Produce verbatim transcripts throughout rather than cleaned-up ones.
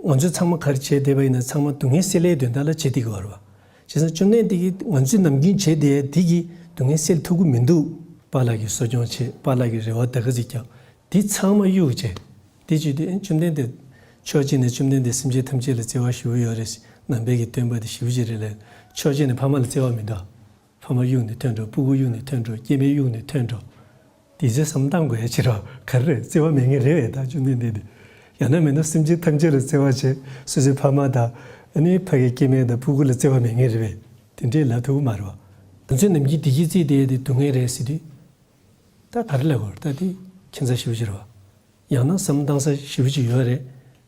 ང་ཚོས་ཚང་མ་ག་རེ་བྱས་བསྡད་པ་ཡིན་ན། ཚང་མ་སྡུག་བསྔལ་སེལ་ཡའི་དོན་དག་ལ་བྱེད་བསྡད་ཀྱི་ཡོད་རེད་བ། བྱས་ཙང་བཅོམ་ལྡན་འདས་ཀྱིས་ང་ཚོས་ནམ་རྒྱུན་བྱས་བསྡད་ཡ་འདི་གིས་སྡུག་བསྔལ་སེལ་ཐུབ་ཀྱི་མི་འདུག་པཱ་ལགས་ཀྱིས་གསོ་སྐྱོང་བྱས། པཱ་ལགས་ཀྱིས་རེ་བ་ད་ག་ཚོད་བརྒྱབ། འདི་ཚང་མ་གཡུག་བྱས། དེ་བྱེད་དུས་ཨེ་བཅོམ་ལྡན་འདས། ཕྱོགས་གཅིག་ནས་བཅོམ་ལྡན་འདས་སེམས་ཅན་ཐམས་ཅད་ལ་བརྩེ་བ་ཞེ་པོ་ཡོད་རེད། ནང་པའི་གི་སྟོན་པ་དེ་ཞེ་པོ་ཅིག་རེད་ལབ། ཕྱོགས་གཅིག་ནས་ཕ་མ་ལ་བརྩེ་བ་མི་འདུག་ཕ་མ་གཡུག་ནས་ཐོན་འགྲོ། སྤུ་གུ་གཡུག་ནས་ཐོན་འགྲོ། སྐྱེ་དམན་གཡུག་ནས་ཐོན་འགྲོ། དེ་ཚོའི་བསམ་བློ་བཏང་དགོས་ཡ་ཅིག་རེད། ག་རེ་རེད། བརྩེ་བ་མེད་མཁན་རེད་པས་ད་བཅོམ་ལྡན་འདས་དེ། ཡང་ན་མིན་ན་སེམས་ཅན་ཐམས་ཅད་ལ་བརྩེ་བ་བྱས། སོ་སོའི་ཕ་མ་དང་། ཨ་ནི་ཕ་གི་སྐྱེ་དམན་དང་སྤུ་གུ་ལ་བརྩེ་བ་མེད་མཁན་རེད་པས། དེ་འདྲས་ལབ་ཐུབ་ཀྱི་མ་རེད་བ། ང་ཚོས་ནམ་རྒྱུན་བདེ་སྐྱིད་བརྩིས་བསྡད་ཡ་དེ་སྡུག་བསྔལ་རེད་ཟེར་དུས། ད་ག་རེ་ལབ་དགོས་རེད། ད་དེ་ཁྱད་མཚར་ཞེ་པོ་ཅིག་རེད་བ། ཡང་ན་བསམ་བློ་བཏང་ས་ཞེ་པོ་ཅིག་ཡོད་རེད།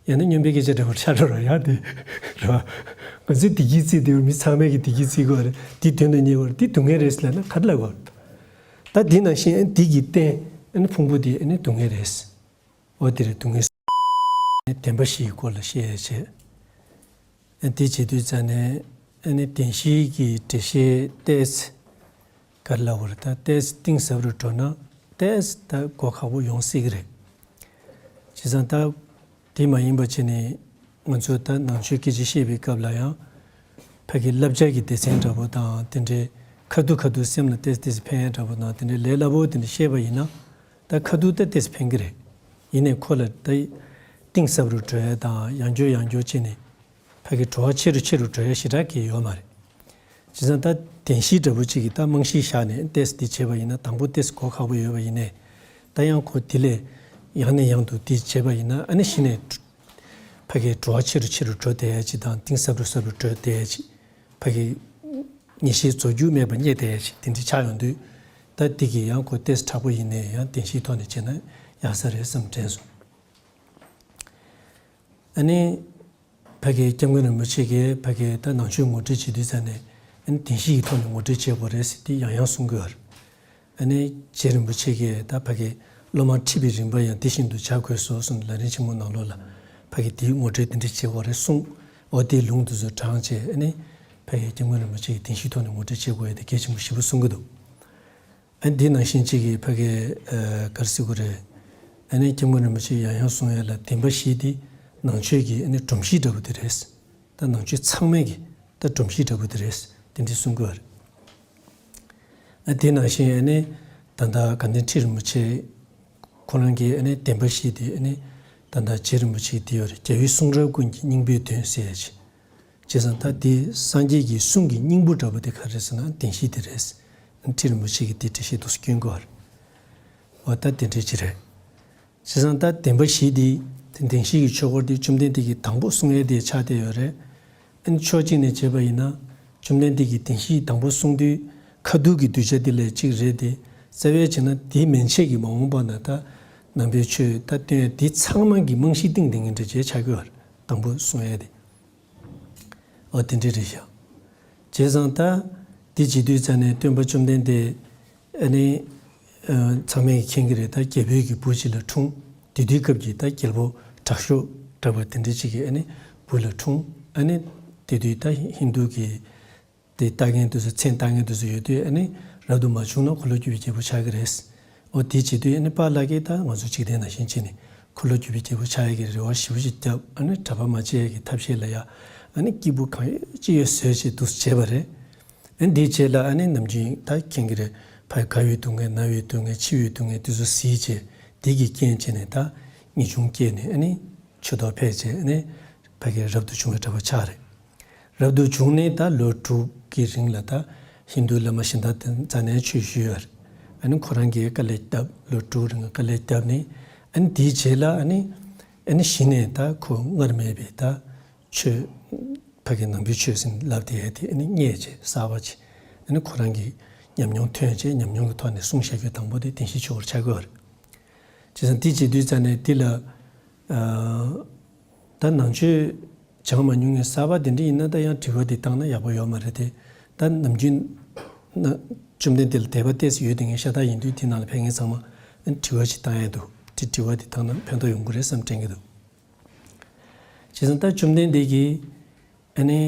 ཡང་ན་སྨྱོན་པའི་སྐད་ཆ་འདྲ་པོ་ཆགས་འགྲོ་ར་ཡ་དེ་རེད་བ། ང་ཚོས་བདེ་སྐྱིད་བརྩིས་བསྡད་ཡོད། མི་ཚང་མས་ཀྱི་བདེ་སྐྱིད་བརྩི་དགོས་རེད། དེ་དོན་དུ་གཉེར་དགོས་རེད། དེ་སྡུག་བསྔལ་རེད་ཟེར་ལབ་ན་ག་རེ་ལབ་དགོས་རེད། ད་དེ་ནང་བཞིན་ཨ་ནི་དེ་གི་རྟེན་ཨ་ནི་ཕུང་པོ་དེ་ཨ་ནི་སྡུག་བསྔལ་རེད། འོ་དེ་རེད། སྡུག་བསྔལ་བདེན་པ་བཞིའི་སྐོར་ལ་བཤད་ཡ་བྱས། ཨ་དེ་བྱེད་དུས་ཙ་ནས་ཨ་ནི་བདེན་བཞིའི་གི་འགྲེལ་བཤད་ཏོག་ཙམ་ག་རེ་ལབ་དགོས་རེད། ད་ཏོག་ཙམ་གཏིང་ཟབ་རུ་འགྲོ་ན་ཏོག་ཙམ་ད་གོ་ཁག་པོ་ཡོང་སྲིད་ཀྱི་རེད། བྱས་ཙང་ད་དེ་མ་ཡིན་པ་བྱས་ནས་ང་ཚོ་ད་ནང་ཆོས་སྐད་ཆ་བཤད་པའི་སྐབས་ལ་ཡང་ཕ་གི་བསླབ་བྱ་གི་སྡེ་ཚན་འདྲ་པོ་དང་དེ་འདྲའི་ཁ་ཐུག་ཁ་ཐུག་སེམས་ལ་ཏོག་ཙམ་ཏོག་ཙམ་ཕན་ཡ་འདྲ་པོ་དང་དེ་འདྲའི་ལས་སླ་པོ་དེ་འདྲ་བཤད་པ་ཡིན་ན། ད་ཁ་ཐུག་ད་ཏོག་ཙམ་ཕན་གྱི་རེད། ཡིན་ནའི་ཁོ་ལ་ད་གཏིང་ཟབ་རུ་འགྲོ་ཡ་དང་ཡང་བསྐྱར་ཡང་བསྐྱར་བྱས་ནས་ཕ་གི་བྲོ་བ་ཆེ་རུ་ཆེ་རུ་འགྲོ་ཡ་ཞེ་དྲག་གི་ཡོད་མ་རེད། བྱས་ཙང་ད་བདེན་བཞི་འདྲ་པོ་གཅིག་གི་ད་རྨང་གཞི་བཞག་ནས་ཏོག་ཙམ་འདི་བྱས་པ་ཡིན་ན། དང་པོ་ཏོག་ཙམ་གོ་ཁག་པོ་ཡོད་པ་ཡིན་ནའི། ད་ཡང་ཁོ་དེ་ལས་ཡང་ནས་ཡང་དུ་འདི་བྱས་པ་ཡིན་ན་ཨ་ནི་གཞི་ནས་ཕ་གི་བྲོ་བ་ཆེ་རུ་ཆེ་རུ་འགྲོ་བསྡད་ཡ་གཅིག་དང་གཏིང་ཟབ་རུ་ཟབ་རུ་འགྲོ་བསྡད་ཡ་གཅིག་ཕ་གི་ངེས་ཤེས་རྫོགས་རྒྱུ་མེད་པ་རྙེད་བསྡད་ཡ་ཅིག་དེ་འདྲ་ཆགས་ཡོང་དུས། ད་འདི་གི་ཡང་ཁོ་ཏོག་ཙམ་དྲག་པོ་ཡིན་ནའི་ཡང་བདེན་བཞིའི་ཐོག་ནས་བྱས་ན་ཡག་ས་རེད་བསམ་དྲན་སོང་། ཨ་ནི་ཕ་གི་སྐྱབས་མགོན་རིན་པོ་ཆེ་གིས་ཕ་གི་ད་ནང་ཆོས་ངོ་སྤྲོད་བྱེད་དུས་ཙ་ནས་ཨ་ནི་བདེན་བཞི་ཡི་ཐོག་ནས་ངོ་སྤྲོད་བྱེད་དགོས་རེད་ཟེར་དེ་ཡང་ཡང་གསུང་གི་ཡོད་རེད། ཨ་ནི་རྗེ་རིན་པོ་ཆེ་གིས་ད་ཕ་གི་སློབ་མ་ཁྲིད་པའི་རིམ་པ་ཡང་དེ་བཞིན་དུ་བྱ་དགོས་སོ་གསུངས། ལམ་རིམ་ཆེན་མོ་ནང་ལོགས་ལ་ཕ་གི་དེའི་ངོ་སྤྲོད་དེ་འདྲ་བྱེད་དགོས་རེད་གསུངས། འོ་དེའི་ལུང་དེ་ཚོ་དྲངས་བྱས་ཨ་ནི་ཕ་གི་སྐྱབས་མགོན་རིན་པོ་ཆེ་གིས་བདེན་བཞིའི་ཐོག་ནས་ངོ་སྤྲོད་བྱེད་དགོས་ཡ་དེ་གལ་ཆེན་པོ་ཞེ་པོ་གསུང་གི་འདུག་ཨ་ནི་འདི་ནང་བཞིན་གཅིག་གིས་ཕ་གི་ཨ་ག་རེ་ཟེར་དགོས་རེད། ཨ་ནི་སྐྱབས་མགོན་རིན་པོ་ཆེས་ཡང་ཡང་གསུང་ཡ་ལ་བདེན་པ་བཞི་དེ་ནང་ཆོས་ཀྱི་ཨ་ནི་སྒྲོམ་གཞི་འདྲ་པོ་དེ་རེད། ད་ནང་ཆོས་ཚང་མའི་གི་ད་སྒྲོམ་གཞི་འདྲ་པོ་དེ་རེད། དེ་འདྲ་གསུང་གི་ཡོད་རེད། ཨ་དེ་ནང་བཞིན་ཨ་ནི་ད་ལྟ་དགའ་ལྡན་ཁྲི་རིན་པོ་ཆེ་ཁོ་རང་གིས་ཨ་ནི་བདེན་པ་བཞི་དེ་ཨ་ནི་ད་ལྟ་རྗེ་རིན་པོ་ཆེ་གིས་དེ་ཡོད་རེད། རྒྱལ་བའི་གསུང་རབ་ཀུན་གྱི་སྙིང་པོའི་དོན་ཟེར་ཡ་ཅིག་བྱས་ཙང་ད་དེ་སངས་རྒྱས་ཀྱི་གསུང་གི་སྙིང་པོ་འདྲ་པོ་དེ་ག་རེ་རེད་ཟེར་ན་བདེན་བཞི་དེ་རེད། ཁྲི་རིན་པོ་ཆེ་གིས་དེ་འགྲེལ་བཤད་འདུག་སེ་སྐྱོན་གྱི་ཡོད་རེད། འོ་ད་དེ་འདྲ་ཅིག་རེད། བྱས་ཙང་ད་བདེན་པ་བཞི་དེ་དེ་བདེན་བཞི་གི་ཆོས་འཁོར་དེ་བཅོམ་ལྡན་འདས་ཀྱིས་དང་པོ་གསུང་ཡས་དེ་ཆགས་བསྡད་ཡོད་རེད། ཨ་ནི་ཕྱོགས་གཅིག་ནས་བྱས་པ་ཡིན་ན་བཅོམ་ལྡན་འདས་ཀྱིས་བདེན་བཞི་དང་པོ་གསུང་དུས་ཁ་ཐུག་གི་གདུལ་བྱ་དེ་ལས་གཅིག་རེད་དེ། རྩ་བའི་བྱས་ན་དེ་མན་ཆད་ཀྱི་མ་འོངས་པ་ན་ད་ནང་པའི་ཆོས་ད་སྟོན་ཡས་དེ་ཚང་མ་གི་རྨང་གཞི་བཏིང་བསྡད་མཁན་འདྲ་ཅིག་ཆགས་ཀྱི་ཡོད་རེད། དང་པོ་གསུང་ཡས་དེ། འོ་དེ་འདྲ་རེད་ཤག་བྱས་ཙང་ད་དེ་བྱེད་དུས་ཙ་ནས་སྟོན་པ་བཅོམ་ལྡན་འདས་ཨ་ནི་ཨ་ཚང་མས་མཁྱེན་གྱི་རེད། ད་རྒྱལ་པོའི་གི་བུ་གཅིག་ལ་འཁྲུངས། དེ་དུས་སྐབས་ཀྱི་ད་རྒྱལ་པོ་དྲག་ཤོས་འདྲ་པོ་དེ་འདྲ་གཅིག་གི་ཨ་ནི་བུ་ལ་འཁྲུངས། ཨ་ནི་དེ་དུས་ད་ཧིན་རྡུ་གི་དེ་ལྟ་མཁན་དེ་ཚོ་མཚན་ལྟ་མཁན་དེ་ཚོ་ཡོད་དུས་ཨ་ནི་རབ་ཏུ་མ་བྱུང་ན་འཁོར་ལོ་སྒྱུར་བའི་རྒྱལ་པོ་ཆགས་ཀྱི་རེད། འོ་དེ་བྱེད་དུས་ཨ་ནི་པཱ་ལགས་ཀྱིས་ད་ང་ཚོ་འཇིག་རྟེན་ནང་བཞིན་བྱས་ནས་འཁོར་ལོ་སྒྱུར་བའི་རྒྱལ་པོ་ཆགས་ཡས་ཀྱི་རེ་བ་ཞེ་པོ་ཅིག་བརྒྱབ། ཨ་ནི་གྲྭ་པ་མ་བྱེད་ཡས་ཀྱི་ཐབས་ཤེས་ལ་ཡ་ཨ་ནི་སྐྱིད་པོ་གང་ཡོད་ཅི་ཡོད་བཟོས་བྱས་འདུག་སེ་བྱས་པ་རེད། ཨ་ནི་དེའི་རྗེས་ལ་ཨ་ནི་ནམ་རྒྱུན་ད་མཁྱེན་གྱི་རེད། ཕར་དགའ་བའི་སྡུག་བསྔལ་ན་བའི་སྡུག་བསྔལ་འཆི་བའི་སྡུག་བསྔལ་དེ་ཚོ་གཟིགས་བྱས་དེ་གི་རྐྱེན་བྱས་ནས་ད་ངེས་འབྱུང་སྐྱེས་ནས་ཨ་ནི་ཆོས་ཐོག་ཕེབས་བྱས་ཨ་ནི་ཕ་གི་རབ་ཏུ་བྱུང་བའི་གྲྭ་པ་ཆགས་རེད། རབ་ཏུ་བྱུང་ནས་ད་ལོ་དྲུག་གི་རིང་ལ་ད་ཧིན་རྡུ་བླ་མ་གཞན་དག་དང་མཉམ་ཆོས་ཞུས་ཡོད་རེད། ཨ་ནི་ཁོ་རང་གིས་དཀའ་ལས་བརྒྱབ། ལོ་དྲུག་རིང་དཀའ་ལས་བརྒྱབ་ནས་ཨ་ནི་དེའི་རྗེས་ལ་ཨ་ནི་ཨ་ནི་གཞི་ནས་ད་ཁོ་སྔར་མེད་པའི་ད་ཆོས་ཕ་གི་ནང་པའི་ཆོས་ཟེར་ལབ་བསྡད་ཡ་དེ་ཨ་ནི་རྙེད་བྱས་གསར་པ་ཅིག་ཨ་ནི་ཁོ་རང་གི་ཉམས་མྱོང་ཐོན་བྱས་ཉམས་མྱོང་གི་ཐོག་ནས་གསུངས་བཞག་རྒྱུ་དང་པོ་དེ་བདེན་བཞིའི་ཆོས་འཁོར་ཆགས་ཀྱི་ཡོད་རེད། བྱས་ཙང་དེ་བྱེད་དུས་ཙ་ནས་འདི་ལ་ཨ་ད་ནང་ཆོས་སྦྱང་མ་མྱོང་མཁན་གསར་པ་དེ་འདྲ་ཡིན་ན་ད་ཡང་དྲི་བ་འདི་བཏང་ན་ཡག་པོ་ཡོད་མ་རེད་དེ། ད་ནམ་རྒྱུན་ན་བཅོམ་ལྡན་འདས་ལ་དད་པ་ཏོག་ཙམ་ཡོད་བསྡད་མཁན་ཤ་སྟག་ཡིན་དུས་དེ་ནང་ལ་ཕེབས་མཁན་ཚང་མ་ཨ་ནི་དྲི་བ་ཅིག་བཏང་ཡས་འདུག་དེ་དྲི་བ་འདི་བཏང་ན་ཕན་ཐོགས་ཡོང་གི་རེད་བསམ་དྲན་གྱི་འདུག་བྱས་ཙང་ད་བཅོམ་ལྡན་འདས་ཀྱིས་ཨ་ནི་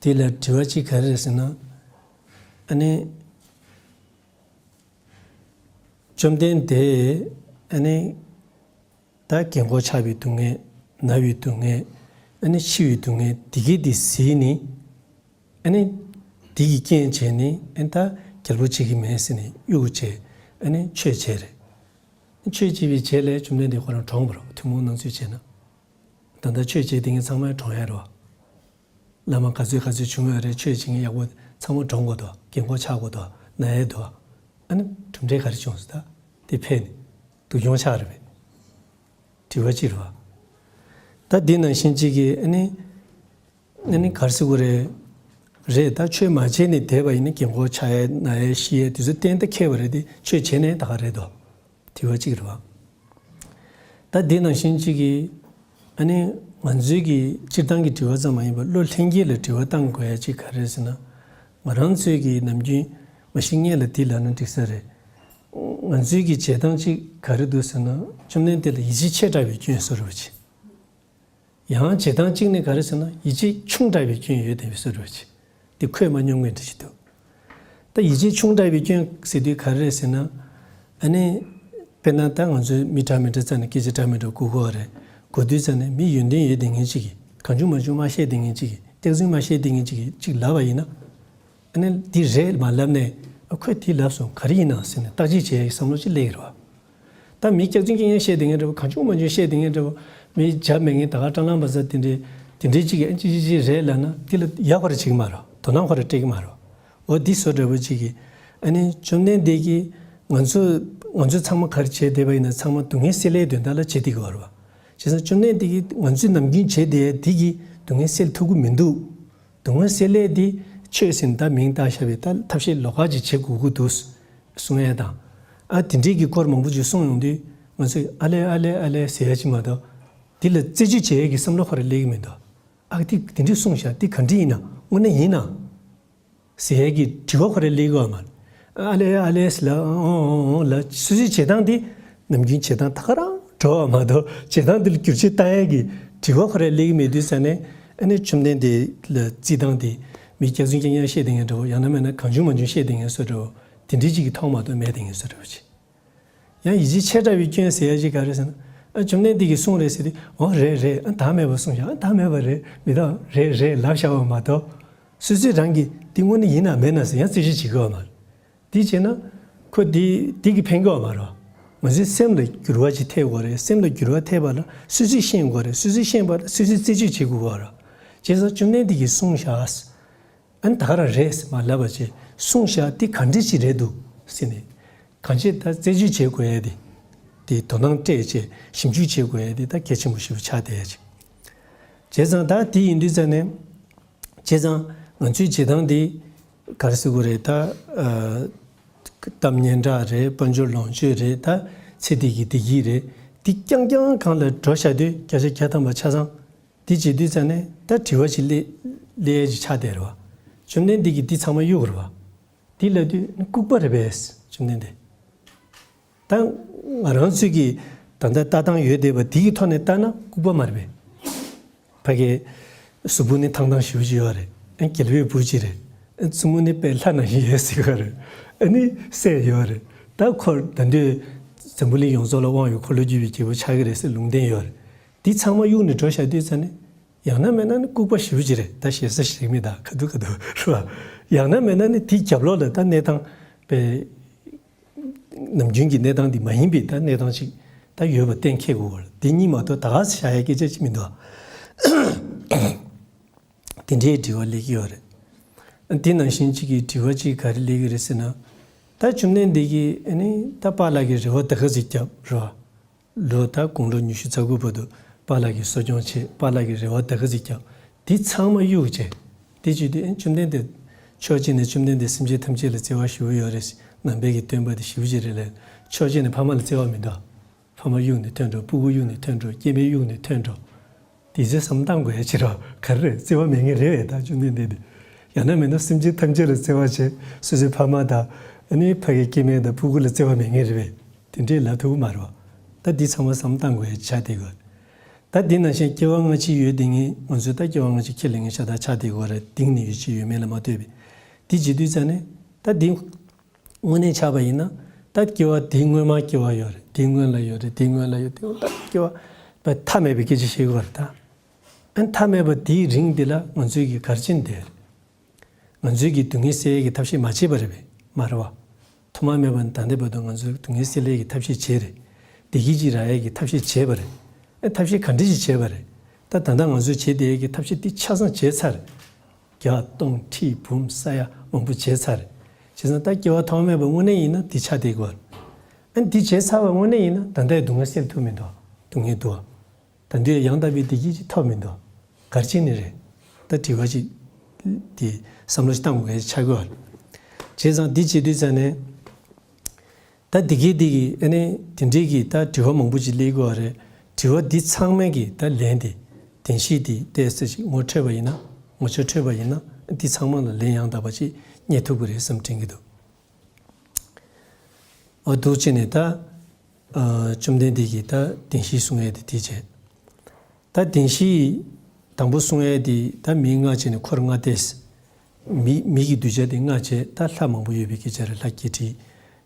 དེ་ལ་དྲི་བ་ཅིག་ག་རེ་རེད་ཟེར་ན། ཨ་ནི་བཅོམ་ལྡན་འདས་ཨ་ནི་ད་རྒན་གོག་ཆགས་པའི་སྡུག་བསྔལ། ན་བའི་སྡུག་བསྔལ། ཨ་ནི་འཆི་བའི་སྡུག་བསྔལ་བདེ་སྐྱིད་དེ་གཟིགས་ནས། ཨ་ནི་དེ་གི་རྐྱེན་བྱས་ནས་ཨ་ནི་ད་རྒྱལ་པོ་བྱེད་ཀྱི་མེད་ཟེར་ནས་གཡོ་བྱས། ཨ་ནི་ཆོས་བྱས་རེད། ཆོས་བྱས་པའི་རྗེས་ལ་བཅོམ་ལྡན་འདས་ཁོ་རང་གྲོངས་པ་རེད། ཐུན་མོང་སྣང་ཚུལ་བྱས་ན། ད་ལྟ་ཆོས་བྱེད་དེ་ངས་ཚང་མས་གྲོངས་ཡ་རེད་བ། བླ་མ་ག་ཚོད་ག་ཚོད་བྱུང་ཡོད་རེད། ཆོས་བྱེད་མཁན་ཡག་པོ་ཚང་མ་གྲོངས་དགོས་དོ། རྒན་གོག་ཆགས་དགོས་དོ། ན་ཡས་དོ། ཨ་ནི་གྲུབ་འབྲས་ག་རེ་བྱུང་སོང་། ད་དེ་ཕན་ནི་སྡུག་གྱོང་ཆགས་རེད་པས། དྲི་བ་གཅིག་རེད་བ། ད་འདི་ནང་བཞིན་གཅིག་གིས་ཨ་ནི་ཨ་ནི་ག་རེ་ཟེར་དགོས་རེད། རེད། ད་ཆོས་མ་བྱས་ནས་བསྡད་པ་ཡིན་ན་རྒན་གོག་ཆགས་ཡས་ན་ཡས་ཤི་ཡས་དེ་ཚོ་གཏན་ད་འཁེལ་བ་རེད་དེ། ཆོས་བྱས་ནས་ད་ག་རེད་དོ། དྲི་བ་གཅིག་རེད་བ། ད་འདི་ནང་བཞིན་གཅིག་གིས་ཨ་ནི་ང་ཚོའི་གི་སྤྱིར་བཏང་གི་དྲི་བ་ཙམ་མ་ཡིན་པར་བློ་ལྷན་སྐྱེས་ལ་དྲི་བ་བཏང་དགོས་ཡ་གཅིག་ག་རེ་རེད་ཟེར་ན། ང་རང་ཚོའི་གི་ནམ་རྒྱུན་མ་གཞི་སྔས་ལ་འདི་ལབ་ན་འགྲིག་ས་རེད། ང་ཚོའི་གི་བྱེད་སྟངས་གཅིག་ག་རེ་འདུག་ཟེར་ན། བཅོམ་ལྡན་འདས་ལ་ཡིད་ཆེས་ཆེ་དྲགས་པའི་སྐྱོན་བཟོ་འདྲ་བ་ཅིག། ཡང་བྱེད་སྟངས་གཅིག་ནི་ག་རེ་ཟེར་ན། ཡིད་ཆེས་ཆུང་དྲགས་པའི་སྐྱོན་ཡོད་བསྡད་པའི་བཟོ་འདྲ་བ་ཅིག། དེ་འཁོད་མ་མྱོང་མཁན་འདྲ་ཞིག་འདུག། ད་ཡིད་ཆེས་ཆུང་དྲགས་པའི་སྐྱོན་ཟེར་དུས་ག་རེ་རེད་ཟེར་ན། ཨ་ནི་དཔེར་ན་ད་ང་ཚོའི་མི་འདྲ་མི་འདྲ་རྩ་ནས་སྐད་ཆ་འདྲ་མི་འདྲ་གོ་གོ་བ་རེད། གོ་དུས་རྩ་ནས་མི་ཡོན་ཏན་ཡོད་བསྡད་མཁན་གཅིག་གིས། གང་བྱུང་མང་བྱུང་མ་བཤད་བསྡད་མཁན་གཅིག་གིས། སྐྱག་རྫུན་མ་བཤད་བསྡད་མཁན་གཅིག་གིས་གཅིག་ལབ་པ་ཡིན་ན། ཨ་ནི་འདི་རེད་མ་ལབ་ནས། ཨ་ཁོས་འདི་ལབ་སོང་། ག་རེ་ཡིན་ན་ཟེར་ནས་བརྟག་དཔྱད་བྱེད་ཡག་གི་བསམ་བློ་ཅིག་སླེབས་ཀྱི་རེད་བ། ད་མི་སྐྱག་རྫུན་རྐྱང་རྐྱང་བཤད་བསྡད་མཁན་འདྲ་བོ། གང་བྱུང་མང་བྱུང་བཤད་བསྡད་མཁན་འདྲ་བོ། མི་རྒྱབ་མེད་མཁན། ད་ག་སྲང་ལམ་པ་ས་དེ་འདྲའི་དེ་འདྲའི་གཅིག་གིས་ཨ་ཅི་ཅི་ཅི་རེད་ལབ་ན། དེ་ལ་ཡ་ཁོ་ར་བྱེད་ཀྱི་མ་རེད། དོ་སྣང་ཁོ་ར་སྤྲད་ཀྱི་མ་རེད། འོ་འདི་བཟོ་འདྲ་བོ་གཅིག་གིས། ཨ་ནི་བཅོམ་ལྡན་འདས་ཀྱིས་ང་ཚོ་ང་ཚོ་ཚང་མ་ག་རེ་བྱས་བསྡད་པ་ཡིན་ན། ཚང་མ་སྡུག་བསྔལ་སེལ་ཡའི་དོན་དག་ལ་བྱེད་བསྡད་ཀྱི་ཡོད་རེད་བ། བྱས་ཙང་བཅོམ་ལྡན་འདས་ཀྱིས་ང་ཚོས་ནམ་རྒྱུན་བྱས་བསྡད་ཡ་འདི་གིས་སྡུག་བསྔལ་སེལ་ཐུབ་ཀྱི་མི་འདུག། སྡུག་བསྔལ་སེལ་ཡས་འདི་ཆོས་ཟེར་ནས་ད་མིང་བཏགས་བཞག་པའི་ད་ཐབས་ཤེས་ལོགས་ཀ་ཅིག་བྱེད་དགོས་ཀྱི་འདུག་གསུང་ཡས་དང་། ཨ་དེ་འདྲའི་གི་སྐོར་མང་པོ་ཅིག་གསུངས་ཡོང་དུས། ང་ཚོས་ཨ་ལས་ཨ་ལས་ཨ་ལས་ཟེར་ཡ་ཅིག་མ་གཏོགས། འདི་ལ་རྩད་གཅོད་བྱེད་ཡས་ཀྱི་བསམ་བློ་ཁོ་ར་སླེབས་ཀྱི་མི་འདུག། ཨ་འདི་དེ་འདྲས་གསུངས་བཞག། འདི་ག་འདྲས་ཡིན་ན། དངོས་གནས་ཡིན་ན་ཟེར་ཡས་ཀྱི་དྲི་བ་ཁོ་ར་སླེབས་ཀྱི་ཡོད་མ་རེད། ཨ་ལས་ཨ་ལས་ལ་ཨོ་ཨོ་ཨོ་ལ། སོ་སོའི་བྱེད་སྟངས་འདི་ནམ་རྒྱུན་བྱེད་སྟངས་ད་ག་རང་འགྲོ་བ་མ་གཏོགས། བྱེད་སྟངས་འདི་ལ་བསྒྱུར་བཅོས་བཏང་ཡས་ཀྱི་དྲི་བ་ཁོ་ར་སླེབས་ཀྱི་མེད་དུས་ཙ་ནས། ཨ་ནི་བཅོམ་ལྡན་འདས་ལ་རྩིས་སྟངས་དེ་མི་སྐྱག་རྫུན་རྐྱང་རྐྱང་བཤད་བསྡད་མཁན་འདྲ་བོ། ཡང་ན་མིན་ན་གང་བྱུང་མང་བྱུང་བཤད་བསྡད་མཁན་བཟོ་འདྲ་བོ། དེ་འདྲའི་ཅིག་གི་མཐོང་མ་གཏོགས་མེད་བསྡད་མཁན་བཟོ་འདྲ་བོ་ཅིག། ཡང་ཡིད་ཆེས་ཆེ་དྲགས་པའི་སྐྱོན་ཟེར་ཡ་ཅིག་ག་རེ་ཟེར་ན། ཨ་བཅོམ་ལྡན་འདས་ཀྱིས་གསུངས་རེད་ཟེར་དུས། འོ་རེད་རེད། ཨ་ད་མེད་པ་གསུངས་བཞག། ཨ་ད་མེད་པ་རེད། མི་ད་རེད་རེད་ལབ་བཞག་པ་མ་གཏོགས། སོ་སོས་རང་གིས་འདི་དངོས་གནས་ཡིན་ན་མེད་ན་ཟེར་ཡང་རྩད་གཅོད་བྱེད་ཀྱི་ཡོད་མ་རེད། འདི་བྱས་ན་ཁོ་འདི་འདི་གིས་ཕན་གྱི་ཡོད་མ་རེད། ང་ཚོའི་སེམས་ལ་འགྱུར་བ་ཅིག་ཐེབས་དགོས་རེད། སེམས་ལ་འགྱུར་བ་ཐེབས་པ་ལ་སོ་སོས་ཤེས་དགོས་རེད། སོ་སོས་ཤེས་པ་ལ་སོ་སོས་རྩད་གཅོད་བྱེད་དགོས་པ་རེད། བྱས་ཙང་བཅོམ་ལྡན་འདས་ཀྱིས་གསུངས་བཞག། ཨ་ནི་ད་ག་རང་རེད་ཟེར་མ་ལབ་པ་བྱས། གསུངས་བཞག། འདི་ག་འདྲ་ཅིག་རེད་འདུག་ཟེར་ནས། གང་ཅི་ད་རྩད་གཅོད་བྱེད་དགོས་ཡ་དེ། དེ་དོ་སྣང་སྤྲད་བྱས་ཞིབ་འཇུག་བྱེད་དགོས་ཡ་དེ་ད་གལ་ཆེན་པོ་ཞེ་པོ་ཆགས་བསྡད་ཡ་ཅིག། བྱས་ཙང་ད་དེ་ཡིན་དུས་ཙ་ནས། བྱས་ཙང་ང་ཚོའི་བྱེད་སྟངས་འདི་ག་རེ་ཟེར་དགོས་རེད། ད་ཨ་གཏམ་སྙན་གྲགས་རེད། དཔལ་འབྱོར་ལོངས་སྤྱོད་རེད། ད་ཚེ་འདི་གི་བདེ་སྐྱིད་རེད། འདི་རྐྱང་རྐྱང་སྒང་ལ་འགྲོ་བཞག་དུས། བརྒྱ་ཆ་བརྒྱ་ཐམ་པ་ཆ་ཚང་འདི་བྱེད་དུས་ཙ་ནས་ད་དྲི་བ་ཅིག་སླེ་སླེ་ཡས་ཅིག་ཆགས་བསྡད་རེད་བ། བཅོམ་ལྡན་འདས་ཀྱིས་འདི་ཚང་མ་གཡུག་རེད་བ། འདི་ལབ་དུས་ལྐུགས་པ་རེད་པས། བཅོམ་ལྡན་འདས། ད་ང་རང་ཚོས་ཀྱི་ད་ལྟ་ལྟ་སྟངས་ཡོད་བསྡད་པ་འདི་གི་ཐོག་ནས་ལྟ་ན་ལྐུགས་པ་མ་རེད་པས། ཕ་གི་གཟུགས་པོ་ནི་ཐང་ཐང་ཞེ་པོ་ཅིག་ཡོད་རེད། ཨ་རྒྱལ་པོའི་བུ་ཅིག་རེད། ཨ་མཚན་མོ་ནི་དཔེ་ལྷ་ནང་བཞིན་ཡོད་ཟེར་གྱི་ཡོད་རེད། ཨ་ནི་སྲས་ཡོད་རེད། ད་ཁོ་ད་དུང་འཛམ་བུ་གླིང་ཡོངས་རྫོགས་ལ་དབང་ཡོད། འཁོར་ལོས་སྒྱུར་བའི་རྒྱལ་པོ་ཆགས་ཀྱི་རེད་ཟེར་ལུང་བསྟན་ཡོད་རེད། འདི་ཚང་མ་གཡུགས་ནས་འགྲོ་བཞག་དུས་ཙ་ནས། ཡང་ན་མིན་ན་ནི་ལྐུགས་པ་ཞེ་པོ་ཅིག་རེད། ད་ཞེ་ས་ཞིག་མི་ད་ག་དུས་ག་དུས་རེད་བ། ཡང་ན་མིན་ན་ནི་དེའི་རྒྱབ་ལོགས་ལ་ད་གནས་སྟངས་དཔེ་ནམ་རྒྱུན་གྱི་གནས་སྟངས་འདི་མ་ཡིན་པའི་ད་གནས་སྟངས་ཅིག་ད་ཡོད་པ་གཏན་འཁེལ་དགོས་པ་རེད། འདི་གཉིས་མ་གཏོགས་ད་ག་སེ་བཞག་ཡ་སྐད་ཆ་ཅིག་མི་འདུག། དེ་འདྲའི་དྲི་བ་སླེབས་ཀྱི་ཡོད་རེད། དེ་ནང་བཞིན་གཅིག་གི་དྲི་བ་གཅིག་ག་རེ་སླེབས་ཀྱི་རེད་ཟེར་ན། ད་བཅོམ་ལྡན་འདས་ཀྱིས་ཨ་ནི་ད་པཱ་ལགས་ཀྱི་རེ་བ་ད་ག་ཟིག་བརྒྱབ་རེད་བ། ལོ་ད་དགུང་ལོ་ཉི་ཤུ་རྩ་དགུ་བར་དུ་པཱ་ལགས་ཀྱི་གསོ་སྐྱོང་བྱས། པཱ་ལགས་ཀྱི་རེ་བ་ད་ག་ཟིག་བརྒྱབ། འདི་ཚང་མ་གཡུག་བྱས། དེ་བྱེད་དུས་ཨ་བཅོམ་ལྡན་འདས། ཕྱོགས་གཅིག་ནས་བཅོམ་ལྡན་འདས་སེམས་ཅན་ཐམས་ཅད་ལ་བརྩེ་བ་ཞེ་པོ་ཡོད་རེད། ནང་པའི་གི་སྟོན་པ་དེ་ཞེ་པོ་ཅིག་རེད་ལབ། ཕྱོགས་གཅིག་ནས་ཕ་མ་ལ་བརྩེ་བ་མི་འདུག། ཕ་མ་གཡུག་ནས་ཐོན་འགྲོ། སྤུ་གུ་གཡུག་ནས་ཐོན་འགྲོ། སྐྱེ་དམན་གཡུག་ནས་ཐོན་འགྲོ། དེ་ཚོའི་བསམ་བློ་བཏང་དགོས་ཡ་ཅིག་རེད་བ། ག་རེ་རེད། བརྩེ་བ་མེད་མཁན་རེད་བས། ད་བཅོམ་ལྡན་འདས་དེ། ཡང་ན་མིན་ན་སེམས་ཅན་ཐམས་ཅད་ལ་བརྩེ་བ་བྱས། སོ་སོའི་ཕ་མ་དང་། ཨ་ནི་ཕ་གི་སྐྱེ་དམན་དང་སྤུ་གུ་ལ་བརྩེ་བ་མེད་མཁན་རེད་བས། དེ་འདྲས་ལབ་ཐུབ་ཀྱི་མ་རེད་བ། ད་འདི་ཚང་མ་བསམ་བློ་བཏང་དགོས་ཡ་ཆགས་བསྡད་ཡོད། ད་འདི་ནང་བཞིན་སྐྱེ་བ་སྔ་ཕྱི་ཡོད་བསྡད་མཁན། ང་ཚོས་ད་སྐྱེ་བ་སྔ་ཕྱི་ཁས་ལེན་མཁན་ཤ་སྟག་ཆགས་བསྡད་ཡོད་རེད། གཏིང་ནས་ཡོད་ཅིག་ཡོད་མེད་ལ་མ་ལྟོས་པའི། འདི་བྱེད་དུས་ཙ་ནས་ད་འདི་དངོས་གནས་ཆགས་པ་ཡིན་ན། ད་སྐྱེ་བ་འདི་སྔོན་མ་སྐྱེ་བ་ཡོད་རེད། འདི་སྔོན་ལ་ཡོད་རེད། འདི་སྔོན་ལ་ཡོད། འདི་སྔོན་ད་སྐྱེ་བ་པ་མཐའ་མེད་པའི་སྐད་ཆ་བཤད་ཀྱི་ཡོད་རེད་ད། ཨ་ནི་མཐའ་མེད་པ་དེའི་རིང་འདི་ལ་ང་ཚོས་ཀྱི་ག་རེ་བྱས་ནས་བསྡད་རེད། ང་ཚོས་ཀྱི་སྡུག་བསྔལ་སེལ་ཡས་ཀྱི་ཐབས་ཤེས་མ་བྱས་པ་རེད་པས། མ་རེད་བ། ཐོག་མ་མེད་པ་ནས་ད་ལྟའི་བར་དུ་ང་ཚོས་སྡུག་བསྔལ་སེལ་ཡས་ཀྱི་ཐབས་ཤེས་བྱས་རེད། བདེ་སྐྱིད་ཅིག་རག་ཡས་ཀྱི་ཐབས་ཤེས་བྱས་པ་རེད། ཨ་ཐབས་ཤེས་ག་འདྲ་ཞིག་བྱས་པ་རེད། ད་ད་ལྟ་ང་ཚོས་བྱས་བསྡད་ཡས་ཀྱི་ཐབས་ཤེས་འདི་ཆ་ཚང་བྱས་ཚར་རེད། བརྒྱ་སྟོང་ཁྲི་འབུམ་ས་ཡ་མང་པོ་བྱས་ཚར་རེད། བྱས་ཙང་ད་སྐྱེ་བ་ཐོག་མ་མེད་པ་དངོས་གནས་ཡིན་ན་འདི་ཆགས་བསྡད་དགོས་རེད། ཨ་འདི་བྱས་ཚར་བ་དངོས་གནས་ཡིན་ན་ད་ལྟའི་སྡུག་བསྔལ་སེལ་ཐུབ་མི་འདུག་སྡུག་བསྔལ་འདུག་ད་དུང་ཡང་དག་པའི་བདེ་སྐྱིད་ཅིག་ཐོབ་མི་འདུག་ག་རེ་བྱས་ནས་རེད། ད་དྲི་བ་ཅིག་དེ་བསམ་བློ་ཞིག་བཏང་དགོས་ཀྱི་ཆགས་ཀྱི་ཡོད་རེད། བྱས་ཙང་འདི་བྱེད་དུས་ཙང་ནས། ད་འདི་གའི་འདི་གི་ཨ་ནི་དེ་འདྲའི་གི་ད་དྲི་བ་མང་པོ་ཅིག་སླེབས་ཀྱི་ཡོད་རེད། དྲི་བ་འདི་ཚང་མའི་གི་ད་ལན་དེ་བདེན་བཞི་འདི་ཏོག་ཙམ་ཅིག་ངོ་འཕྲོད་པ་ཡིན་ན། ངོ་ཆ་འཕྲོད་པ་ཡིན་ན་འདི་ཚང་མ་ལ་ལན་ཡང་དག་པ་ཅིག་རྙེད་ཐུབ་ཀྱི་རེད་བསམ་དྲན་གྱི་འདུག་འོ་འདུག་བྱས་ནས་ད། ཨ། བཅོམ་ལྡན་འདས་ཀྱིས་ད་བདེན་བཞི་གསུང་ཡས་དེ་དེ་བྱས། ད་བདེན་བཞི་དང་པོ་གསུང་ཡས་དེ་ད་མིང་ལྔ་བྱས་ནས་འཁོར་ལྔ་སྟེ། མི་མི་གི་གདུལ་བྱ་དེ་ལྔ་བྱས། ད་ལྷ་མང་པོ་ཡོད་པའི་སྐད་ཆ་རེད། ལྷ་བརྒྱད་ཁྲི་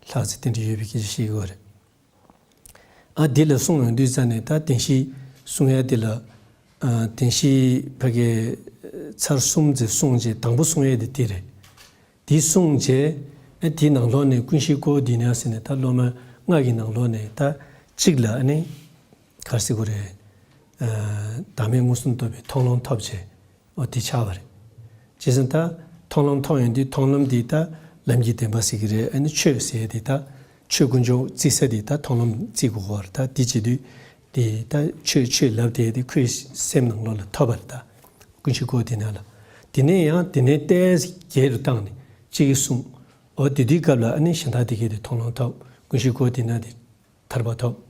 ལྷག་ཙམ་དེ་འདྲ་ཡོད་པའི་སྐད་ཆ་བཤད་ཀྱི་ཡོད་རེད། ཨ་འདི་ལ་གསུང་ཡོང་དུས་ཙང་ནས་ད་བདེན་བཞི་གསུང་ཡས་དེ་ལ། ཨ་བདེན་བཞི་ཕ་གི་ཚར་གསུམ་ཙམ་གསུངས་རྗེས་དང་པོ་གསུང་ཡས་དེ་དེ་རེད། དེ་གསུངས་རྗེས་ཨ་དེའི་ནང་ལོགས་ནས་ཀུན་གཞི་ཀོ་ཨོར་ཌི་ནེ་ཊ་ཟེར་ནས་ད་སློབ་མ་ལྔ་གི་ནང་ལོགས་ནས་ད་གཅིག་ལ་ཨ་ནི་ག་རེ་ཟེར་དགོས་རེད། ཨ་བདག་མེད་མངོན་སུམ་རྟོགས་པའི་མཐོང་ལམ་ཐོབ་བྱས། འོ་དེ་ཆགས་པ་རེད། བྱས་ཙང་ད་མཐོང་ལམ་ཐོབ་ཡོང་དུས་མཐོང་ལམ་འདི་ད་ལམ་གྱི་བདེན་པ་ཟེར་གྱི་རེད། ཨ་ནི་ཆོས་ཟེར་ཡས་དེ་ད་ཆོས་དཀོན་མཆོག་བརྩི་ས་དེ་ད་མཐོང་ལམ་བརྩི་དགོས་པ་རེད། ད་དེ་བྱེད་དུས་དེ་ད་ཆོས་ཆོས་ལབ་དེ་དེ་ཁོའི་སེམས་ནང་ལོགས་ལ་ཐོབ་པ་རེད། ད་ཀུན་གཞི་ཀོ་ཨོར་ཌི་ནེ་ཊ་ལ། དེ་ནས་ཡང་དེ་ནས་ཏོག་ཙམ་རྒྱས་རུ་བཏང་ནས་གཅིག་གིས་གསུངས། འོ་དེ་དུས་སྐབས་ལ་ཨ་ནི་གཞན་དག་དེ་གས་དེ་མཐོང་ལམ་ཐོབ། ཀུན་གཞི་ཀོ་ཨོར་ཌི་ནེ་ཊ་དེ་ཐར་པ་ཐོབ།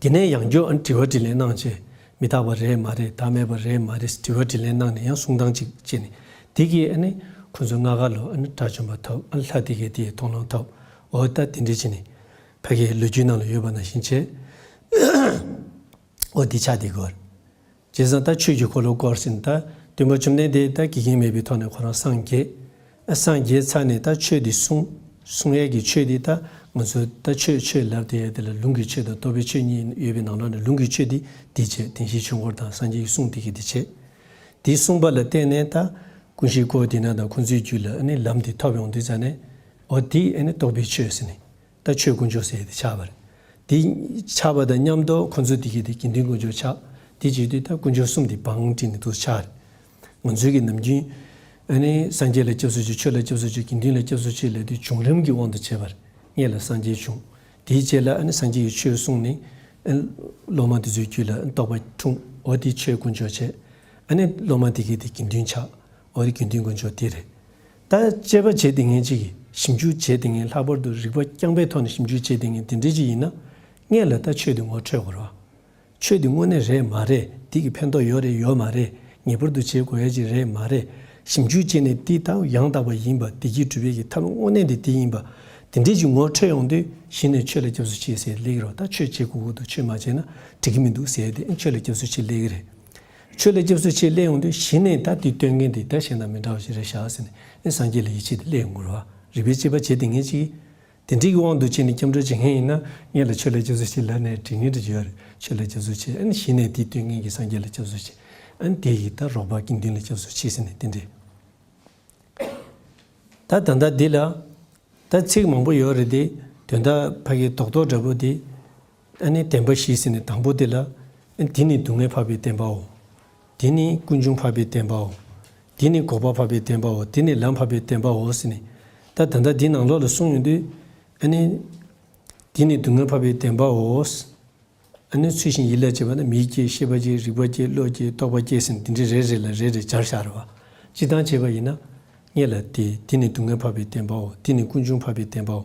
དེ་ནས་ཡང་བསྐྱར་ཨ་ནི་དྲི་བ་དྲིས་ལན་གནང་བྱས། མི་རྟག་པ་རེད་མ་རེད། བདག་མེད་པ་རེད་མ་རེད། དྲི་བ་དྲིས་ལན་གནང་ནས་ཡང་གསུང་སྟངས་གཅིག་བྱས་ནས་དེ་གིས་ཨ་ནི་ཁོ་ཚོ་ལྔ་ཀ་ལོ་ཨ་ནི་དགྲ་བཅོམ་པ་ཐོབ། ཨ་ནི་ལྷ་དེ་གས་དེ་མཐོང་ལམ་ཐོབ། འོ་ད་དེ་འདྲ་བྱས་ནས་ཕ་གིའི་ལོ་རྒྱུས་ནང་ལ་ཡོད་པ་ནང་བཞིན་བྱས། འོ་དེ་ཆགས་དེ་གོ། བྱས་ཙང་ད་ཆོས་ཀྱི་འཁོར་ལོ་བསྐོར་ཟིན། ད་སྟོན་པ་བཅོམ་ལྡན་འདས་ད་དགེ་རྒན་མེད་པའི་ཐོག་ནས་ཁོ་རང་སངས་རྒྱས། ཨ་སངས་རྒྱས་ཚར་ནས་ད་ཆོས་འདི་གསུང་། གསུང་ཡས་ཀྱི་ཆོས་འདི་ད་ང་ཚོ་ད་ཆོས་ཆོས་ལབ་དེ་ཡས་དེ་ལ་ལུང་གི་ཆོས་དང་རྟོགས་པའི་ཆོས་གཉིས་ཡོད་པའི་ནང་ལོགས་ནས་ལུང་གི་ཆོས་འདི་འདི་བྱས། བདེན་བཞིའི་ཆོས་འཁོར་དང་སངས་རྒྱས་ཀྱི་གསུང་དེ་གི་འདི་བྱས། དེ་གསུངས་པ་ལ་བརྟེན་ནས་ད་ཀུན་གཞི་ཀོ་ཨོར་ཌི་ནེ་ཊ་དང་ཁོང་ཚོའི་རྒྱུད་ལ་ཨ་ནི་ལམ་འདི་ཐོབ་ཡོང་དུས་ཙང་ནས་འོ་དེ་ཨ་ནི་རྟོགས་པའི་ཆོས་ཟེར་ནས། ད་ཆོས་དཀོན་མཆོག་ཟེར་ཡས་དེ་ཆགས་པ་རེད། དེ་ཆགས་པ་དང་མཉམ་དུ་ཁོ་ཚོ་དེ་གི་དེ་དགེ་འདུན་དཀོན་མཆོག་ཆགས། དེ་བྱེད་དུས་ད་དཀོན་མཆོག་གསུམ་དེ་བང་བསྒྲིགས་ནས་འདུག་ཆགས་རེད། ང་ཚོའི་གི་ནམ་རྒྱུན་ཨ་ནི་སངས་རྒྱས་ལ་སྐྱབས་སུ་མཆིའོ། ཆོས་ལ་སྐྱབས་སུ་མཆིའོ། དགེ་འདུན་ལ་སྐྱབས་སུ་མཆིའོ་ལབ་དུས་བྱུང་རིམ་གྱི་དབང་དུ་བྱས་པ་རེད། སྔོན་ལ་སངས་རྒྱས་བྱུང་། དེའི་རྗེས་ལ་ཨ་ནི་སངས་རྒྱས་ཀྱི་ཆོས་གསུངས་ནས་ཨ་ནི་སློབ་མ་དེ་ཚོའི་རྒྱུད་ལ་ཨ་ནི་རྟོགས་པ་འཁྲུངས། འོ་དེ་ཆོས་དཀོན་མཆོག་བྱས། ཨ་ནི་སློབ་མ་དེ་གི་དེ་དགེ་འདུན་ཆགས། འོ་དེ་དགེ་འདུན་དཀོན་མཆོག་དེ་རེད། ད་དཔྱད་པ་བྱེད་དེ་ངན་ཅིག་གིས་ཞིབ་འཇུག་བྱེད་དེ་ངན། ལྷག་པར་དུ་རིག་པ་རྐྱང་པའི་ཐོག་ནས་ཞིབ་འཇུག་བྱེད་དེ་ངན་དེ་འདྲ་ཅིག་ཡིན་ན། སྔོན་ལ་ད་ཆོས་དེ་ངོ་འཕྲོད་དགོས་རེད་བ། ཆོས་དེ་དངོས་གནས་རེད་མ་རེད། དེ་གི་ཕན་ཐོགས་ཡོད་རེད་ཡོད་མ་རེད། ངེས་པར་དུ་བྱེད་དགོས་ཡ་ཅིག་རེད་མ་རེད། ཞིབ་འཇུག་བྱས་ནས་དེ་ད་ཡང་དག་པ་ཡིན་པ། བདེ་སྐྱིད་སྒྲུབ་པའི་གི་ཐབས་དངོས་གནས་དེ་དེ་ཡིན་པ། དེ་འདྲས་ཅིག་ངོ་འཕྲོད་ཡོང་དུས་གཞི་ནས་ཆོས་ལ་སྐྱབས་སུ་མཆི་ཟེར་སླེབས་ཀྱི་རེད་བ། ད་ཆོས་བྱེད་དགོས་ཀྱི་འདུག་ཆོས་མ་བྱས་ན་འགྲིག་གི་མི་འདུག་ཟེར་དེ་ཨ་ནི་ཆོས་ལ་སྐྱབས་སུ་མཆི་སླེབས་ཀྱི་རེད། ཆོས་ལ་སྐྱབས་སུ་མཆི་སླེབས་ཡོང་དུས་གཞི་ནས་ད་དེ་སྟོན་མཁན་དེ་ད་གཞན་དང་མི་འདྲ་བ་ཞིག་རེད་ཤག་ཟེར་ནས་ཨེ་སངས་རྒྱས་ལ་ཡིད་ཆེས་དེ་སླེབས་ཡོང་གི་རེད་བ། རིག་པའི་དཔྱད་པ་བྱེད་དེ་ངན་ཅིག་དེ་འདྲའི་དབང་དུ་བྱས་ནས་སྐྱབས་འགྲོ་བྱེད་མཁན་ཡིན་ན་སྔོན་ལ་ཆོས་ལ་སྐྱབས་སུ་མཆི་ལབ་ནས་འགྲིག་ངེས་འདྲ་ཅིག་ཡོད་རེད། ཆོས་ལ་སྐྱབས་སུ་མཆི། ཨ་ནི་གཞི་ནས་དེ་སྟོན་མཁན་གྱི་སངས་རྒྱས་ལ་སྐྱབས་སུ་མཆི། ཨ་ནི་དེ་ཡི་ད་རོགས་པ་དགེ་འདུན་ལ་སྐྱབས་སུ་མཆི་ཟེར་ནས་དེ་འདྲས། ད་ད་ལྟ་འདི་ལ་ད་ཚིག་མང་པོ་ཡོད་རེད་དེ། དོན་དག་ཕ་གི་རྡོག་རྡོག་འདྲ་པོ་དེ། ཨ་ནི་བདེན་པ་བཞི་ཟེར་ནས་དང་པོ་དེ་ལ། ཨ་ནི་དེ་ནི་སྡུག་བསྔལ་འཕགས་པའི་བདེན་པའོ། དེ་ནི་ཀུན་འབྱུང་འཕགས་པའི་བདེན་པའོ། དེ་ནི་འགོག་པ་འཕགས་པའི་བདེན་པའོ། དེ་ནི་ལམ་འཕགས་པའི་བདེན་པའོ་ཟེར་ནས། ད་ད་ལྟ་འདི་ནང་ལོགས་ལ་གསུངས་ཡོང་དུས། ཨ་ནི་དེ་ནི་སྡུག་བསྔལ་འཕགས་པའི་བདེན་པའོ། ཨ་ནི་ཚུལ་བཞིན་ཡིད་ལ་བྱེད་པ་ན་མིག་སྐྱེ། ཤེས་པ་སྐྱེ། རིག་པ་སྐྱེ། བློ་སྐྱེ། རྟོག་པ་སྐྱེ་ཟེར་ནས་འདི་འདྲའི་རེ་རེ་ལ་རེ་རེ་སྦྱར་བཞག་རེད་བ། སྤྱིར་བཏང་བྱས་པ་ཡིན་ན། སྔོན་ལ་དེ་དེ་ནི་སྡུག་བསྔལ་འཕགས་པའི་བདེན་པའོ། དེ་ནི་ཀུན་འབྱུང་འཕགས་པའི་བདེན་པའོ།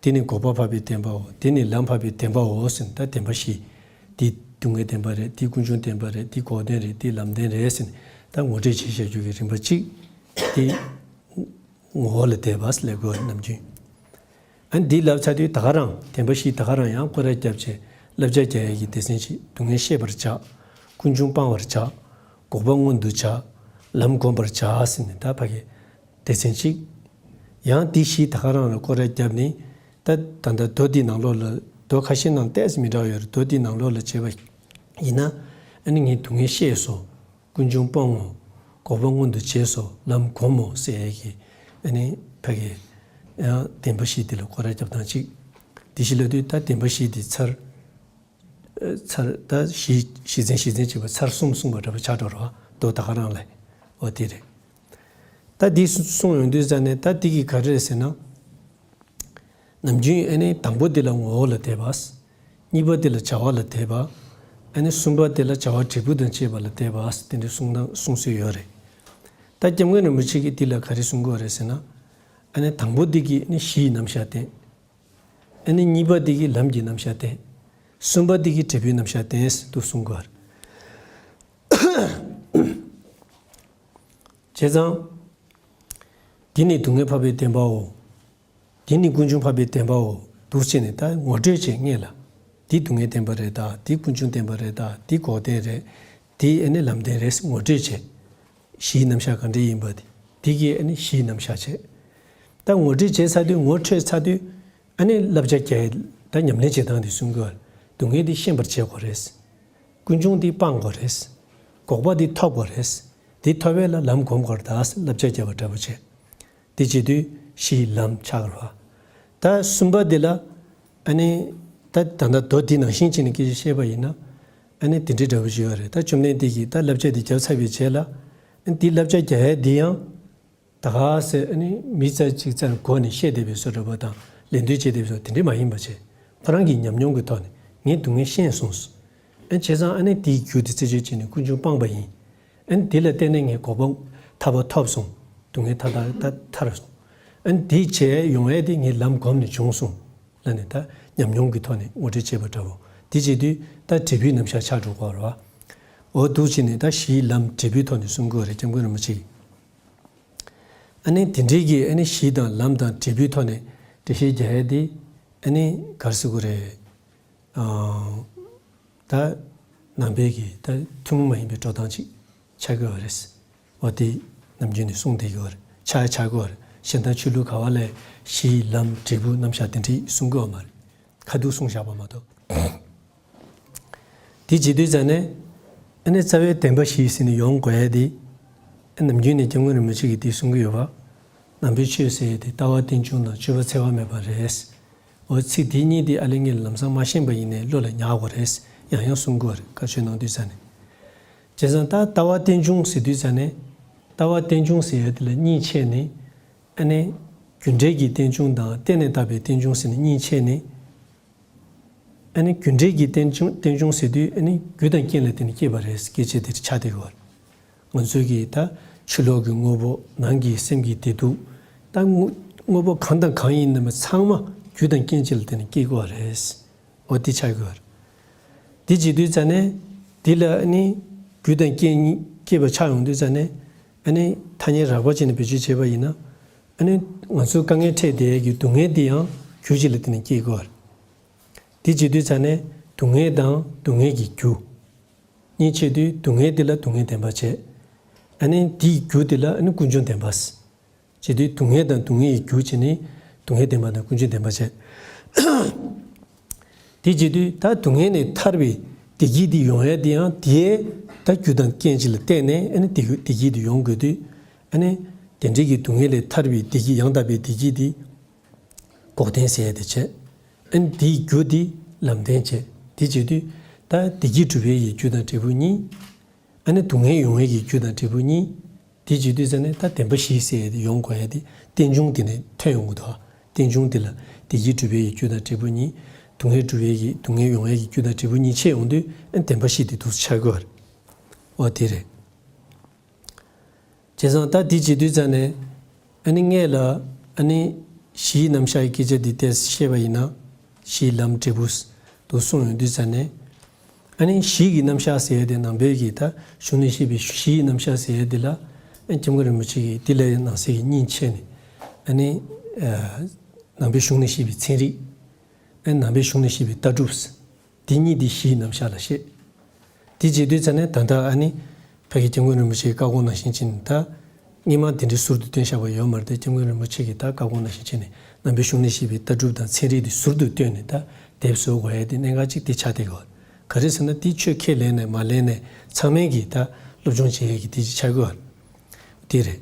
དེ་ནི་འགོག་པ་འཕགས་པའི་བདེན་པའོ། དེ་ནི་ལམ་འཕགས་པའི་བདེན་པའོ་ཟེར་ནས་ད་བདེན་པ་བཞི། དེ་སྡུག་བསྔལ་བདེན་པ་རེད། དེ་ཀུན་འབྱུང་བདེན་པ་རེད། དེ་འགོག་བདེན་རེད། དེ་ལམ་བདེན་རེད་ཟེར་ནས་ད་ངོ་སྤྲོད་བྱེད་བཞག་རྒྱུ་གི་རིམ་པ་གཅིག་དེ་ངོ་བོ་ལ་བསྡད་པ་ལབ་དགོས་ནམ་རྒྱུན། ཨ་ནི་འདི་ལབ་ཚར་དུས་ད་ག་རང་བདེན་པ་བཞི་ད་ག་རང་ཡང་སྐོར་ར་བརྒྱབ་བྱས་བསླབ་བྱ་རྒྱག་ཡས་ཀྱི་སྡེ་ཚན་ཅིག་སྡུག་བསྔལ་ཤེས་པར་བྱ། ཀུན་འབྱུང་སྤང་བར་བྱ། འགོག་པ་མངོན་དུ་བྱ། ལམ་བསྒོམ་པར་བྱ་ཟེར་ནས་ད་ཕ་གི་སྡེ་ཚན་གཅིག་ཡང་འདི་བཞི་ད་ག་རང་ལ་སྐོར་ར་བརྒྱབ་ནས། ད་ད་ལྟ་མདོ་འདི་ནང་ལོགས་ལ་མདོ་ཁ་ཤས་ནང་ཏོག་ཙམ་མི་འདྲ་བ་ཡོད་རེད། མདོ་འདི་ནང་ལོགས་ལ་བྱས་པ་ཡིན་ན། ཨ་ནི་ངས་སྡུག་བསྔལ་ཤེས་སོ། ཀུན་འབྱུང་སྤོང་ངོ་། འགོག་པ་མངོན་དུ་བྱས་སོ་ལམ་སྒོམ་མོ་ཟེར་ཡས་ཀྱི་ཨ་ནི་ཕ་གི་ཡང་བདེན་པ་བཞི་དེ་ལ་སྐོར་ར་རྒྱབ་སྟངས་གཅིག་དེ་བཞི་ལབ་དུས་ད་བདེན་པ་བཞི་དེ་ཚར། ཚར་ད་བཞི་བཞི་ཚན་བཞི་ཚན་བྱས་པ་ཚར་གསུམ་གསུངས་པ་འདྲ་པོ་ཆགས་འགྲོ་རོགས་དོ་ད་ག་རང་ལས། འོ་དེ་རེད། ད་འདི་གསུངས་ཡོང་དུས་ཙ་ནས་ད་འདི་གི་ག་རེ་རེད་ཟེར་ན། ནམ་རྒྱུན་ཨ་ནི་དང་པོ་འདི་ལ་ངོ་བོ་ལ་དད་པ། གཉིས་པ་འདི་ལ་བྱ་བ་ལ་དད་པ། ཨ་ནི་གསུམ་པ་འདི་ལ་བྱ་བ་འབྲས་བུ་དང་བཅས་པ་ལ་དད་པ་དེ་འདྲ་གསུང་སྟངས་གསུང་སྲོལ་ཡོད་རེད། ད་སྐྱབས་མགོན་རིན་པོ་ཆེ་གིས་འདི་ལ་ག་རེ་གསུང་གི་ཡོད་རེད་ཟེར་ན། ཨ་ནི་དང་པོ་འདི་གིས་ཨ་ནི་གཞིའི་རྣམ་གཞག་བསྟན། ཨ་ནི་གཉིས་པ་འདི་གིས་ལམ་གྱི་རྣམ་གཞག་བསྟན། གསུམ་པ་འདི་གིས་འབྲས་བུའི་རྣམ་གཞག་བསྟན་ཟེར་འདུག་གསུང་གི་ཡོད་རེད། བྱས་ཙང་། འདི་ནི་སྡུག་བསྔལ་འཕགས་པའི་བདེན་པའོ། འདི་ནི་ཀུན་འབྱུང་འཕགས་པའི་བདེན་པའོ། འདུག་བྱས་ནས་ད་ངོ་སྤྲོད་བྱེད་ངེས་ལ། འདི་སྡུག་བསྔལ་བདེན་པ་རེད་ད། འདི་ཀུན་འབྱུང་བདེན་པ་རེད་ད། འདི་འགོག་བདེན་རེད། འདི་ཨ་ནི་ལམ་བདེན་རེད་ངོ་སྤྲོད་བྱེད། གཞིའི་རྣམ་གཞག་ག་འདྲ་ཡིན་པ་དེ། འདི་གིས་ཨ་ནི་གཞིའི་རྣམ་གཞག་བྱེད། ད་ངོ་སྤྲོད་བྱས་ཚར་དུས་ངོ་འཕྲོད་ཚར་དུས། ཨ་ནི་བསླབ་བྱ་རྒྱག་ཡས་ད་ཉམས་ལེན་བྱེད་སྟངས་དེ་གསུང་གི་ཡོད་རེད། སྡུག་བསྔལ་འདི་ཤེས་པར་བྱེད་དགོས་རེད། ཀུན་འབྱུང་འདི་སྤང་དགོས་རེད། འགོག་པ་འདི་ཐོབ་དགོས་རེད། འདི་ཐོབ་ཡས་ལ་ལམ་སྒོམ་དགོས་རེད་ད་བསླབ་བྱ་རྒྱག་པ་འདྲ་པོ་བྱས། དེ་བྱེད་དུས་གཞིའི་ལམ་ཆགས་རོགས། ད་གསུམ་པ་འདི་ལ་ཨ་ནི་ད་ད་ལྟ་མདོ་འདི་ནང་བཞིན་བྱས་ནས་སྐད་ཆ་བཤད་པ་ཡིན་ན། ཨ་ནི་དེ་འདྲའི་འདྲ་པོ་ཞིག་ཡོད་རེད། ད་བཅོམ་ལྡན་འདས་ཀྱིས་ད་བསླབ་བྱ་འདི་བརྒྱབ་ཚར་བའི་རྗེས་ལ། ཨ་ནི་འདི་བསླབ་བྱ་རྒྱག་ཡས་འདི་ཡང་། ད་ག་སེ་ཨ་ནི་མི་རྩ་གཅིག་རྩ་ནས་གོ་ནས་བཤད་བསྡད་པའི་བཟོ་འདྲ་པོ་དང་ལན་འདེབས་བྱེད་བསྡད་པའི་བཟོ་དེ་འདྲ་མ་ཡིན་པ་བྱས། ཁོ་རང་གི་ཉམས་མྱོང་གི་ཐོག་ནས་ངས་སྡུག་བསྔལ་ཤེས་སོང་། ཨ་བྱས་ཙང་ཨ་ནི་དེའི་རྒྱུ་དེ་རྩད་གཅོད་བྱས་ནས་ཀུན་འབྱུང་སྤངས་པ་ཡིན། ཨ་ནི་དེ་ལ་བརྟེན་ནས་ངས་འགོག་པ་ཐར་པ་ཐོབ་སོང་། སྡུག་བསྔལ་ཐར་ཐར་ཐར་སོང་། ཨ་ནི་དེ་བྱས་ཡོང་ཡས་དེ་ངས་ལམ་གོམས་ནས་བྱུང་སོང་། ལབ་ནས་ད་ཉམས་མྱོང་གི་ཐོག་ནས་ངོ་སྤྲོད་བྱས་པ་འདྲ་བོ། དེ་བྱེད་དུས་ད་འབྲས་བུའི་རྣམ་གཞག་ཆགས་འགྲོ་གི་ཡོད་རེད་བ། འོ་འདུག་བྱས་ནས་ད་གཞིའི་ལམ་འབྲས་བུའི་ཐོག་ནས་གསུང་གི་ཡོད་རེད་སྐྱབས་མགོན་རིན་པོ་ཆེ་གིས། ཨ་ནི་དེ་འདྲའི་གི་ཨ་ནི་གཞི་དང་ལམ་དང་འབྲས་བུའི་ཐོག་ནས་འགྲེལ་བཤད་རྒྱག་ཡས་དེ་ཨ་ནི་ག་རེ་ཟེར་དགོས་རེད། ཨ། ད་ནང་པའི་གི་ད་ཐུན་མོང་མ་ཡིན་པའི་འགྲོ་སྟངས་ཅིག་ཆགས་ཀྱི་ཡོད་རེད། འོ་དེ་ནམ་རྒྱུན་ནས་གསུངས་བསྡད་ཀྱི་ཡོད་རེད། ཆགས་ཆགས་ཀྱི་ཡོད་རེད། གཞན་དག་ཆོས་ལུགས་ག་བ་ལས་གཞི་ལམ་འབྲས་བུ་རྣམ་གཞག་དེ་འདྲའི་གསུང་གི་ཡོད་མ་རེད། ཁ་ཐུག་གསུངས་བཞག་པ་མ་གཏོགས། དེ་བྱེད་དུས་ཙ་ནས་ཨ་ནི་རྩ་བའི་བདེན་པ་བཞི་ཟེར་ནས་ཡོང་དགོས་ཡ་དེ། ཨ་ནམ་རྒྱུན་ནས་སྐྱབས་མགོན་རིན་པོ་ཆེ་གིས་དེ་གསུང་གི་ཡོད་པ། ནང་པའི་ཆོས་ཟེར་ཡ་དེ་ལྟ་བ་རྟེན་འབྱུང་དང་སྤྱོད་པ་འཚེ་བ་མེད་པ་རེད། འོ་ཚིག་དེ་གཉིས་དེ་ཨ་ལེ་ངས་ལམ་སང་མ་ཤེས་པ་ཡིན་ནའི་བློ་ལ་ཉར་དགོས་རེད། ཡང་ཡང་གསུང་དགོས་རེད་བཀའ་ཆོས་གནང་དུས་ཙ་ནས། བྱས་ཙང་ད་ལྟ་བ་རྟེན་འབྱུང་ཟེར་དུས་ཙ་ནས། ལྟ་བ་རྟེན་འབྱུང་ཟེར་ཡ་དེ་ལ་གཉིས་ཕྱེ་ནས། ཨ་ནི། རྒྱུ་འབྲས་ཀྱི་རྟེན་འབྱུང་དང་བརྟེན་ནས་བཏགས་པའི་རྟེན་འབྱུང་ཟེར་ནས་གཉིས་ཕྱེ་ནས། ཨ་ནི་རྒྱུ་འབྲས་ཀྱི་རྟེན་འབྱུང་རྟེན་འབྱུང་ཟེར་དུས་ཨ་ནི་རྒྱུ་དང་རྐྱེན་ལ་བརྟེན་ནས་སྐྱེས་པ་རེད་སྐད་ཆ་དེ་ཆགས་བསྡད་ཡོད། ང་ཚོའི་གི་ད་ཕྱི་ལོགས་ཀྱི་དངོས་པོ་ནང་གི་སེམས་ཀྱི་བདེ་སྡུག་ད་དངོས་དངོས་པོ་གང་དང་གང་ཡིན་ནའི་ཚང་མ་རྒྱུ་དང་རྐྱེན་གཅིག་ལ་བརྟེན་ནས་སྐྱེ་དགོས་པ་རེད། འོ་དེ་ཆགས་ཀྱི་ཡོད། དེ་བྱེད་དུས་ཙ་ནས་དེ་ལ་ཨ་ནི་རྒྱུ་དང་རྐྱེན་གཉིས་སྐྱེས་པ་ཆགས་ཡོང་དུས་ཙ་ནས་ཨ་ནི་ཐ་སྙད་རགས་པ་བྱས་ནས་བེད་སྤྱོད་བྱས་པ་ཡིན་ན་ཨ་ནི་ང་ཚོའི་དཀའ་ངལ་འཕྲད་བསྡད་ཀྱི་སྡུག་བསྔལ་འདི་ཡང་རྒྱུ་གཅིག་ལ་བརྟེན་ནས་སྐྱེ་དགོས། དེ་བྱེད་དུས་ཙ་ནས་སྡུག་བསྔལ་དང་སྡུག་བསྔལ་གྱི་རྒྱུ། གཉིས་ཕྱེ་དུས་སྡུག་བསྔལ་འདི་ལ་སྡུག་བསྔལ་བདེན་པ་བྱས། ཨ་ནི་དེའི་རྒྱུ་འདི་ལ་ཨ་ནི་ཀུན་འབྱུང་བདེན་པ། བྱེད་དུས་སྡུག་བསྔལ་དང་སྡུག་བསྔལ་གྱི་རྒྱུ་བྱས་ནས་སྡུག་བསྔལ་བདེན་པ་དང་ཀུན་འབྱུང་བདེན་པ་བྱས། དེ་བྱེད་དུས་ད་སྡུག་བསྔལ་ནས་ཐར་བའི་བདེ་སྐྱིད་འདི་ཡོང་ཡ་དེ་ཡང་དེའི་ད་རྒྱུ་དང་རྐྱེན་གཅིག་ལ་བརྟེན་ནས་ཨ་ནི་བདེ་བདེ་སྐྱིད་འདི་ཡོང་དགོས་དུས་ཨ་ནི་དེ་འདྲའི་གི་སྡུག་བསྔལ་ལས་ཐར་བའི་བདེ་སྐྱིད་ཡང་དག་པའི་བདེ་སྐྱིད་འདི་འགོག་བདེན་ཟེར་ཡ་དེ་བྱས། ཨ་ནི་དེའི་རྒྱུ་འདི་ལམ་བདེན་བྱས། དེ་བྱེད་དུས་ད་བདེ་སྐྱིད་སྒྲུབ་པའི་ཡི་རྒྱུ་དང་འབྲས་བུ་གཉིས། ཨ་ནི་སྡུག་བསྔལ་ཡོང་བའི་ཡི་རྒྱུ་དང་འབྲས་བུ་གཉིས། དེ་བྱེད་དུས་ཙ་ནས་ད་བདེན་པ་བཞི་ཟེར་ཡ་དེ་ཡོང་དགོས་ཡ་དེ་རྟེན་འབྱུང་དེ་ནས་ཐོན་ཡོང་གི་འདུག་རྟེན་འབྱུང་དེ་ལ་བདེ་སྐྱིད་སྒྲུབ་པའི་ཡི་རྒྱུ་དང་འབྲས་བུ་གཉིས། སྡུག་བསྔལ་སྒྲུབ་པའི་ཡི་སྡུག་བསྔལ་ཡོང་བའི་ཡི་རྒྱུ་དང་འབྲས་བུ་གཉིས་ཕྱེ་ཡོང་དུས་ཨ་ནི་བདེན་པ་བཞི་དེ་འདུག་ཆགས་དགོས་པ་རེད། འོ་དེ་རེད། བྱས་ཙང་ད་འདི་བྱེད་དུས་ཙ་ནས་ཨ་ནི་སྔས་ལ་ཨ་ནི་གཞིའི་རྣམ་གཞག་གི་སྐད་ཆ་འདི་ཏོག་ཙམ་བཤད་པ་ཡིན་ན་གཞིའི་ལམ་འབྲས་བུ་དུ་གསུངས་ཡོང་དུས་ཙ་ནས་ཨ་ནི་གཞི་གི་རྣམ་གཞག་ཟེར་ཡ་དེ་ནང་པའི་གི་ད་གཞུང་ནས་བཤད་པའི་གཞིའི་རྣམ་གཞག་ཟེར་ཡ་དེ་ལ་ཨ་ནི་སྐྱབས་མགོན་རིན་པོ་ཆེ་གིས་འདི་ལ་ཡང་ནང་གསེས་ཀྱི་གཉིས་ཕྱེ་ནས་ཨ་ནི་ནང་པའི་གཞུང་ནས་བཤད་པའི་ཚན་རིག་ཨ་ནི་ནང་པའི་གཞུང་ནས་བཤད་པའི་ལྟ་གྲུབ། འདི་གཉིས་འདི་གཞིའི་རྣམ་གཞག་ལ་བཤད། དེ་བྱེད་དུས་ཙ་ནས་ད་ལྟ་ཨ་ནི་ཕ་གི་སྐྱབས་མགོན་རིན་པོ་ཆེའི་བཀའ་དགོངས་ནང་བཞིན་བྱས་ནས་ད་སྔོན་མ་དེ་འདྲའི་ཟུར་དུ་བཏོན་བཞག་པ་ཡོད་མ་རེད་དེ་སྐྱབས་མགོན་རིན་པོ་ཆེ་གི་ད་བཀའ་དགོངས་ནང་བཞིན་བྱས་ནས་ནང་པའི་གཞུང་ནས་བཤད་པའི་ལྟ་གྲུབ་དང་ཚན་རིག་དེ་ཟུར་དུ་བཏོན་ནས་ད་དེབ་བཟོ་དགོས་ཡ་དེ་གནད་འགག་ཅིག་དེ་ཆགས་བསྡད་ཡོད། ག་རེ་ཟེར་ན་དེ་ཆོས་ཁས་ལེན་ནས་མ་ལེན་ནས་ཚང་མས་གི་ད་ སློབ་སྦྱོང་བྱེད་ཡས་ཀྱི་དེ་ཅིག་ཆགས་ཀྱི་ཡོད་རེད། དེ་རེད།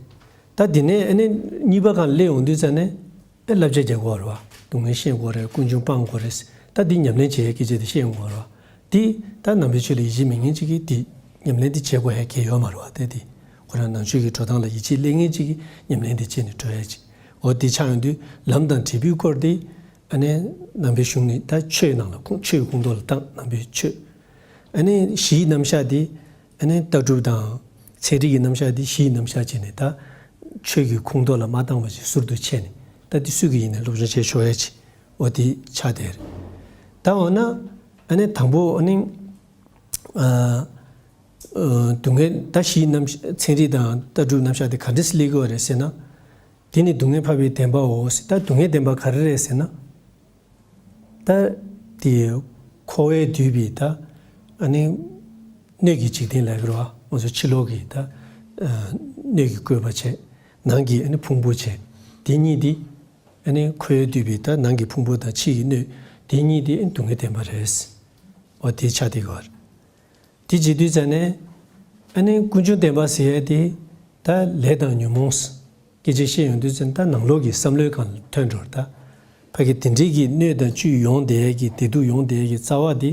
ད་དེ་ནས་ཨ་ནི་གཉིས་པ་གང་སླེབས་ཡོང་དུས་ཙ་ནས་ཨེ་བསླབ་བྱ་རྒྱག་དགོས་རེད་བ། སྡུག་བསྔལ་ཤེས་དགོས་རེད། ཀུན་འབྱུང་སྤང་དགོས་རེད། ད་འདི་ཉམས་ལེན་བྱེད་ཡས་སྐད་ཆ་དེ་བཤད་ཡོང་དགོས་རེད་བ། དེ་ད་ནང་པའི་ཆོས་ལ་ཡིད་ཆེས་མེད་མཁན་ཅིག་གིས་དེ་ཉམས་ལེན་དེ་བྱེད་དགོས་ཡས་གལ་ཡོད་མ་རེད་བ། དེ་དེ་ཁོ་རང་ནང་ཆོས་ཀྱི་འགྲོ་སྟངས་ལ་ཡིད་ཆེས་སླེབས་མཁན་ཅིག་གིས་ཉམས་ལེན་དེ་བྱས་ནས་འགྲོ་ཡས་ཅིག་འོ་དེ་ཆགས་ཡོང་དུས་ལམ་དང་འབྲས་བུའི་སྐོར་དེ་ཨ་ནི་ནང་པའི་གཞུང་ནས་ད་ཆོས་ནང་ལ་ཁུངས་ཆོས་ཀྱི་ཁུངས་ཐོག་ལ་བཏང་། ནང་པའི་ཆོས། ཨ་ནི་གཞིའི་རྣམ་གཞག་དེ་ཨ་ནི་ལྟ་གྲུབ་དང་ཚན་རིག་གི་རྣམ་གཞག་དེ་གཞིའི་རྣམ་གཞག་བྱས་ནས་ད་ཆོས་ཀྱི་ཁུངས་ཐོག་ལ་མ་བཏང་བ་ཞིག་ཟུར་དུ་ཕྱེ་ནས་ད་དེ་སུ་གིས་ཡིན་ནའི་སློབ་སྦྱོང་བྱས་ཆོག་ཡས་ཅིག་འོ་དེ་ཆགས་བསྡད་རེད། ད་འོ་ན་ཨ་ནི་དང་པོ་ཨ་ནི་ཨ་ཨ་སྡུག་བསྔལ་ད་གཞིའི་རྣམ་ཚན་རིག་དང་ལྟ་གྲུབ་རྣམ་གཞག་དེ་ག་འདྲས་སེ་སླེབས་ཀྱི་ཡོད་རེད་ཟེར་ན། དེ་ནི་སྡུག་བསྔལ་འཕགས་པའི་བདེན་པའོ་ཟེར། ད་སྡུག་བསྔལ་བདེན་པ་ག་རེ་རེད་ཟེར་ན། ད་དེ་འཁོར་བས་བསྡུས་པའི་ད་ཨ་ནི་སྣོད་ཀྱི་འཇིག་རྟེན་ལབ་ཀྱི་རེད་བ། ང་ཚོ་ཕྱི་ལོགས་ཀྱི་ད་ཨ་སྣོད་ཀྱིས་བསྐོས་པ་བྱས། ནང་གི་ཨ་ནི་ཕུང་པོ་བྱས། དེ་གཉིས་དེ་ཨ་ནི་འཁོར་བས་བསྡུས་པའི་ད་ནང་གི་ཕུང་པོ་དང་ཕྱི་ཡི་སྣོད། དེ་གཉིས་དེ་ཨ་ནི་སྡུག་བསྔལ་བདེན་པ་རེད། འོ་དེ་ཆགས་བསྡད་ཀྱི་ཡོད་རེད། དེ་བྱེད་དུས་ཙ་ནས་ཨ་ནི་ཀུན་འབྱུང་བདེན་པ་ཟེར་ཡས་དེ་ད་ལས་དང་ཉོན་མོངས་སྐད་ཆ་བཤད་ཡོང་དུས་ཙ་ནས་ད་ནང་ལོགས་ཀྱི་བསམ་བློའི་སྒང་ལ་ཐོན་འགྲོ་རེད་ད། ཕ་གི་དེ་འདྲའི་གི་སྣོད་དང་བཅུད་ཡོང་བསྡད་ཡས་ཀྱི་བདེ་སྡུག་ཡོང་བསྡད་ཡས་ཀྱི་རྩ་བ་དེ་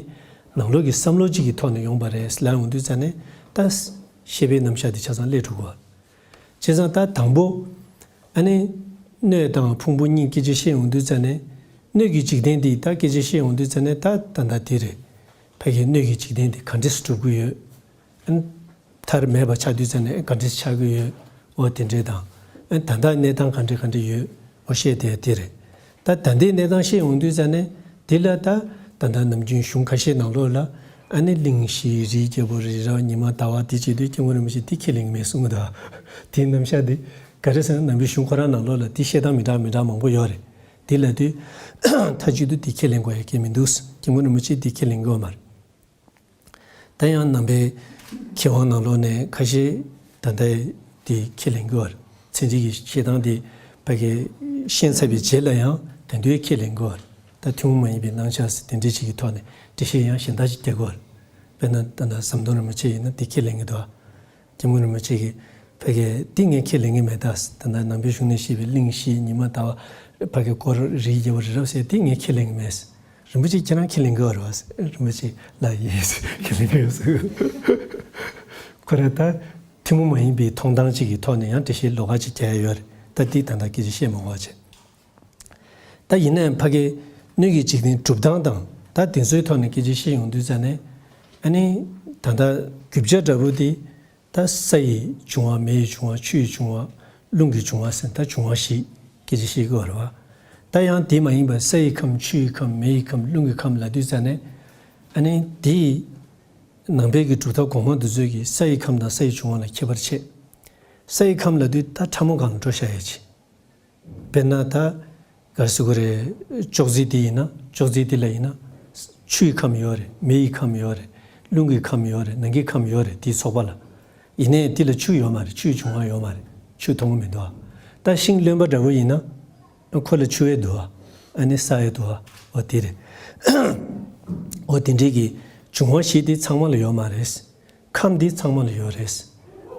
ནང་ལོགས་ཀྱི་བསམ་བློ་གཅིག་གི་ཐོག་ནས་ཡོང་པ་རེད་ལབ་ཡོང་དུས་ཙ་ནས་ད་ཤེས་པའི་རྣམ་གཞག་དེ་ཆ་ཚང་སླེབས་འགྲོ་གི་ཡོད། བྱས་ཙང་ད་དང་པོ་ཨ་ནི་སྣོད་དང་ཕུང་པོ་གཉིས་སྐད་ཆ་བཤད་ཡོང་དུས་ཙ་ནས་སྣོད་ཀྱི་འཇིག་རྟེན་འདི་ད་སྐད་ཆ་བཤད་ཡོང་དུས་ཙ་ནས་ད་ད་ལྟ་དེ་རེད། ཕ་གི་སྣོད་ཀྱི་འཇིག་རྟེན་འདི་ག་འདྲས་སེ་གྲུབ་ཀྱི་ཡོད། ཨ་ནི་མཐར་མེད་པ་ཆགས་དུས་ཙ་ནས་ག་འདྲས་སེ་ཆགས་ཀྱི་ཡོད། འོ་དེ་འདྲས་དང་། ཨ་ནི་ད་ལྟ་གནས་སྟངས་ག་འདྲས་ག་འདྲས་ཡོད། འོ་བཤད་དེ་དེ་རེད། ད་ད་ལྟའི་གནས་སྟངས་བཤད་ཡོང་དུས་ཙ་ནས་དེ་ལ་ད་ད་ལྟ་ནམ་རྒྱུན་གཞུང་ཁ་ཤས་ནང་ལོགས་ལ་ཨ་ནི་གླིང་བཞི་རིའི་རྒྱལ་པོ་རི་རབ་ཉི་མ་ཟླ་བ་དེ་བྱེད་དུས་སྐྱབས་མགོན་རིན་པོ་ཆེ་དེ་ཁས་ལེན་གྱི་མེད་གསུང་གི་འདུག་དེའི་རྣམ་གཞག་དེ་ག་རེ་ཟེར་ན་ནམ་རྒྱུན་གཞུང་ཁོ་རང་ནང་ལོགས་ལ་དེ་བཤད་སྟངས་མི་འདྲ་མི་འདྲ་མང་པོ་ཡོད་རེད། དེ་ལབ་དུས་མཐའ་མཇུག་ཏུ་དེ་ཁས་ལེན་དགོས་ཡ་གལ་མི་འདུག་སྐྱབས་མགོན་རིན་པོ་ཆེ་དེ་ཁས་ལེན་གྱི་ཡོད་མ་རེད། ད་ཡང་ནང་པའི་མཁས་དབང་ནང་ལོགས་ནས་ཁ་ཤས་ད་ལྟ་དེ་ཁས་ལེན་གྱི་ཡོད་རེད། ཚན་རིག་གི་བཤད་སྟངས་དེ་ཕ་གི་ཤེས་ཚར་བའི་རྗེས་ལ་ཡང་དེ་འདྲའི་ཁས་ལེན་གྱི་ཡོད་རེད། ད་ཐུན་མོང་མ་ཡིན་པའི་སྣང་ཆ་ཟེར་དེ་འདྲའི་ཅིག་གི་ཐོག་ནས་འགྲེལ་བཤད་ཡང་གཞན་དག་ཅིག་རྒྱག་གི་ཡོད་རེད། དཔེར་ན་ད་ལྟ་ཟམ་གདོང་རིན་པོ་ཆེ་ཡིན་ན་དེ་ཁས་ལེན་གྱི་འདུག་སྐྱབས་མགོན་རིན་པོ་ཆེ་གིས་ཕ་གི་འདི་ངས་ཁས་ལེན་གྱི་མེད་ད། ད་ལྟ་ནང་པའི་གཞུང་ནས་བཤད་པའི་གླིང་བཞི་ཉི་མ་ཟླ་བ་ཕ་གི་སྐོར་རིའི་རྒྱལ་པོ་རི་རབ་ཟེར་འདི་ངས་ཁས་ལེན་གྱི་མེད། རིན་པོ་ཆེ་ཁྱེད་རང་ཁས་ལེན་གྱི་ཡོད་རེད་བ། རིན་པོ་ཆེ་ལགས་ཡིན། ཁས་ལེན་གྱི་ཡོད་ཟེར། ཁོ་རང་ད་ཐུན་མོང་མ་ཡིན་པའི་མཐོང་སྟངས་གཅིག་གི་ཐོག་ནས་ཡང་འགྲེལ་བཤད་ལོགས་ཀ་ཅིག་རྒྱག་ཡ་ཡོད་རེད། ད་འདི་ད་ལྟ་སྐད་ཆ་བཤད་མ་དགོས་པ་བྱས། ད་ཡིན་ནའང་ཕ་གི་སྣོད་ཀྱི་འཇིག་རྟེན་གྲུབ་སྟངས་དང་ད་དེ་ཚོའི་ཐོག་ནས་སྐད་ཆ་བཤད་ཡོང་དུས་ཙ་ནས་ཨ་ནི་ད་ལྟ་རྒྱུ་ཆ་འདྲ་པོ་དེ་ད་ས་ཡི་འབྱུང་བ། མེ་ཡི་འབྱུང་བ། ཆུ་ཡི་འབྱུང་བ། རླུང་གི་འབྱུང་བ་ཟེར་ད་འབྱུང་བ་བཞི་སྐད་ཆ་བཤད་ཀྱི་ཡོད་རེད་བ། ད་ཡང་དེ་མ་ཡིན་པར་ས་ཡི་ཁམས། ཆུ་ཡི་ཁམས། མེ་ཡི་ཁམས། རླུང་གི་ཁམས་ལབ་དུས་ཙ་ནས་ཨ་ནི་དེ་ནང་པའི་གི་གྲུབ་མཐའ་གོང་མ་འདི་ཚོས་ཀྱི་ས་ཡི་ཁམས་དང་ས་ཡི་འབྱུང་བ་ལ་ཁྱད་པར་ཕྱེ། ས་ཡི་ཁམས་ལབ་དུས་ད་ཕྲ་མོ་སྒང་ལ་འགྲོ་བཞག་ཡ་ཅིག་དཔེར་ན་ད་ག་རེ་ཟེར་དགོས་རེད། ཅོག་ཙེ་འདི་ཡིན་ན་ཅོག་ཙེ་འདི་ལ་ཡིན་ན་ཆུ་ཡི་ཁམས་ཡོད་རེད། མེ་ཡི་ཁམས་ཡོད་རེད། རླུང་གི་ཁམས་ཡོད་རེད། ནང་གི་ཁམས་ཡོད་རེད། དེའི་ཚོགས་པ་ལ། ཡིན་ནའི་འདི་ལ་ཆུ་ཡོད་མ་རེད། ཆུ་ཡི་འབྱུང་བ་ཡོད་མ་རེད། ཆུ་མཐོང་གི་མི་འདུག་ཨ། ད་ཤིང་རློན་པ་འདྲ་པོ་ཡིན་ན་ཁོ་ལ་ཆུ་ཡོད་འདུག་ཨ། ཨ་ནི་ས་ཡོད་འདུག་ཨ། འོ་དེ་རེད། འོ་དེ་འདྲའི་གི་འབྱུང་བ་བཞི་དེ་ཚང་མ་ལ་ཡོད་མ་རེད། ཁམས་འདི་ཚང་མ་ལ་ཡོད་རེད།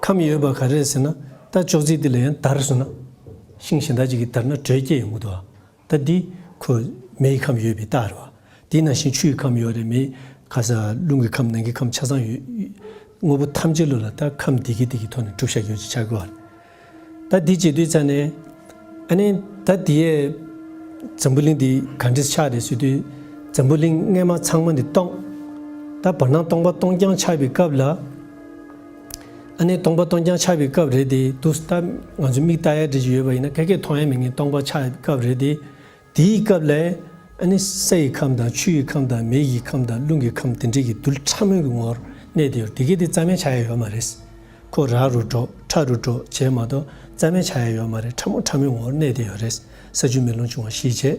ཁམས་ཡོད་པ་ག་རེ་རེད་ཟེར་ན། ད་ཅོག་ཙེ་འདི་ལ་ཡང་བརྡར་སོང་ན། ཤིང་གཞན་དག་ཅིག་གིས་བརྡར་ན་དྲོད་སྐྱེ་ཡོང་གི་འདུག་ཨ། ད་འདི་ཁོ་མེའི་ཁམས་ཡོད་པའི་རྟགས་རེད་བ། དེ་ནང་བཞིན་ཆུའི་ཁམས་ཡོད་རེད། མེ་ཁ་ས་རླུང་གི་ཁམས། ནང་གི་ཁམས་ཆ་ཚང་ཡོད། དངོས་པོ་ཐམས་ཅད་ལོ་ལ་ད་ཁམས་དེ་གི་དེ་གི་ཐོག་ནས་གྲུབ་བཞག་ཡོད་ཅེས་ཆགས་ཀྱི་ཡོད་རེད། ད་འདི་བྱེད་དུས་ཙ་ནས་ཨ་ནི་ད་འདི་ཡས་འཛམ་བུ་གླིང་འདི་ག་འདྲས་ཆགས་རེད་ཟེར་དུས། འཛམ་བུ་གླིང་སྔས་མ་ཚང་མ་འདི་སྟོང་། ད་བར་སྣང་སྟོང་པ་སྟོང་རྐྱང་ཆགས་པའི་སྐབས་ལ། ཨ་ནི་སྟོང་པ་སྟོང་རྐྱང་ཆགས་པའི་སྐབས་རེད་དེ། འདུག་ད་ང་ཚོ་མིག་ལྟ་ཡ་འདྲ་ཅིག་ཡོད་པ་ཡིན་ན་ག་གེ་མཐོང་ཡ་མེད་མཁན་སྟོང་པ་ཆགས་པའི་སྐབས་རེད་དེ། དེའི་སྐབས་ལ་ཨ་ནི་ས་ཡི་ཁམས་དང་ཆུ་ཡི་ཁམས་དང་མེ་ཡི་ཁམས་དང་རླུང་གི་ཁམས་དེ་འདྲས་ཀྱི་རྡུལ་ཕྲ་མོའི་གི་ངོ་བོར་གནས་བསྡད་ཡོད། དེ་གས་དེ་རྩ་མེད་ཆགས་ཡ་ཡོད་མ་རེད། ཁོ་རག་རུ་འགྲོ་ཕྲ་རུ་འགྲོ་བྱས་མ་གཏོགས་རྩ་མེད་ཆགས་ཡ་ཡོད་མ་རེད། ཕྲ་མོ་ཕྲ་མོའི་ངོ་བོར་གནས་བསྡད་ཡོད་རེད། ས་ཆུ་མེ་རླུང་འབྱུང་བ་བཞི་བྱས།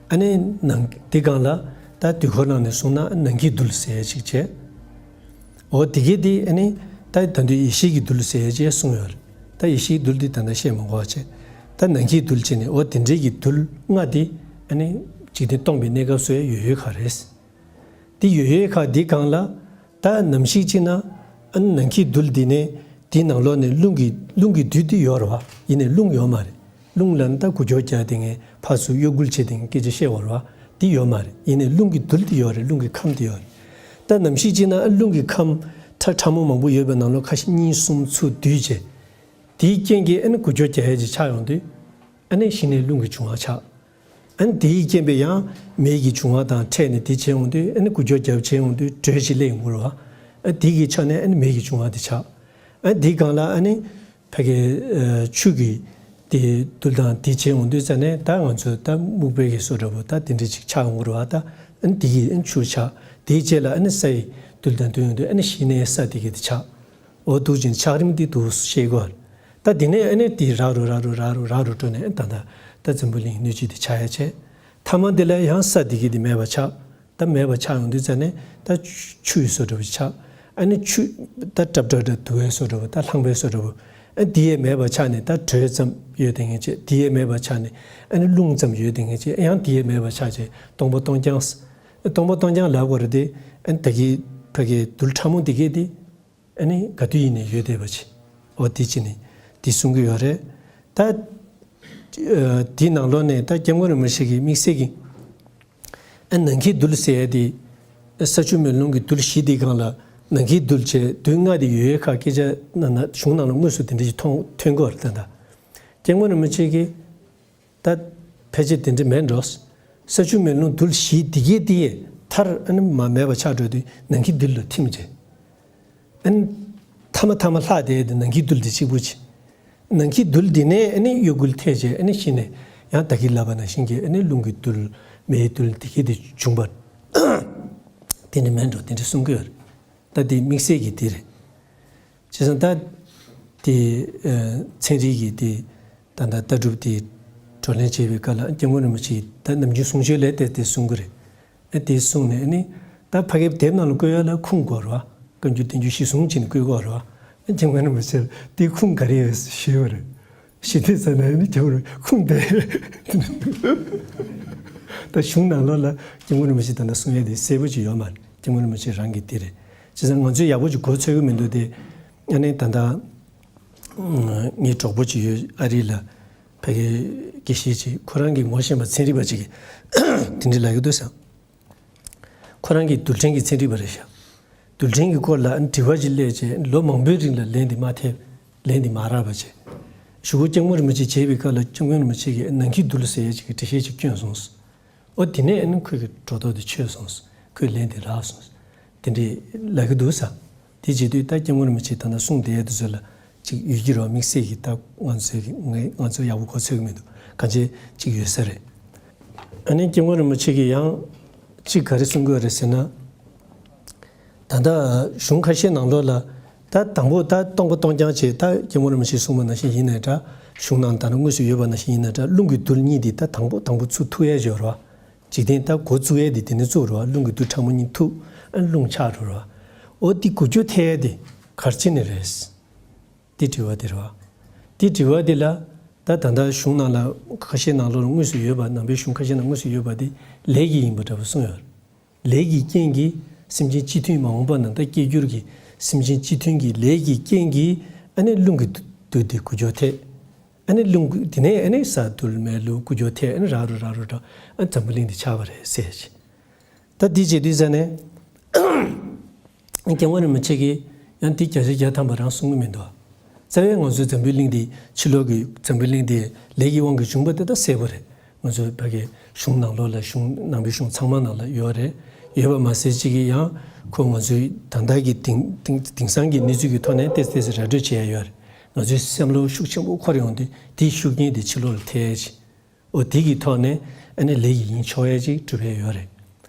ཨ་ནི་ནང་དེ་སྒང་ལ་ད་དུས་འཁོར་ནང་ནས་གསུངས་ན་ནང་གི་རྡུལ་ཟེར་ཡ་ཅིག་བྱས། འོ་དེ་གས་དེ་ཨ་ནི་ད་ད་དུང་ཡེ་ཤེས་ཀྱི་རྡུལ་ཟེར་ཡ་ཅིག་གསུངས་ཡོད་རེད། ད་ཡེ་ཤེས་རྡུལ་འདི་ད་ལྟ་བཤད་མ་དགོས་པ་བྱས། ད་ནང་གི་རྡུལ་བྱས་ནས་འོ་དེ་འདྲའི་གི་རྡུལ་ལྔ་དེ་ཨ་ནི་འཇིག་རྟེན་སྟོང་པའི་གནས་སྐབས་སུ་ཡོད་ཡོད་ཁག་རེད། དེ་ཡོད་ཡོད་ཁག་འདི་སྒང་ལ་ད་ནམ་ཞིག་ཅིག་ན་ ཨ་ནི་ནམ་མཁའི་རྡུལ་འདི་ནས་དེའི་ནང་ལོགས་ནས་རླུང་གི་རླུང་གི་རྡུལ་དེ་ཡོད་རེད་བ། ཡིན་ནའི་རླུང་ཡོད་མ་རེད། རླུང་ལ་ནི་ད་འགུལ་སྐྱོད་རྒྱག་དེ་ངས་ཕར་ཚུར་གཡོ་འགུལ་བྱེད་དེ་ངས་སྐད་ཆ་བཤད་པ་རེད་བ། དེ་ཡོད་མ་རེད། ཡིན་ནའི་རླུང་གི་རྡུལ་དེ་ཡོད་རེད། རླུང་གི་ཁམས་དེ་ཡོད་རེད། ད་ནམ་ཞིག་ཅིག་ན་ཨ་རླུང་གི་ཁམས་ཕྲ་ཕྲ་མོ་མང་པོ་ཡོད་པའི་ནང་ལོགས་ཁ་ཤས་གཉིས་གསུམ་ཚུར་བསྡུས་བྱས། དེའི་རྐྱེན་གྱིས་ཨ་ནི་འགུལ་སྐྱོད་རྒྱག་ཡས་ཅིག་ཆགས་ཡོང་དུས། ཨ་ནི་གཞི་ནས་རླུང་གི་འབྱུང་བ་ཆགས། ཨ་ནི་དེའི་རྐྱེན་པས་ཡང་མེ་ཡི་འབྱུང་བ་དང་འཕྲད་ནས་དེ་བྱས་ཡོང་དུས་ཨ་ནི་འགུལ་སྐྱོད་རྒྱབ་བྱས་ཡོང་དུས་དྲོད་ཅིག་སླེབས་ཡོང་གི་རེད་བ། ཨ་དེ་གི་ཆ་ནས་ཨ་ནི་མེ་ཡི་འབྱུང་བ་དེ་ཆགས། ཨ་དེའི་སྒང་ལ་ཨ་ནི་ཕ་གི་ཆུ་གི་དེ་རྡུལ་དང་དེ་བྱས་ཡོང་དུས་ཙ་ནས་ད་ང་ཚོ་ད་སྨུག་པའི་གི་བཟོ་འདྲ་པོ་ད་དེ་འདྲ་ཅིག་ཆགས་ཡོང་གི་རེད་བ། ད་ཨ་ནི་དེ་གི་ཨ་ནི་ཆུ་ཆགས། དེའི་རྗེས་ལ་ཨ་ནི་ས་ཡི་རྡུལ་དང་བསྡུར་ཡོང་དུས་ཨ་ནི་གཞི་ནས་ས་དེ་གི་དེ་ཆགས། འོ་འདུག་ཅིང་ཆགས་རིམ་འདི་འདུག་ཤེས་དགོས། ད་དེ་ནས་ཨ་ནི་དེ་རག་རུ་རག་རུ་རག་རུ་རག་རུ་འགྲོ་ནས་ཨ་ནི་ད་ད་ད་འཛམ་བུ་གླིང་སྣོད་བཅུད་དེ་ཆགས་ཡ་བྱས། མཐའ་མ་དེ་ལ་ཡང་ས་དེ་གི་དེ་མེད་པ་ཆགས། ད་མེད་པ་ཆགས་ཡོང་དུས་ཙ་ནས་ད་ཆུ་ཆུ་ཡི་བཟོ་འདྲ་པོ་ཆགས། ཨ་ནི་ཆུ་ད་ཀྲབ་ཀྲབ་ཀྲབ་འདུ་བའི་བཟོ་འདྲ་པོ་ད་ལྷང་པའི་བཟོ་འདྲ་པོ། ཨ་དེ་ཡས་མེད་པ་ཆགས་ནས་ད་དྲོད་ཙམ་ཡོད་དེ་ངེས་བྱས། དེ་ཡས་མེད་པ་ཆགས་ནས་ཨ་ནི་རླུང་ཙམ་ཡོད་དེ་ངེས་བྱས། ཡང་དེ་ཡས་མེད་པ་ཆགས་བྱས་སྟོང་པ་སྟོང་རྐྱང་། སྟོང་པ་སྟོང་རྐྱང་ལབ་པ་རེད་དེ། ཨ་ནི་ད་གི་ཕ་གི་རྡུལ་ཕྲ་མོ་དེ་གས་དེ། ཨ་ནི་ག་དུས་ཡིན་ནའི་ཡོད་བསྡད་པ་ཅིག་འོ་དེ་ཅི་ནི་དེ་གསུང་གི་ཡོད་རེད། ད་དེའི་ནང་ལོགས་ནས་ད་སྐྱབས་མགོན་རིན་པོ་ཆེ་གི་དམིགས་བསལ་གྱི་ཨ་ནམ་མཁའི་རྡུལ་ཟེར་ཡ་དེ་ས་ཆུ་མེ་རླུང་གི་རྡུལ་བཞི་དེའི་སྒང་ལ་ནམ་མཁའི་རྡུལ་བྱས་རྡུལ་ལྔ་དེ་ཡོད་ཡོད་ཁ་སྐད་ཆ་ན་ན་གཞུང་ནང་ལ་དངོས་སུ་དེ་འདྲ་ཞིག་མཐོང་ཐོན་གི་ཡོད་རེད། ད་ད་སྐྱབས་མགོན་རིན་པོ་ཆེ་གིས། ད་ཕལ་ཆེར་དེ་འདྲ་མེད་འགྲོ། ས་ཆུ་མེ་རླུང་རྡུལ་བཞི་འདི་གའི་དེ་ཡས་མཐར་ཨ་ནི་མ་མེད་པ་ཆགས་འགྲོ་དུས་ནམ་མཁའི་རྡུལ་ལ་ཐིམ་བྱས། ཨ་ནི་མཐའ་མ་མཐའ་མ་ལྷག་བསྡད་དེ་ནམ་མཁའི་རྡུལ་དེ་གཅིག་པུ་བྱས། ནམ་མཁའི་རྡུལ་འདི་ནས་ཨ་ནི་གཡོ་འགུལ་ཐེབས་བྱས་ཨ་ནི་གཞི་ནས་ཡང་ད་གིན་ལབ་པ་ནང་བཞིན་གྱི་ཨ་ནི་རླུང་གི་རྡུལ་མེའི་རྡུལ་འདི་གའི་དེ་བྱུང་བ། དེ་འདྲ་མེད་འགྲོ་དེ་འདྲ་གསུང་གི་ཡོད་རེད། ད་དེ་དམིགས་བསལ་གྱི་དེ་རེད། བྱས་ཙང་ད་དེ་ཚན་རིག་གི་དེ་ད་ལྟ་ལྟ་གྲུབ་དེ་བགྲོ་གླེང་བྱེད་པའི་སྐབས་ལ་སྐྱབས་མགོན་རིན་པོ་ཆེས་ད་ནམ་རྒྱུན་གསུང་ཆོས་ལས་དེ་དེ་གསུང་གི་རེད། ཨ་དེ་གསུངས་ནས་ཨ་ནི་ད་ཕ་གིའི་དེབ་ནང་ལ་བཀོད་ཡ་ལ་ཁུངས་དགོས་རེད་བ། བཀའ་འགྱུར་བསྟན་འགྱུར་གཞི་བཟུང་བྱས་ནས་བཀོད་དགོས་རེད་བ། སྐྱབས་མགོན་རིན་པོ་ཆེར་དེ་ཁུངས་ག་རེ་ཡོད་ཞུས་པ་རེད། ཞུས་དུས་ཙམ་ནས་ཨ་ནི་སྐྱབས་མགོན་ཁུངས་དེ་ད་གཞུང་ནང་ལོགས་ལ་སྐྱབས་མགོན་རིན་པོ་ཆེ་ད་ལྟ་གསུང་ཡ་དེ་གསལ་པོ་ཅིག་ཡོད་མ་རེད། སྐྱབས་མགོན་རིན་པོ་ཆེ་རང་གི་དེ་རེད། བྱས་ཙང་ང་ཚོས་ཡག་པོ་ཅིག་གོ་ཚོད་ཀྱི་མི་འདུག་སྟེ། ཨ་ནི་ད་ལྟ་ངའི་གྲོགས་པོ་ཅིག་ཡོད་ཨ་རི་ལ། ཕ་གི་དགེ་བཤེས་ཅིག་ཁོ་རང་གིས་ངོ་ཤེས་པ་ཚན་རིག་པ་ཅིག་གིས་དེ་འདྲ་ལབ་ཀྱི་འདུག་ཟེར། ཁོ་རང་གི་རྡུལ་ཕྲན་གྱི་ཚན་རིག་པ་རེད་ཤག་རྡུལ་ཕྲན་གྱི་སྐོར་ལ་དྲི་བ་ཅིག་སླེབས་བྱས་ལོ་མང་པོའི་རིང་ལ་ལན་དེ་མ་ཐེབས། ལན་དེ་མ་རག་པ་བྱས། གཞུག་གུ་སྐྱབས་མགོན་རིན་པོ་ཆེ་མཇལ་བའི་སྐབས་ལ་སྐྱབས་མགོན་རིན་པོ་ཆེ་གིས་ནམ་མཁའི་རྡུལ་ཟེར་ཡས་ཅིག་གི་འགྲེལ་བཤད་ཅིག་བསྐྱོན་སོང་། ཨོ་དེ་ནས་ཨ་ནི་ཁོས་ཀྱི་སྒྲོ་འདོགས་དེ་ཆོད་སོང་། ཁོས་ལན་དེ་རག་སོང་། དེ་འདྲས་ལབ་ཀྱི་འདུག་ས། དེ་བྱེད་དུས་ད་སྐྱབས་མགོན་རིན་པོ་ཆེ་ད་ལྟ་གསུངས་བསྡད་དེ་ཚོ་ལ་ཅིག་ཡོད་ཀྱི་རེད་བ། དམིགས་བསལ་གྱི་ད་ང་ཚོའི་གི་ངས་ང་ཚོ་ཡག་པོ་གོ་ཚོད་ཀྱི་མི་འདུག་གང་བྱས་ཅིག་ཡོད་ས་རེད། ཨ་ནི་སྐྱབས་མགོན་རིན་པོ་ཆེ་གིས་ཡང་ཅིག་ག་རེ་གསུང་གི་ཡོད་རེད་ཟེར་ན། ད་ལྟ་གཞུང་ཁ་ཤས་ནང་ལོགས་ལ་ད་དང་པོ་ད་སྟོང་པ་སྟོང་རྐྱང་བྱས་ད་སྐྱབས་མགོན་རིན་པོ་ཆེས་གསུངས་པ་ནང་བཞིན་ཡིན་ནའི་འདྲ། གཞུང་ནང་ད་ནང་དངོས་སུ་ཡོད་པ་ནང་བཞིན་ཡིན་ནའི་འདྲ། རླུང་གི་རྡུལ་གཉིས་འདི་ད་དང་པོ་དང་པོ་ཚུར་ཐུག་ཡས་ཡོད་རེད་བ། འཇིག་རྟེན་ད་འགོ་བཙུགས་ཡས་དེ་དེ་ནས་བཙུགས་རེད་བ། རླུང་གི་རྡུལ་ཕྲ་མོ་གཉིས་ཐུག་ཨ་རླུང་ཆགས་འགྲོ་རེད་བ། འོ་དེ་འགུལ་སྐྱོད་ཐེབས་ཡས་དེ་ག་རེ་བྱས་ནས་རེད། དེ་དྲི་བ་དེ་རེད་བ། དེ་དྲི་བ་དེ་ལ་ད་ད་ལྟ་གཞུང་ནང་ལ་ཁ་ཤས་ནང་ལོགས་ལ་དངོས་སུ་ཡོད་པ། ནང་པའི་གཞུང་ཁ་ཤས་ནང་དངོས་སུ་ཡོད་པ་དེ་ལས་ཀྱིས་ཡིན་པ་འདྲ་པོ་གསུངས་ཡོད་རེད། ལས་ཀྱི་རྐྱེན་གྱིས་སེམས་ཅན་སྤྱི་མཐུན་མ་འོངས་པ་ན་ད་སྐྱེ་འགྱུར་གྱི་སེམས་ཅན་སྤྱི་མཐུན་གྱི་ལས་ཀྱི་རྐྱེན་གྱིས་ཨ་ནི་རླུང་གི་རྡུལ་དེ་འགུལ་སྐྱོད་ཐེབས། ཨ་ནི་རླུང་དེ་ནས་ཨ་ནི་ས་རྡུལ་མེ་རླུང་འགུལ་སྐྱོད་ཐེབས་ཨ་ནི་རག་རུ་རག་རུ་རག་ཨ་འཛམ་བུ་གླིང་འདི་ཆགས་པ་རེད་ཟེར་ཅིག་ད་འདི་བྱེད་དུས་ཙ་ནས་སྐྱབས་མགོན་རིན་པོ་ཆེ་གིས་ཡང་འདི་བརྒྱ་ཆ་བརྒྱ་ཐམ་པ་རང་གསུང་གི་མི་འདུག་རྩ་བའི་ང་ཚོའི་འཛམ་བུའི་གླིང་འདི་ཕྱི་ལོགས་ཀྱི་འཛམ་བུའི་གླིང་འདི་ལས་ཀྱི་དབང་གིས་བྱུང་བ་དེ་ད་གསལ་པོ་རེད། ང་ཚོའི་ཕ་གི་གཞུང་ནང་ལོགས་ལ་གཞུང་ནང་པའི་གཞུང་ཚང་མ་ནང་ལ་ཡོད་རེད། ཡོད་པ་མ་ཟད་ཅིག་གིས་ཡང་ཁོ་ང་ཚོའི་ད་ལྟ་གི་དེང་དེང་དེང་སང་གི་གནས་ཚུལ་གྱི་ཐོག་ནས་ཏོག་ཙམ་ཏོག་ཙམ་ར་སྤྲོད་བྱེད་ཡ་ཡོད་རེད། ང་ཚོའི་བསམ་བློ་ཤུགས་ཆེན་པོ་འཁོར་ཡོང་དུས་དེའི་ཤུགས་རྐྱེན་དེ་ཕྱི་ལོགས་ལ་ཐེབས་ཡ་ཅིག་འོ་དེ་གི་ཐོག་ནས་ཨ་ནི་ལས་ཀྱི་ཡིན་ཆོག་ཡ་ཅིག་གྲུབ་ཡ་ཡོད་རེད།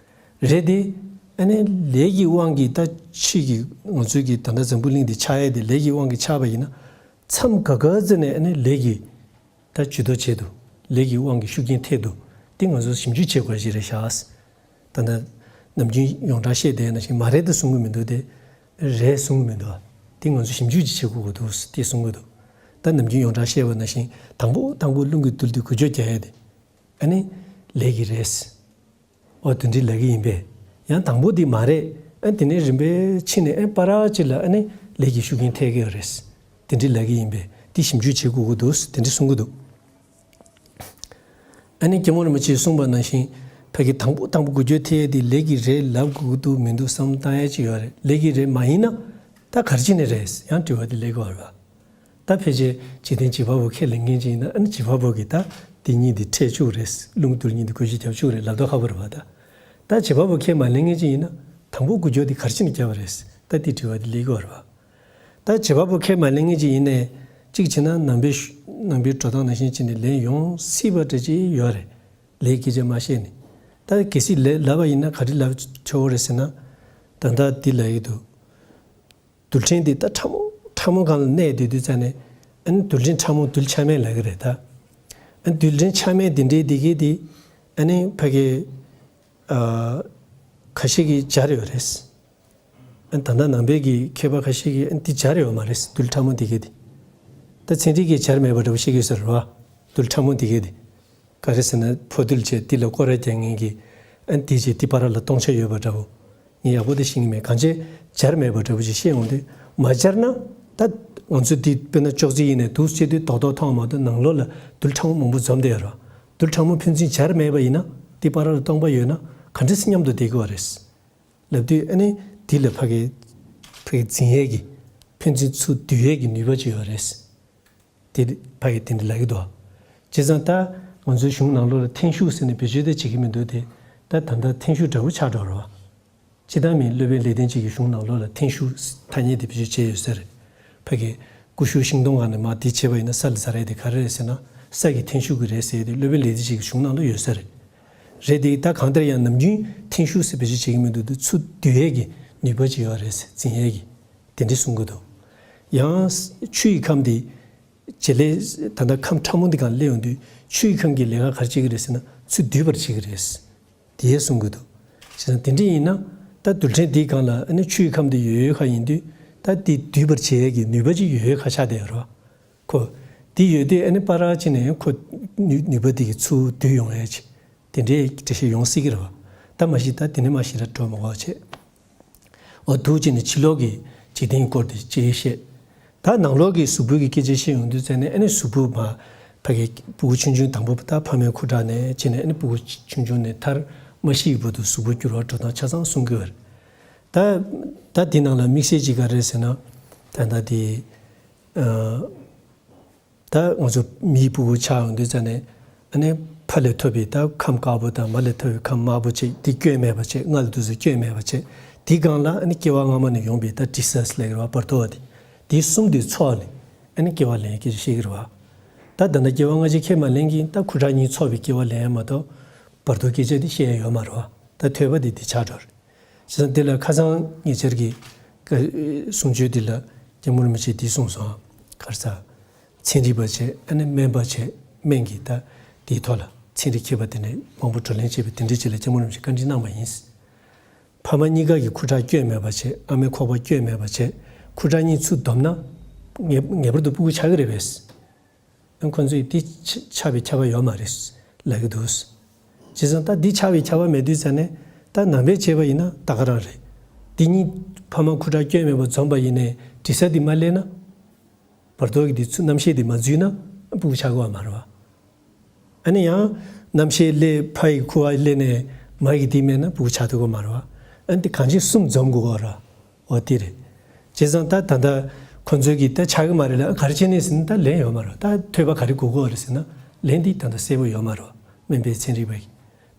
རེད་དེ། ཨ་ནི་ལས་ཀྱི་དབང་གིས་ད་ཕྱི་གི་ང་ཚོའི་གི་ད་ལྟ་འཛམ་བུ་གླིང་འདི་ཆགས་ཡ་དེ་ལས་ཀྱི་དབང་གིས་ཆགས་པ་ཡིན་ན། མཚམས་ག་ག་ཙམ་ནས་ཨ་ནི་ལས་ཀྱི་ད་ཇུས་གཏོགས་བྱས་འདུག་ལས་ཀྱི་དབང་གིས་ཤུགས་རྐྱེན་ཐེབས་འདུག་དེ་ང་ཚོ་ཞིབ་འཇུག་བྱེད་དགོས་ཞིག་རེད་ཤག་ད་ལྟ་ནམ་རྒྱུན་ཡོངས་གྲགས་བཤད་བསྡད་ནང་བཞིན་མ་རེད་དེ་གསུང་གི་མི་འདུག་སྟེ། རེད་གསུང་གི་མི་འདུག་དེ་ང་ཚོ་ཞིབ་འཇུག་ཅིག་བྱེད་དགོས་ཀྱི་འདུག་དེ་གསུང་གི་འདུག་ད་ནམ་རྒྱུན་ཡོངས་གྲགས་བཤད་པ་ནང་བཞིན་དང་པོ་དང་པོ་རླུང་གི་རྡུལ་དེ་འགུལ་སྐྱོད་རྒྱག་ཡ་དེ། ཨ་ནི་ལས་ཀྱི་རེད། ཨོ་དེ་འདྲའི་ལབ་ཀྱི་ཡིན་པས། ཡང་དང་པོ་དེ་མ་རེད། ཨ་དེ་ནས་རིམ་པས་ཕྱིན་ནས་ཨ་པ་ར་ཅིག་ལ་ཨ་ནི་ ལས་ཀྱི་ཤུགས་རྐྱེན་ཐེབས་ཀྱི་ཡོད་རེད། དེ་འདྲའི་ལབ་ཀྱི་ཡིན་པས་དེ་ཞིབ་འཇུག་བྱེད་དགོས་ཀྱི་འདུག་དེ་འདྲ་གསུང་གི་འདུག་ཨ་ནི་སྐྱབས་མགོན་རིན་པོ་ཆེས་གསུངས་པ་ནང་བཞིན་ཕ་གི་དང་པོ་དང་པོ་འགུལ་སྐྱོད་ཐེབས་ཡས་དེ་ལས་ཀྱི་རེད་ལབ་དགོས་ཀྱི་འདུག་མི་འདུག་བསམ་བློ་བཏང་ཡས་ཅིག་ཡོད་རེད། ལས་ཀྱི་རེད་མ་ཡིན་ན་ད་ག་རེ་བྱས་ནས་རེད་ཡང་དྲི་བ་དེ་སླེབས་ཀྱི་ཡོད་རེད་པ། ད་ཕལ་ཆེར་འཇིག་རྟེན་བྱེད་པ་པོ་ཁས་ལེན་མཁན་ཅིག་ཡིན་ན་ཨ་ནི་བྱེད་པ་པོ་གིས་ད་དེ་གཉིས་དེ་འཕྲད་བཅུག་རེད། རླུང་རྡུལ་གཉིས་དེ་འགུལ་སྐྱོད་རྒྱབ་བཅུག་རེད་ལབ་མདོག་ཁ་པོ་རེད་པ། ད་ད་བྱེད་པ་པོ་ཁས་མ་ལེན་མཁན་ཅིག་ཡིན་ན་དང་པོ་འགུལ་སྐྱོད་དེ་ག་རེ་བྱས་ནས་བརྒྱབ་པ་རེད། ད་དེ་དྲི་བ་དེ་སླེབས་ཀྱི་ཡོད་རེད་པ། ད་བྱེད་པ་པོ་ཁས་མ་ལེན་མཁན་ཅིག་ཡིན་ནའི་གཅིག་བྱས་ན་ནང་པའི་ཤུ་ནང་པའི་འགྲོ་སྟངས་ནང་བཞིན་བྱས་ནས་ལན་ཡོང་སྲིད་པ་འདྲ་ཅིག་ཡོད་རེད། ལས་སྐད་ཆ་མ་བཤད་ནས། ད་གལ་སྲིད་ལས་ལབ་པ་ཡིན་ན་ག་རེ་ལབ་ཆོག་གི་རེད་ཟེར་ན། ད་ལྟ་འདི་ལབ་ཀྱི་འདུག་རྡུལ་ཕྲན་འདི་ད་ཕྲ་མོ་ཕྲ་མོ་སྒང་ལ་གནས་བསྡད་དུས་ཙང་ནས་ཨ་ནི་རྡུལ་ཕྲན་ཕྲ་མོ་རྡུལ་ཆ་མེད་ལབ་ཀྱི་རེད་ད། ཨ་ནི་རྡུལ་ཕྲན་ཆ་མེད་འདི་འདྲའི་འདི་གའི་འདི་ཨ་ནི་ཕ་གི་ཨ་ཁ་ཤས་ཀྱིས་སྦྱར་ཡོད་རེད། ཨ་ནི་ད་ལྟ་ནང་པའི་གི་མཁས་པ་ཁ་ཤས་ཀྱིས་ཨ་ནི་འདི་སྦྱར་ཡོད་མ་རེད། རྡུལ་ཕྲ་མོ་འདི་གའི་འདི། ད་ཚན་རིག་གིས་སྦྱར་མེད་པ་འདྲ་པོ་བཤད་ཀྱི་ཡོད་ས་རེད་པ། རྡུལ་ཕྲ་མོ་འདི་གའི་འདི། ག་རེ་ཟེར་ན་ཕོ་རྡུལ་བྱས་འདི་ལ་སྐོར་ར་རྒྱག་མཁན་གྱི་ཨ་ནི་འདི་བྱས་འདི་བར་ལ་སྟོང་ཆ་ཡོད་པ་འདྲ་པོ། ངས་ཡག་པོ་དེ་ཤེས་ཀྱི་མེད། གང་བྱས་སྦྱར་མེད་པ་འདྲ་པོ་ཞིག་བཤད་འོང་དུས་མ་སྦྱར་ན་ད་ང་ཚོ་འདི་དཔེར་ན་ཅོག་ཙེ་ཡིན་ནའི་འདུག་སེ་བྱས་དུས་རྡོག་རྡོག་མཐོང་བ་མ་གཏོགས་ནང་ལོགས་ལ་རྡུལ་ཕྲ་མོ་མང་པོ་འཛོམས་བསྡད་ཡོད་རེད་པ། རྡུལ་ཕྲ་མོ་ཕན་ཚུན་སྦྱར་མེད་པ་ཡིན་ན་འདི་བར་ལ་སྟོང་པ་ཡོད་ན་ག་འདྲ་སེ་མཉམ་དུ་བསྡད་ཀྱི་ཡོད་རེད་ལབ་དུས་ཨ་ནི་འདི་ལ་ཕ་གི་ཕ་གི་འཛིན་ཡས་ཀྱི་ཕན་ཚུན་ཚུར་བསྡུ་ཡས་ཀྱི་ནུས་པ་ཅིག་ཡོད་རེད། དེ་ཕ་གི་དེ་འདྲ་ལབ་ཀྱི་འདུག་བྱས་ཙང་ད་ང་ཚོའི་གཞུང་ནང་ལོགས་ལ་ཐན་ཤུགས་ཟེར་ནས་བེད་སྤྱོད་དེ་བྱེད་ཀྱི་མི་འདུག་དེ་ད་ད་ལྟ་ཐན་ཤུགས་འདྲ་པོ་ཆགས་འགྲོ་རེད་པ། སྤྱིར་བཏང་མིའི་སློབ་དཔོན་ལེགས་ལྡན་འབྱེད་ཀྱི་གཞུང་ནང་ལོགས་ལ་ཐན་ཤུགས་ཐ་སྙད་དེ་བེད་སྤྱོད་བྱས་ཡོད་ས་རེད། ཕ་གི་ཀུ་ཤུ་ཤིང་སྡོང་སྒང་ནས་མར་འདི་བྱས་པ་ཡིན་ན་ས་ལ་འཛག་ཡས་དེ་ག་རེ་རེད་ཟེར་ན་ས་ཀྱི་ཐན་ཤུགས་ཀྱིས་རེད་ཟེར་ཡས་དེ་སློབ་དཔོན་ལེགས་ལྡན་འབྱེད་ཀྱི་གཞུང་ནང་ལ་ཡོད་ས་རེད། རེད་དེ་ད་གང་ལྟར་ཡང་ནམ་རྒྱུན་ཐན་ཤུགས་ཟེར་བེད་སྤྱོད་བྱེད་ཀྱི་མི་འདུག་དེ་ཚུར་བསྡུ་ཡས་ཀྱི་ནུས་པ་ཅིག་ཡོད་རེད་ཟེར་འཛིན་ཡས་ཀྱི་དེ་འདྲ་གསུང་གི་འདུག་ཡང་ཆུ་ཡི་ཁམས་དེ་བྱེད་ལས་ད་ལྟ་ཁམས་ཕྲ་མོ་འདི་སྒང་སླེབས་ཡོང་དུས་ཆུ་ཡི་ཁམས་ཀྱི་ལས་ཀ་ག་རེ་བྱེད་ཀྱི་རེད་ཟེར་ན་ཚུར་བསྡུ་བར་བྱེད་ཀྱི་རེད། དེ་གསུང་གི་འདུག་བྱས་ཙང་དེ་འདྲ་ཡིན་ན་ད་རྡུལ་ཕྲན་འདིའི་སྒང་ལ་ཨ་ནི་ཆུ་ཡི་ཁམས་དེ་ཡོད་ཡོད་ཁ་ཡིན་དུས་ད་དེ་བསྡུ་བར་བྱེད་ཡས་ཀྱི་ནུས་པ་ཅིག་ཡོད་ཡོད་ཁ་ཆགས་བསྡད་ཡོད་རེད་པ། ཁོ། དེ་ཡོད་དུས་ཨ་ནི་པར་ར་བྱས་ནས་ཁོ་ནུས་ནུས་པ་དེ་གིས་ཚུར་བསྡུ་ཡོང་ཡས་ཅིག་དེ་འདྲའི་འགྲེལ་བཤད་ཡོང་སྲིད་ཀྱི་རེད་པ། ད་མ་གཞི་ད་དེ་ནས་མ་གཞི་ར་འགྲོ་མ་དགོས་བྱས། འོ་འདུག་བྱས་ནས་ཕྱི་ལོགས་ཀྱི་འཇིག་རྟེན་སྐོར་དེ་ཅིག་བཤད། ད་ནང་ལོགས་ཀྱི་གཟུགས་པོ་གི་སྐད་ཆ་བཤད་ཡོང་དུས་ཙང་ནས་ཨ་ནི་གཟུགས་པོ་མ་ཕ་གི་སྤུ་གུ་ཆུང་ཆུང་དང་པོ་ད་ཕ་མའི་ཁུ་ཁྲག་ནས་བྱས་ནས་ཨ་ནི་སྤུ་གུ་ཆུང་ཆུང་ནས་མཐར་མ་ཤི་ཡི་བར་དུ་གཟུགས་པོ་འགྱུར་བ་འགྲོ་སྟངས་ཆ་ཚང་གསུང་གི་ཡོད་རེད། ད་ད་འདི་ནང་ལ་དམིགས་བསལ་ཅིག་ག་རེ་རེད་ཟེར་ན། ད་ད་དེ་ཨ། ད་ང་ཚོ་མིའི་སྤུ་གུ་ཆགས་ཡོང་དུས་ཙང་ནས་ཨ་ནི་ཕ་ལས་ཐོབ་པའི་ད་ཁམས་དཀར་པོ་དང་མ་ལས་ཐོབ་པའི་ཁམས་དམར་པོ་བྱས་འདི་སྐྱོན་མེད་པ་བྱས་མངལ་དུ་ཚུར་སྐྱོན་མེད་པ་བྱས་འདི་སྒང་ལ་ཨ་ནི་སྐྱེ་བ་སྔ་མ་ནས་ཡོང་པའི་ད་དྲི་ཟ་ཟེར་ལབ་ཀྱི་རེད་པ་བར་དོ་བ་དེ། དེ་གསུམ་དེ་ཚོགས་ནས་ཨ་ནི་སྐྱེ་བ་ལེན་སྐད་ཆ་བཤད་ཀྱི་རེད་པ། ད་ད་ལྟ་སྐྱེ་བ་སྔ་ཕྱི་ཁས་མ་ལེན་གྱིན་ད་ཁུ་ཁྲག་གཉིས་ཚོགས་པའི་སྐྱེ་བ་ལེན་ཡ་མ་གཏོགས་བར་དོ་སྐད་ཆ་དེ་བཤད་ཡ་ཡོད་མ་རེད་པ། ད་ཐོས་པ་དེ་དེ་ཆགས་འགྲོ་རེད། བྱས་ཙང་འདི་ལ་ཁ་སང་ཉེ་ཆར་གྱི་ཀ་གསུང་ཆོས་འདི་ལ་སྐྱབས་མགོན་རིན་པོ་ཆེས་འདི་གསུངས་སོང་། ག་རེ་ཟ། ཚན་རིག་པ་བྱས་ཨ་ནི་སྨན་པ་བྱས་སྨན་གྱི་ད་དེའི་ཐོག་ལ་ཚན་རིག་མཁས་པ་དེ་འདྲས་མང་པོ་བགྲོ་གླེང་བྱས་པའི་དེ་འདྲས་ཅིག་ལ་སྐྱབས་མགོན་རིན་པོ་ཆེས་བཀའ་འདྲི་གནང་བ་ཡིན། ཕ་མ་གཉིས་ཀ་གི་ཁུ་ཁྲག་སྐྱོན་མེད་པ་བྱས་ཨ་མའི་ཁོག་པ་སྐྱོན་མེད་པ་བྱས་ཁུ་ཁྲག་གཉིས་ཚུར་བསྡོམས་ན་ངེས་ངེས་པར་དུ་སྤུ་གུ་ཆགས་ཀྱི་རེད་པས། ཁོ་ཚོས་འདི་ཆ་ཆགས་པའི་ཁྱབ་པ་ཡོད་མ་རེད་ལབ་ཀྱི་འདུག་བྱས་ཙང་ད་འདི་ཆགས་པའི་ཁྱབ་པ་མེད་དུས་ཙང་ནས་ད་ནང་པས་བྱས་པ་ཡིན་ན་ད་ག་རང་རེད། འདི་གཉིས་ཕ་མ་ཁུ་ཁྲག་སྐྱོན་མེད་པར་འཛོམས་པ་ཡིན་ནའི་དྲི་ཟ་འདི་མ་སླེབས་ན། བར་དོ་གི་འདི་ཚུར་རྣམ་ཤེས་འདི་མ་འཛུལ་ན་སྤུ་གུ་ཆགས་ཀྱི་ཡོད་མ་རེད་པ། ཨ་ནི་ཡང་རྣམ་ཤེས་སླེབས་ཕ་ཡི་ཁུ་བ་སླེབས་ནས་མ་ཡི་འདི་མེད་ན་སྤུ་གུ་ཆགས་ཐུབ་ཀྱི་ཡོད་མ་རེད་པ། ཨ་ནི་འདི་གང་ཅི་གསུམ་འཛོམས་དགོས་པ་རེད། འོ་དེ་རེད། བྱས་ཙང་ད་ད་ལྟ་ཁོ་ཚོས་ཀྱིས་ད་ཆགས་ཀྱི་མ་རེད་ལབ་ག་རེ་བྱས་ནས་ཟེར་ན་ད་ལན་ཡོད་མ་རེད། ད་ཐོས་པ་ག་རེ་དགོས་ཀྱི་ཡོད་རེད་ཟེར་ན་ལན་འདི་ད་ལྟ་གསལ་པོ་ཡོད་མ་རེད། སྨན་པའི་ཚན་རིག་པ་ཡིས།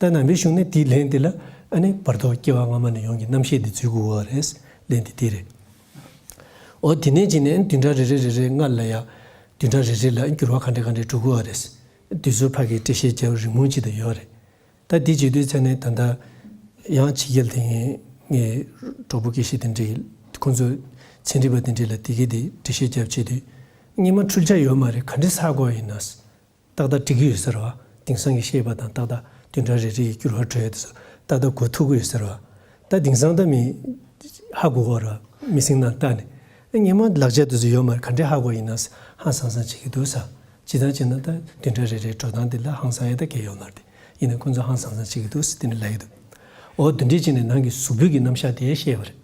ད་ནང་པའི་གཞུང་ནས་དེའི་ལན་དེ་ལ་ཨ་ནི་བར་དོ་སྐྱེ་བ་སྔ་མ་ནས་ཡོང་གི་རྣམ་ཤེས་འདི་འཛུལ་དགོས་ཀྱི་ཡོད་རེད། ལན་དེ་དེ་རེད། འོ་དེ་ནས་བྱས་ནས་བདུན་ཕྲག་རེ་རེ་རེ་རེ་སྔ་ལ་ཡ། བདུན་ཕྲག་རེ་རེ་ལ་འགྱུར་བ་ག་འདྲ་ག་འདྲ་འགྲོ་གི་ཡོད་རེད། དུས་ཚོད་ཕ་གིའི་འགྲེལ་བཤད་རྒྱབ་རིང་མོ་ཅིག་ད་ཡོད་རེད། ད་འདི་བྱེད་དུས་ཚེ་ནས་ད་ལྟ་ཡང་ཕྱི་རྒྱལ་དེ་ངའི་གྲོགས་པོ་སྐད་ཤེས་དེ་འདྲས་ཁོང་ཚོ་ཚན་རིག་པ་དེ་འདྲས་ལ་དེ་གའི་དེ་འགྲེལ་བཤད་རྒྱབ་བྱེད་དུས་སྔོན་མ་འཁྲུལ་ཆ་ཡོད་མ་རེད། ག་འདྲས་ཧ་གོ་ཡིན་ན། ཏག་ཏག་འགྲིག་གི་ཡོད་ས་རེད་པ། དེང་སང་གི་ཤེས་པ་དང་ཏག་ཏག་བདུན་ཕྲག་རེ་རེ་ཡི་འགྱུར་བ་འགྲོ་ཡ་དེ་ཚོ་ཏག་ཏག་གོ་ཐུབ་ཀྱི་ཡོད་ས་རེད་པ། ད་དེང་སང་ད་མི་ཧ་གོ་གོ་ར་མི་སེམས་ནང་ལྟ་ནས་ཨ་སྔོན་མ་ལག་ཆ་དེ་ཚོ་ཡོད་མ་རེད། ག་འདྲས་ཧ་གོ་ཡིན་ན་ཧང་སང་སང་བྱེད་ཀྱི་འདུག་ས། ཇི་ལྟར་བྱས་ན་ད་བདུན་ཕྲག་རེ་རེའི་འགྲོ་སྟངས་དེ་ལ་ཧང་སང་ཡ་ད་གལ་ཡོད་མ་རེད། དེ་ཡིན་ན་ཁོང་ཚོ་ཧང་སང་སང་བྱེད་ཀྱི་འདུག་ས་དེ་ནས་ལབ་ཀྱི་འདུག་འོ་དེ་འདྲས་བྱས་ནས་ནང་གི་གཟུགས་པོའི་གི་རྣམ་གཞག་དེ་བཤད་པ་རེད།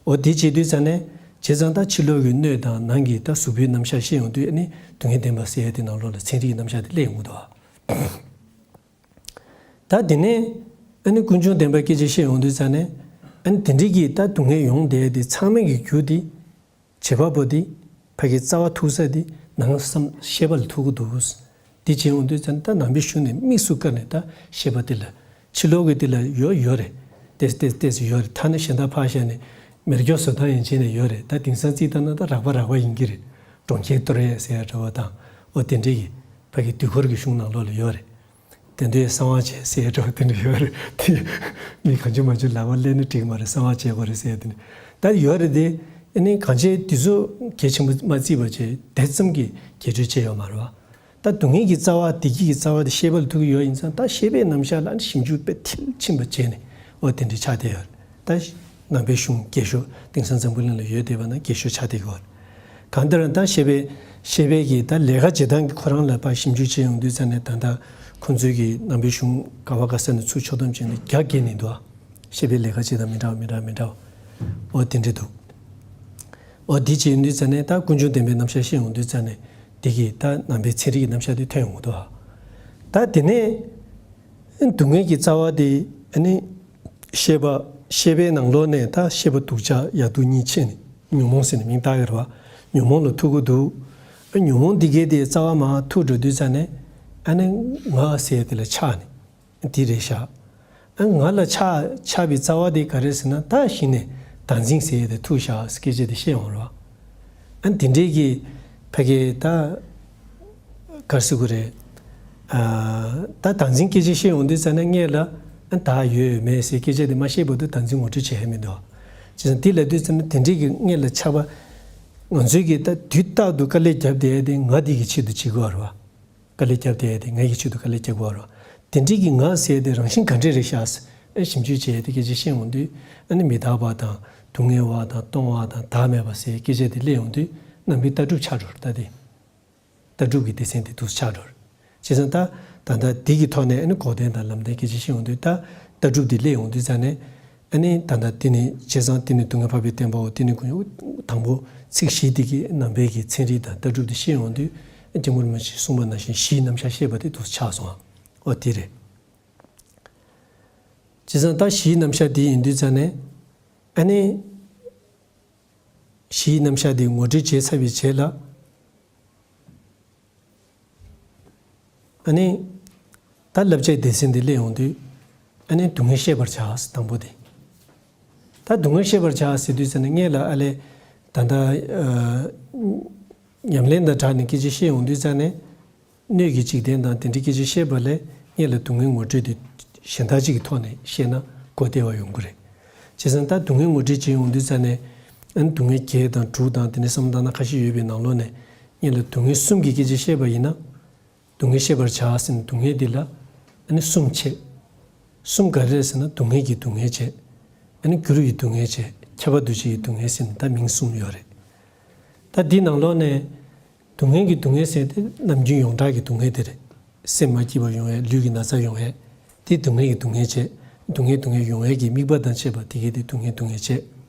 འོ་དེ་བྱེད་དུས་ཙང་ནས་ བྱས་ཙང་ད་ཕྱི་ལོགས་ཀྱི་སྣོད་དང་ནང་གི་ད་གཟུགས་པོའི་རྣམ་གཞག་བཤད་ཡོང་དུས་ཨ་ནི་སྡུག་བསྔལ་བདེན་པ་ཟེར་ཡ་དེ་ནང་ལོགས་ལ་ཚན་རིག་གི་རྣམ་གཞག་དེ་སླེབས་ཡོང་གི་འདུག་ད་དེ་ནས་ཨ་ནི་ཀུན་འབྱུང་བདེན་པའི་སྐད་ཆ་བཤད་ཡོང་དུས་ཙང་ནས་ཨ་ནི་དེ་འདྲའི་གི་ད་སྡུག་བསྔལ་ཡོང་བསྡད་དེ་ཚང་མའི་གི་རྒྱུ་དེ་བྱེད་པ་པོ་དེ་ཕ་གི་རྩ་བ་ཐུག་ས་དེ་ནང་བསམ་ཤེས་པ་ལ་ཐུག་གི་འདུག་དེ་བྱེད་ཡོང་དུས་ཙང་ནས་ད་ནང་པའི་གཞུང་ནས་དམིགས་སུ་བཀར་ནས་ད་ཤེས་པ་དེ་ལ་ཕྱི་ལོགས་ཀྱི་དེ་ལ་ཡོད་ཡོད་རེད། ཏེས་ཏེས་ཏེས་ཡོད་རེད། ཐ་ན་གཞན་དག་ཕར་བཞག་ནས་མེ་སྒྱོགས་བཟོ་སྟངས་ཡན་ཆད་ནས་ཡོད་རེད། ད་དེང་སང་རྩིས་ལྟ་ན་ད་རགས་པ་རགས་པ་ཡིན་གྱི་རེད། གྲོང་ཁྱེར་གཏོར་ཡས་ཟེར་ཡ་འདྲ་བོ་དང་ཨོ་དེ་འདྲའི་གི་ཕ་གི་དུས་འཁོར་གྱི་གཞུང་ནང་ལོགས་ལ་ཡོད་རེད། དེ་འདྲའི་གསང་བ་བྱས་ཟེར་ཡ་འདྲ་བོ་དེ་འདྲ་ཡོད་རེད། དེ་མི་གང་བྱུང་མང་བྱུང་ལག་པ་ལེན་ན་འགྲིག་མ་རེད། གསང་བ་བྱས་དགོས་རེད་ཟེར་ཡ་དེ་འདྲ་ད་ཡོད་རེད། དེ་ཨ་ནི་གང་བྱས་དེ་ཚོ་གལ་ཆེན་པོ་མ་བརྩིས་པ་བྱས་དེ་ཙམ་གྱི་རྒྱས་སྤྲོས་བྱས་ཡོད་མ་རེད་བ། ད་སྡུག་བསྔལ་གྱི་རྩ་བ་བདེ་སྐྱིད་ཀྱི་རྩ་བ་དེ་ཤེས་པ་ལ་ཐུག་གི་ཡོད་ཡིན་ཙང་ད་ཤེས་པའི་རྣམ་གཞག་ལ་ཞིབ་འཇུག་དཔེ་མཐིལ་ཕྱིན་པ་བྱས་ནས་ཨོ་དེ་འདྲའི་ཆགས་བསྡད་ཡོད་རེད། ད་ནང་པའི་གཞུང་རྒྱས་ཤོག་དེང་སང་འཛམ་བུ་གླིང་ལ་ཡོད་བསྡད་པ་ན་རྒྱས་ཤོག་ཆགས་བསྡད་ཀྱི་ཡོད་རེད། གང་ལྟར་ད་ཤེས་པའི་ཤེས་པའི་གི་ད་ལས་ཀ་བྱེད་སྟངས་ཀྱི་ཁོ་རང་ལ་ཕར་ཞིབ་འཇུག་བྱས་ཡོང་དུས་ཙང་ནས་ད་ལྟ་ཁོང་ཚོའི་གི་ནང་པའི་གཞུང་ག་བ་ག་ས་ནས་ཚུར་ཕྱོགས་བསྡོམས་བྱས་ནས་བརྒྱ་བརྒལ་ནས་འདུག་ཨ། ཤེས་པའི་ལས་ཀ་བྱེད་སྟངས་མི་འདྲ་བ་མི་འདྲ་བ་མི་འདྲ་བ་ཨོ་དེ་འདྲ་འདུག་ཨོ་དེ་བྱས་ཡོང་དུས་ཙང་ནས་ད་ཀུན་འབྱུང་བདེན་པའི་རྣམ་གཞག་བཤད་ཡོང་དུས་ཙང་ནས་དེ་གི་ད་ནང་པའི་ཚན་རིག་གི་རྣམ་གཞག་དེ་ཐོན་ཡོང་གི་འདུག་ད་དེ་ནས་སྡུག་བསྔལ་གྱི་རྩ་བ་དེ་ཨ་ནི་ཤེས་པ་ཤེས་པའི་ནང་ལོགས་ནས་ད་ཤེས་པ་སྡུག་ཅག་ཡག་སྡུག་གཉིས་ཕྱེ་ནས་ཉོན་མོངས་ཟེར་ནས་མིང་བཏགས་ཡོད་རེད་བ། ཉོན་མོངས་ལ་ཐུག་གི་འདུག་ཉོན་མོངས་འདི་གའི་དེ་རྩ་བ་མར་ཐུག་འགྲོ་དུས་ཙང་ནས་ཨ་ནི་ང་ཟེར་དེ་ལ་ཆགས་ནས། འདི་རེད་ཤག་ཨ་ང་ལ་ཆགས་ཆགས་པའི་རྩ་བ་དེ་ག་རེ་ཟེར་ན་ད་གཞི་ནས་བདག་འཛིན་ཟེར་ཡས་དེ་ཐུག་ཤག་སྐད་ཆ་དེ་བཤད་ཡོང་རོགས། ཨ་འདི་འདྲའི་གི་ཕ་གི་ད་ག་རེ་ཟེར་དགོས་རེད། ཨ་ད་བདག་འཛིན་སྐད་ཆ་བཤད་ཡོང་དུས་ཙ་ན་སྔོན་ལ་ཨ་བདག་ཡོད་མེད་ཟེར་སྐད་ཆ་དེ་མ་བཤད་བར་དུ་བདག་འཛིན་ངོ་སྤྲོད་བྱེད་ཡ་མི་འདུག་བྱས་ཙང་འདི་ལབ་དུས་ཙ་ན་དེ་འདྲའི་གི་སྔོན་ལ་ཆགས་པ་ང་ཚོའི་གི་ད་དུས་རྟག་ཏུ་དཀའ་ལས་བརྒྱབ་བསྡད་ཡས་དེ་ང་འདི་གི་ཆེད་དུ་བྱེད་དགོས་རེད་བ། དཀའ་ལས་བརྒྱབ་བསྡད་དེ་ངའི་གི་ཆེད་དུ་དཀའ་ལས་རྒྱག་དགོས་རོ། དེ་འདྲའི་གི་ང་ཟེར་དེ་རང་བཞིན་ག་འདྲས་རེད་ཤག་ཨེ་ཞིབ་འཇུག་བྱས་ཏེ་སྐད་ཆ་བཤད་ཡོང་དུས་ཨ་ནི་མི་རྟག་པ་དང་སྡུག་བསྔལ་བ་དང་སྟོང་བ་དང་བདག་མེད་པ་ཟེར་སྐད་ཆ་དེ་སླེབས་ཡོང་དུས་རྣམ་པའི་ལྟ་གྲུབ་ཆགས་འགྲོ་རེད་ད་དེ། ལྟ་གྲུབ་ཀྱི་སྡེ་ཚན་དེ་དུས་ཆགས་འགྲོ་རེད། བྱས་ཙང་ད་ད་ལྟ་འདི་གི་ཐོག་ནས་ཨ་ནི་འགོག་བདེན་དང་ལམ་བདེན་སྐད་ཆ་བཤད་ཡོང་དུས་ད་ལྟ་གྲུབ་དེ་སླེབས་ཡོང་དུས་ཙང་ནས། ཨ་ནི་ད་ལྟ་དེ་ནི་བྱས་ཙང་དེ་ནི་སྡུག་བསྔལ་འཕགས་པའི་བརྟན་པའོ། དེ་ནི་ཀུན་དང་པོ་ཚིག་བཞི་དེ་གི་ནང་པའི་གི་ཚན་རིག་དང་ལྟ་གྲུབ་དེ་ཤེས་ཡོང་དུས་སྐྱབས་མགོན་རིན་པོ་ཆེས་གསུངས་པ་ནང་བཞིན་གཞིའི་རྣམ་གཞག་ཤེས་པ་དེ་དུས་ཆགས་སོང་ཨ། ཨོ་དེ་རེད། བྱས་ཙང་ད་གཞིའི་རྣམ་གཞག་དེ་ཡིན་དུས་ཙང་ནས་ཨ་ནི་གཞིའི་རྣམ་གཞག་དེ་ངོ་སྤྲོད་བྱས་ཚར་བའི་རྗེས་ལ། ཨ་ནི། ད་བསླབ་བྱའི་སྡེ་ཚན་འདི་སླེབས་ཡོང་དུས། ཨ་ནི་སྡུག་བསྔལ་ཤེས་པར་བྱ་དང་པོ་དེ། ད་སྡུག་བསྔལ་ཤེས་པར་བྱ་ཟེར་དུས་ཙམ་ནས་སྔོན་ལ་ཨ་ལས། ད་ལྟ། ཨ། ཉམས་ལེན་དང་སྦྲགས་ནས་སྐད་ཆ་བཤད་ཡོང་དུས་ཙམ་ནས། སྣོད་ཀྱི་འཇིག་རྟེན་དང་དེ་འདྲའི་སྐད་ཆ་བཤད་པ་ལས་སྔོན་ལ་སྡུག་བསྔལ་ངོ་སྤྲོད་དེ་གཞན་དག་ཅིག་གི་ཐོག་ནས་བཤད་ན་གོ་བདེ་བ་ཡོང་གི་རེད། བྱས་ཙང་ད་སྡུག་བསྔལ་ངོ་སྤྲོད་བྱེད་ཡོང་དུས་ཙམ་ནས། ཨ་ནི་སྡུག་བསྔལ་བརྒྱད་དང་དྲུག་དང་དེ་འདྲའི་བསམ་བློ་བཏང་ན་ཁ་ཤས་ཡོད་པའི་ནང་ལོགས་ནས་སྔོན་ལ་སྡུག་བསྔལ་གསུམ་གྱི་སྐད་ཆ་བཤད་པ་ཡིན་ན། སྡུག་བསྔལ་ཤེས་པར་བྱ་ཟེར་ནས་སྡུག་བསྔལ་འདི་ལ་ཨ་ནི་གསུམ་ཕྱེ། གསུམ་ག་རེ་རེད་ཟེར་ན་སྡུག་བསྔལ་གྱི་སྡུག་བསྔལ་བྱས། ཨ་ནི་སྒྱུ་ལུས་ཀྱི་སྡུག་བསྔལ་བྱས། ཁྱབ་པ་འདུ་བྱེད་ཀྱི་སྡུག་བསྔལ་ཟེར་ནས་ད་མིང་གསུམ་ཡོད་རེད། ད་འདི་ནང་ལོགས་ནས་སྡུག་བསྔལ་གྱི་སྡུག་བསྔལ་ཟེར་དེ་ནམ་རྒྱུན་ཡོངས་གྲགས་ཀྱི་སྡུག་བསྔལ་དེ་རེད། སེམས་མ་སྐྱིད་པ་ཡོང་ཡས་ལུས་ཀྱི་ན་ཚ་ཡོང་ཡས་དེ་སྡུག་བསྔལ་གྱི་སྡུག་བསྔལ་བྱས། སྡུག་བསྔལ་སྡུག་བསྔལ་ཡོང་ཡས་ཀྱི་དམིགས་པ་དང་བཅས་པ་དེ་གས་དེ་སྡུག་བསྔལ་སྡུག་བསྔལ་བྱས།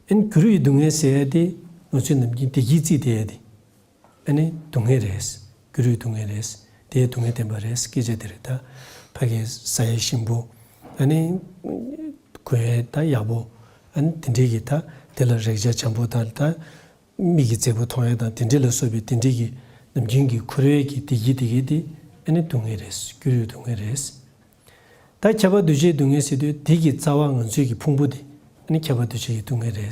ཨ་ནི་སྒྱུ་ལུས་ཀྱི་སྡུག་བསྔལ་ཟེར་ཡས་དེ་ང་ཚོས་ནམ་རྒྱུན་བདེ་སྐྱིད་བརྩིས་བསྡད་ཡས་དེ། ཨ་ནི་སྡུག་བསྔལ་རེད། སྒྱུ་ལུས་སྡུག་བསྔལ་རེད། དེ་སྡུག་བསྔལ་བདེན་པ་རེད་སྐད་ཆ་དེ་རེད་ད། ཕ་གི་ཟ་ཡས་ཞིམ་པོ། ཨ་ནི། གོན་ཡས་ད་ཡག་པོ། ཨ་ནི་དེ་འདྲའི་གི་ད་དེ་ལ་རེག་བྱ་འཇམ་པོ་དང་ད། མིག་གི་མཛེས་པོ་མཐོང་ཡས་དང་དེ་འདྲའི་ལ་སོགས་པའི་དེ་འདྲའི་གི་ནམ་རྒྱུན་གྱི་འཁོར་བའི་གི་བདེ་སྐྱིད་དེ་གི་དེ་ཨ་ནི་སྡུག་བསྔལ་རེད། སྒྱུ་ལུས་སྡུག་བསྔལ་རེད། ད་ཁྱབ་པ་འདུ་བྱེད་སྡུག་བསྔལ་ཟེར་དུས་དེ་གི་རྩ་བ་ང་ཚོའི་གི་ཕུང་པོ་དེ་ཨ་ནི་ཁྱབ་པ་འདུ་བྱེད་ཀྱི་སྡུག་བསྔལ་རེད།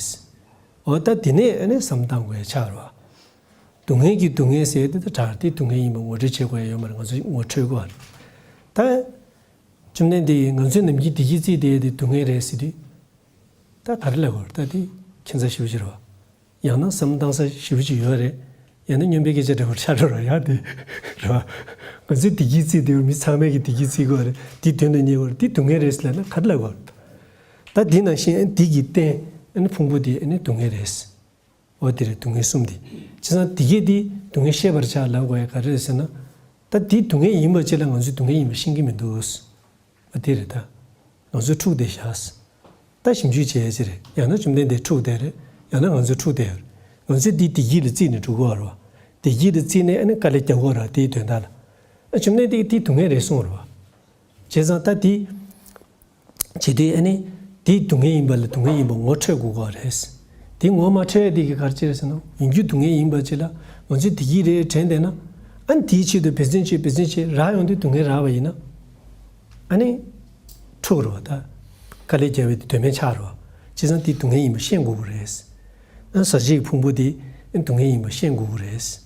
འོ་ད་དེ་ནས་ཨ་ནི་བསམ་བཏང་དགོས་ཡ་ཆགས་རེད་བ། སྡུག་བསྔལ་གྱི་སྡུག་བསྔལ་ཟེར་དེ་ད་དྲག་དེ་སྡུག་བསྔལ་ཡིན་པ་ངོ་སྤྲོད་བྱེད་དགོས་ཡ་ཡོད་མ་རེད། ང་ཚོས་ངོ་འཕྲོད་དགོས་རེད། ད། བཅོམ་ལྡན་འདས་ཀྱིས་ང་ཚོས་ནམ་རྒྱུན་བདེ་སྐྱིད་བརྩིས་བསྡད་དེ་སྡུག་བསྔལ་རེད་ཟེར་དུས། ད་ག་རེ་ལབ་དགོས་རེད་ད་དེ་ཁྱད་མཚར་ཞེ་པོ་ཅིག་རེད་བ། ཡང་ན་བསམ་བློ་བཏང་ས་ཞེ་པོ་ཅིག་ཡོད་རེད། ཡང་ན་སྨྱོན་པའི་སྐད་ཆ་འདྲ་བོ་ཆགས་འགྲོ་ར་ཡ་དེ་རེད་བ། ང་ཚོས་བདེ་སྐྱིད་བརྩིས་དེ་མི་ཚང་མས་ཀྱི་བདེ་སྐྱིད་བརྩི་དགོས་རེད། དེ་དོན་དུ་གཉེར་དགོས་རེད། དེ་སྡུག་བསྔལ་རེད་ཟེར་ལབ་ན་ག་རེ་ལབ་དགོས་རེད། ད་དེ་ནང་བཞིན་ཨ་ནི་དེ་གི་རྟེན་ཨ་ནི་ཕུང་པོ་དེ་ཨ་ནི་སྡུག་བསྔལ་རེད། འོ་དེ་རེད་སྡུག་བསྔལ་གསུམ་དེ། བྱས་ཙང་དེ་གས་དེ་སྡུག་བསྔལ་ཤེས་པར་བྱ་ལབ་དགོས་ཡ་ག་རེ་རེད་ཟེར་ན། ད་དེ་སྡུག་བསྔལ་ཡིན་པ་ཅིག་ལ་ང་ཚོས་སྡུག་བསྔལ་ཡིན་པ་ཤེས་ཀྱི་མི་འདུག་འོ་དེ་རེད་ད། ང་ཚོས་འཁྲུག་བསྡད་བཞག་ད་ཞིབ་འཇུག་བྱས་ཡ་ཅིག་རེད། ཡང་ན་བཅོམ་ལྡན་འདས་འཁྲུག་བསྡད་རེད། ཡང་ན་ང་ཚོ་འཁྲུག་བསྡད་ཡོད་རེད། ང་ཚོས་འདི་བདེ་སྐྱིད་ལ་བརྩིས་ནས་འགྲོ་དགོས་པ་རེད་བ། བདེ་སྐྱིད་ལ་བརྩིས་ནས་ཨ་ནི་དཀའ་ལས་རྒྱག་དགོས་རེད་བ། དེའི་དོན་དག་ལ། ཨ་བྱུང་ནས་དེ་དེ་སྡུག་བསྔལ་རེད་གསུངས་རེད་བ། བྱས་ཙང་ད་དེ་བྱེད་དུས་ཨ་ནི་དེ་སྡུག་བསྔལ་ཡིན་པ་ལ་སྡུག་བསྔལ་ཡིན་པ་ངོ་འཕྲོད་དགོས་ཀྱི་རེད། དེ་ངོ་མ་འཕྲོད་ཡ་དེ་གི་ག་རེ་བྱས་རེད་ཟེར་ན། ཡིན་རྒྱུ་སྡུག་བསྔལ་ཡིན་པ་ཅིག་ལ་ང་ཚོས་བདེ་སྐྱིད་རེད་དྲན་བསྡད་ན། ཨ་ནི་དེའི་ཆེད་དུ་འབད་བརྩོན་བྱེད་འབད་བརྩོན་བྱེད་རག་ཡོང་དུས་སྡུག་བསྔལ་རག་པ་ཡིན་ན། ཨ་ནི་འཁྲུག་རེད་བ། ད་དཀའ་ལས་རྒྱག་པའི་དེ་དོན་མེད་ཆགས་རེད་བ། བྱས་ཙང་དེ་སྡུག་བསྔལ་ཡིན་པ་ཤེས་དགོས་ཀྱི་རེད། ཨ་ཟག་བཅས་ཀྱི་ཕུང་པོ་དེ་སྡུག་བསྔལ་ཡིན་པ་ཤེས་དགོས་ཀྱི་རེད།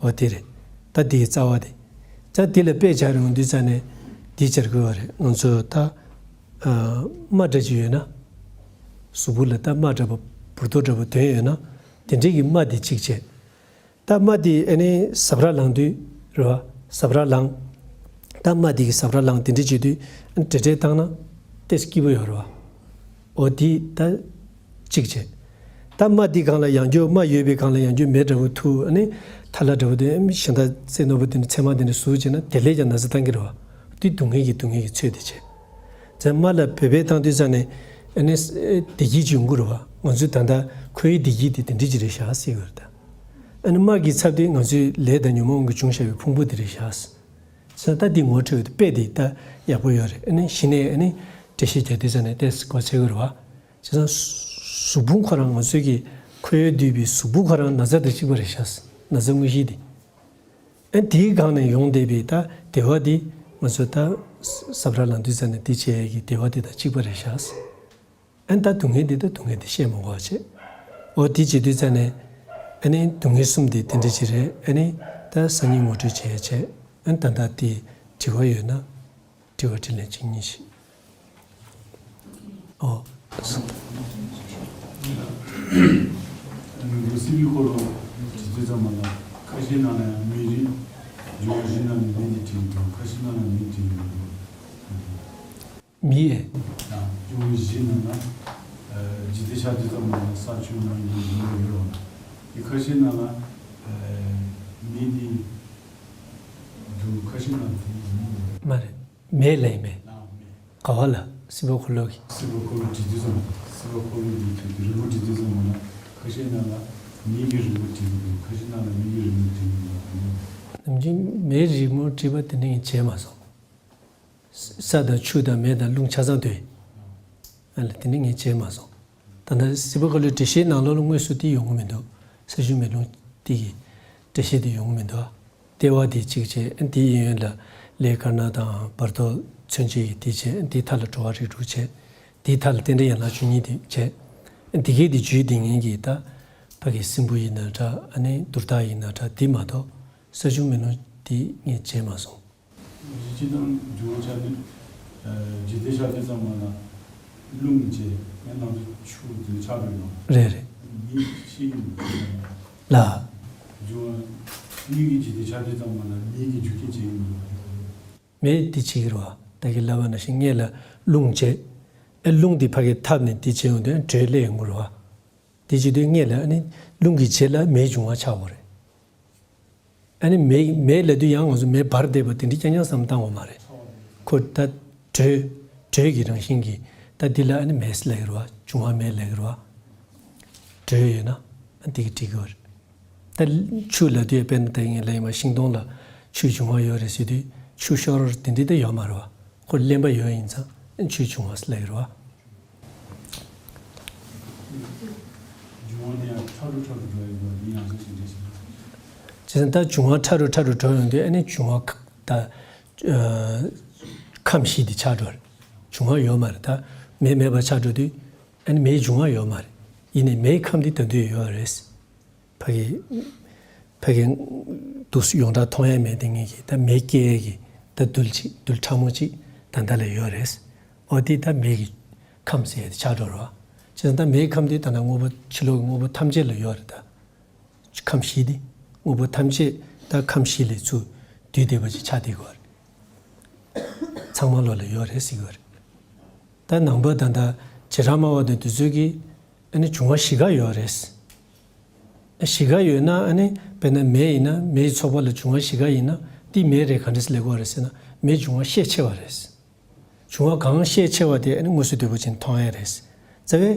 འོ་དེ་རེད། ད་དེའི་རྩ་བ་དེ། ད་དེ་ལ་དཔེ་སྦྱར་ཡོང་དུས་ཙ་ནས་འདི་སྦྱར་དགོས་པ་རེད། ང་ཚོ་ད་ཨ་རྨ་འདྲ་ཅིག་ཡོད་ན། གཟུགས་པོ་ལ་ད་རྨ་འདྲ་པོ་འབུར་ཏོ་འདྲ་པོ་དོན་ཡོད་ན། དེ་འདྲའི་གི་རྨ་དེ་གཅིག་བྱས། ད་རྨ་དེ་ཨ་ནི་ཟབ་ར་ལངས་དུས་རེད་བ། ཟབ་ར་ལངས། ད་རྨ་དེ་གི་ཟབ་ར་ལངས་དེ་འདྲ་བྱེད་དུས་ཨ་ནི་བྲེལ་བྲེལ་བཏང་ན་ཏོག་ཙམ་སྐྱིད་པོ་ཡོད་རེད་བ། འོ་དེ་ད་གཅིག་བྱས། ད་རྨ་འདི་སྒང་ལ་ཡང་བསྐྱར་རྨ་ཡོད་པའི་སྒང་ལ་ཡང་བསྐྱར་མེ་འདྲ་བོ་འཐུག་ཨ་ནི་ཐལ་བ་འདྲ་བོ་དེ་གཞན་དག་རྩེ་རྣོ་པོ་དེ་འདྲ་ཚེར་མ་དེ་འདྲ་ཟུག་བྱས་ན་དེ་ལས་ཀྱང་ན་ཚ་བཏང་གི་རེད་བ། དེ་སྡུག་བསྔལ་གྱི་སྡུག་བསྔལ་གྱི་ཚོད་དེ་བྱས། ཚེར་མ་ལ་བོད་པའི་བཏང་དུས་ཙ་ནས་ཨ་ནི་བདེ་སྐྱིད་ཅིག་ཡོང་གི་རེད་བ། ང་ཚོས་ད་ལྟ་ཁོའི་བདེ་སྐྱིད་དེ་དེ་འདྲ་ཅིག་རེད་ཤག་ཟེར་གྱི་ཡོད་རེད་ད། ཨ་ནི་རྨ་གི་ཚབ་དེ་ང་ཚོའི་ལས་དང་ཉོན་མོངས་ཀྱིས་བྱུང་བཞག་པའི་ཕུང་པོ་དེ་རེད་ཤག་ཟེར། ད་འདི་ངོ་འཕྲོད་དེ་དཔེ་དེ་ད་ཡག་པོ་ཡོད་རེད། ཨ་ནི་གཞི་ནས་ཨ་ནི་འགྲེལ་བཤད་རྒྱག་དུས་ཙ་ནས་ཏོག་ཙམ་གོ་ཚད་ཡོད་རེད་བ། བྱས་ཙང་གཟུགས་ཕུང་ཁོ་རང་ང་ཚོའི་གི་ཁོ་བོས་བསྡུས་པའི་གཟུགས་ཕུང་ཁོ་རང་ན་ཚ་དང་གཅིག་པ་རེད་ཤག་ན་ཚ་དངོས་གཞི་དེ། ཨ་དེའི་སྒང་ནས་ཡོང་བསྡད་པའི་ད་བདེ་བ་དེ་ང་ཚོ་ད་ཟབ་ར་ལངས་དུས་ཙ་ནས་དེ་བྱས་ཀྱི་བདེ་བ་དེ་དང་གཅིག་པ་རེད་ཤག་ཨ་ད་སྡུག་བསྔལ་དེ་ད་སྡུག་བསྔལ་དེ་བཤད་མ་དགོས་པ་བྱས། འོ་དེ་བྱེད་དུས་ཙ་ནས་ཨ་ནི་སྡུག་བསྔལ་གསུམ་དེ་དེ་འདྲ་ཅིག་རེད། ཨ་ནི་ད་སང་ཉིན་ངོ་སྤྲོད་བྱས་བྱས། ཨ་ད་ལྟ་དེ་དྲི་བ་ཡོད་ན། དྲི་བ་དྲིས་ལན་གཅིག་གཉིས་ཤིག་ཨོ། ལུགས་སྲིད་པའི་འཁོར་ལོ་དེ་དུས་ཙམ་པ་ལ་ཁ་ཤས་ནང་ལ་ཡང་མེ་རིགས། འབྱུང་བ་བཞི་ནང་ནས་མེ་དེ་བྲིས་འདུག་ཁ་ཤས་ནང་ལ་མེ་བྲིས་མི་འདུག་མེ། ཡང་འབྱུང་བ་བཞི་ནང་ལ་འཇིག་རྟེན་ཆགས་དུས་ཙམ་པ་ལ་ས་ཆུ་མེ་ཡིན་འདུག་ཡོད་རེད་བ། དེ་ཁ་ཤས་ནང་ལ་མེ་དེ་འདུག་ཁ་ཤས་ནང་དེ་ཡིན་མ་རེད། མ་རེད། མེ་ལ་ཡིན་མེ། ཨ་མེ། ག་བ་ལ། སྲིད་པ་འཁོར་ལོ་གི། སྲིད་པ་འཁོར་ལོ་བྲིས་དུས་ཙམ། སྲིད་པ་འཁོར་ལོ་འདི་དུས་དུས་རིང་པོ་བྲིས་དུས་ཙམ་མ་ན་ཁ་ཤས་ནང་ལ་མེ་གི་རི་མོ་བྲིས་ཀྱི་འདུག་ཁ་ཤས་ནང་ལ་མེ་གི་རི་མོ་བྲིས་ཀྱི་འདུག་ནམ་རྒྱུན་མེའི་རི་མོ་བྲིས་པ་དེ་འདྲ་ངས་བྱས་མ་སོང་། ས་དང་ཆུ་དང་མེ་དང་རླུང་ཆ་ཚང་དུས། ཨ་ལ་དེ་འདྲ་ངས་བྱས་མ་སོང་། ད་ལྟ་སྲིད་པ་འཁོར་ལོའི་འགྲེལ་བཤད་ནང་ལོགས་ལ་དངོས་སུ་དེ་ཡོང་གི་མི་འདུག་ས་ཆུ་མེ་རླུང་དེ་གི་འགྲེལ་བཤད་དེ་ཡོང་གི་མི་འདུག་ལྟེ་བ་དེ་གཅིག་བྱས། དེའི་གཡས་གཡོན་ལ་ལས་དཀར་ནག་དང་བར་དོ་མཚོན་བྱེད་ཀྱི་དེ་བྱས། དེའི་མཐའ་ལ་འགྲོ་བ་རིགས་དྲུག་བྱས། དེའི་མཐའ་ལ་རྟེན་འབྲེལ་ཡན་ལག་བཅུ་གཉིས་དེ་བྱས། དེ་གའི་དེ་བརྒྱུད་དེ་ངེད་ཀྱིས་ད་ཕ་གི་སྲིན་བུ་ཡིན་ན་འདྲ། ཨ་ནི་དུར་བདག་ཡིན་ན་འདྲ། དེ་མ་གཏོགས་ས་ཆུ་མེ་རླུང་དེ་ངས་བྱས་མ་སོང་། གཞི་ཆེ་དང་འབྱུང་བ་ཆགས་དུས། འཇིག་རྟེན་ཆགས་དུས་ཙམ་པ་ལ་རླུང་བྱས། ཡང་ནང་དུ་ཆུ་དེ་ཆགས་འགྲོ་ཡོང་། རེད་རེད། མེ་ཤི་ཡིན། ལ། འབྱུང་བ་དངོས་ཀྱི་འཇིག་རྟེན་ཆགས་དུས་ཙམ་པ་ལ་མེ་གི་རྒྱུ་རྐྱེན་བྱས་ཡིན་པ་རེད། མེ་དེ་བྱེད་ཀྱི་རེད་བ། ད་གིན་ལབ་པ་ནང་བཞིན་སྔོན་ལ་རླུང་བྱས། ཨེ་རླུང་དེ་ཕ་གི་འཐབ་ནས་དེ་བྱས་ཡོང་དུས་དྲོད་སླེབས་ཡོང་གི་རེད་བ། དེ་བྱེད་དུས་སྔོན་ལ་ཨ་ནི་རླུང་གི་རྗེས་ལ་མེའི་འབྱུང་བ་ཆགས་དགོས་རེད། ཨ་ནི་མེ་མེ་ལབ་དུས་ཡང་ང་ཚོ་མེ་འབར་བསྡད་པ་དེ་འདྲ་རྐྱང་རྐྱང་བསམ་བཏང་བ་མ་རེད། ཁོ་ད་དྲོད་དྲོད་ཀྱི་རང་བཞིན་གྱིས་ད་འདི་ལ་ཨ་ནི་མེ་ལབ་ཀྱི་རེད་བ། འབྱུང་བ་མེ་ལབ་ཀྱི་རེད་བ། དྲོད་ཡོད་ན་ཨ་འདི་གི་འགྲིག་གི་རེད། ད་ཆུ་ལབ་དུས་དཔེར་ན་ད་ངས་ལབ་ཡིན་པ་ཤིང་སྡོང་ལ་ཆུའི་འབྱུང་བ་ཡོད་རེད་ཟེར་དུས་ཆུ་ཤོར་དེ་འདྲ་ད་ཡོད་མ་རེད་བ། ཁོ་རློན་པ་ཡོད་ཡིན་ཙང་ཆུའི་འབྱུང་བ་ལབ་ཀྱི་རེད་བ། འབྱུང་བ་དེ་ཡང་ཕྲ་རུ་ཕྲ་རུ་འགྲོ་ཡི་འགྲོ་བ་དེ་ཡང་ཟེར་ཞིག་འདྲ་ཞིག་བྱས་ཙང་ད་འབྱུང་བ་ཕྲ་རུ་ཕྲ་རུ་འགྲོ་ཡོང་དུས་ཨ་ནི་འབྱུང་བ་ཁ་ད་ཨ་ཁམས་བཞི་དེ་ཆགས་འགྲོ་རེད། འབྱུང་བ་ཡོད་མ་རེད། ད་མེ་མེད་པ་ཆགས་འགྲོ་དུས་ཨ་ནི་མེའི་འབྱུང་བ་ཡོད་མ་རེད། ཡིན་ནའི་མེའི་ཁམས་དེ་ད་དུང་ཡོད་རེད། ཕ་གི་ཕ་གི་འདུག་སེ་ཡོངས་གྲགས་མཐོང་ཡ་མེད་དེ་ངེད་ཀྱི་ད་མེ་སྐྱེ་ཡ་གི་ད་རྡུལ་ཅིག་རྡུལ་ཕྲ་མོ་ཅིག་ད་ལྟ་ལ་ཡོད་རེད། འོ་དེ་ད་མེ་གི་ཁམས་ཟེར་ཡ་དེ་ཆགས་འགྲོ་རེད་བ། བྱས་ཙང་ད་མེའི་ཁམས་དེ་ད་ལྟ་དངོས་པོ་ཕྱི་ལོགས་ཀྱི་དངོས་པོ་ཐམས་ཅད་ལ་ཡོད་རེད་ད། ཁམས་བཞི་དེ་དངོས་པོ་ཐམས་ཅད་ད་ཁམས་བཞི་ལས་ཚུར་བསྡུས་བསྡད་པ་ཅིག་ཆགས་བསྡད་ཀྱི་ཡོད་རེད། ཚང་མ་ལོ་ལ་ཡོད་རེད་ཟེར་གྱི་ཡོད་རེད། ད་ནང་པ་ད་ལྟ་བྱེ་བྲག་སྨྲ་བ་དང་དེ་ཚོས་ཀྱིས་ཨ་ནི་འབྱུང་བ་བཞི་ཀ་ཡོད་རེད། བཞི་ཀ་ཡོད་ན་ཨ་ནི་དཔེར་ན་མེ་ཡིན་ན་མེའི་ཚོགས་པ་ལ་འབྱུང་བ་བཞི་ཀ་ཡིན་ན་དེ་མེ་རེད་ག་འདྲ་སེ་ལབ་དགོས་རེད་ཟེར་ན་མེ་འབྱུང་བ་ཤས་ཆེ་བ་རེད། འབྱུང་བ་གང་ཤས་ཆེ་བ་དེ་ཨ་ནི་དངོས་སུ་དོད་པོ་ཅན་མཐོང་ཡ་རེད། རྩ་བའི་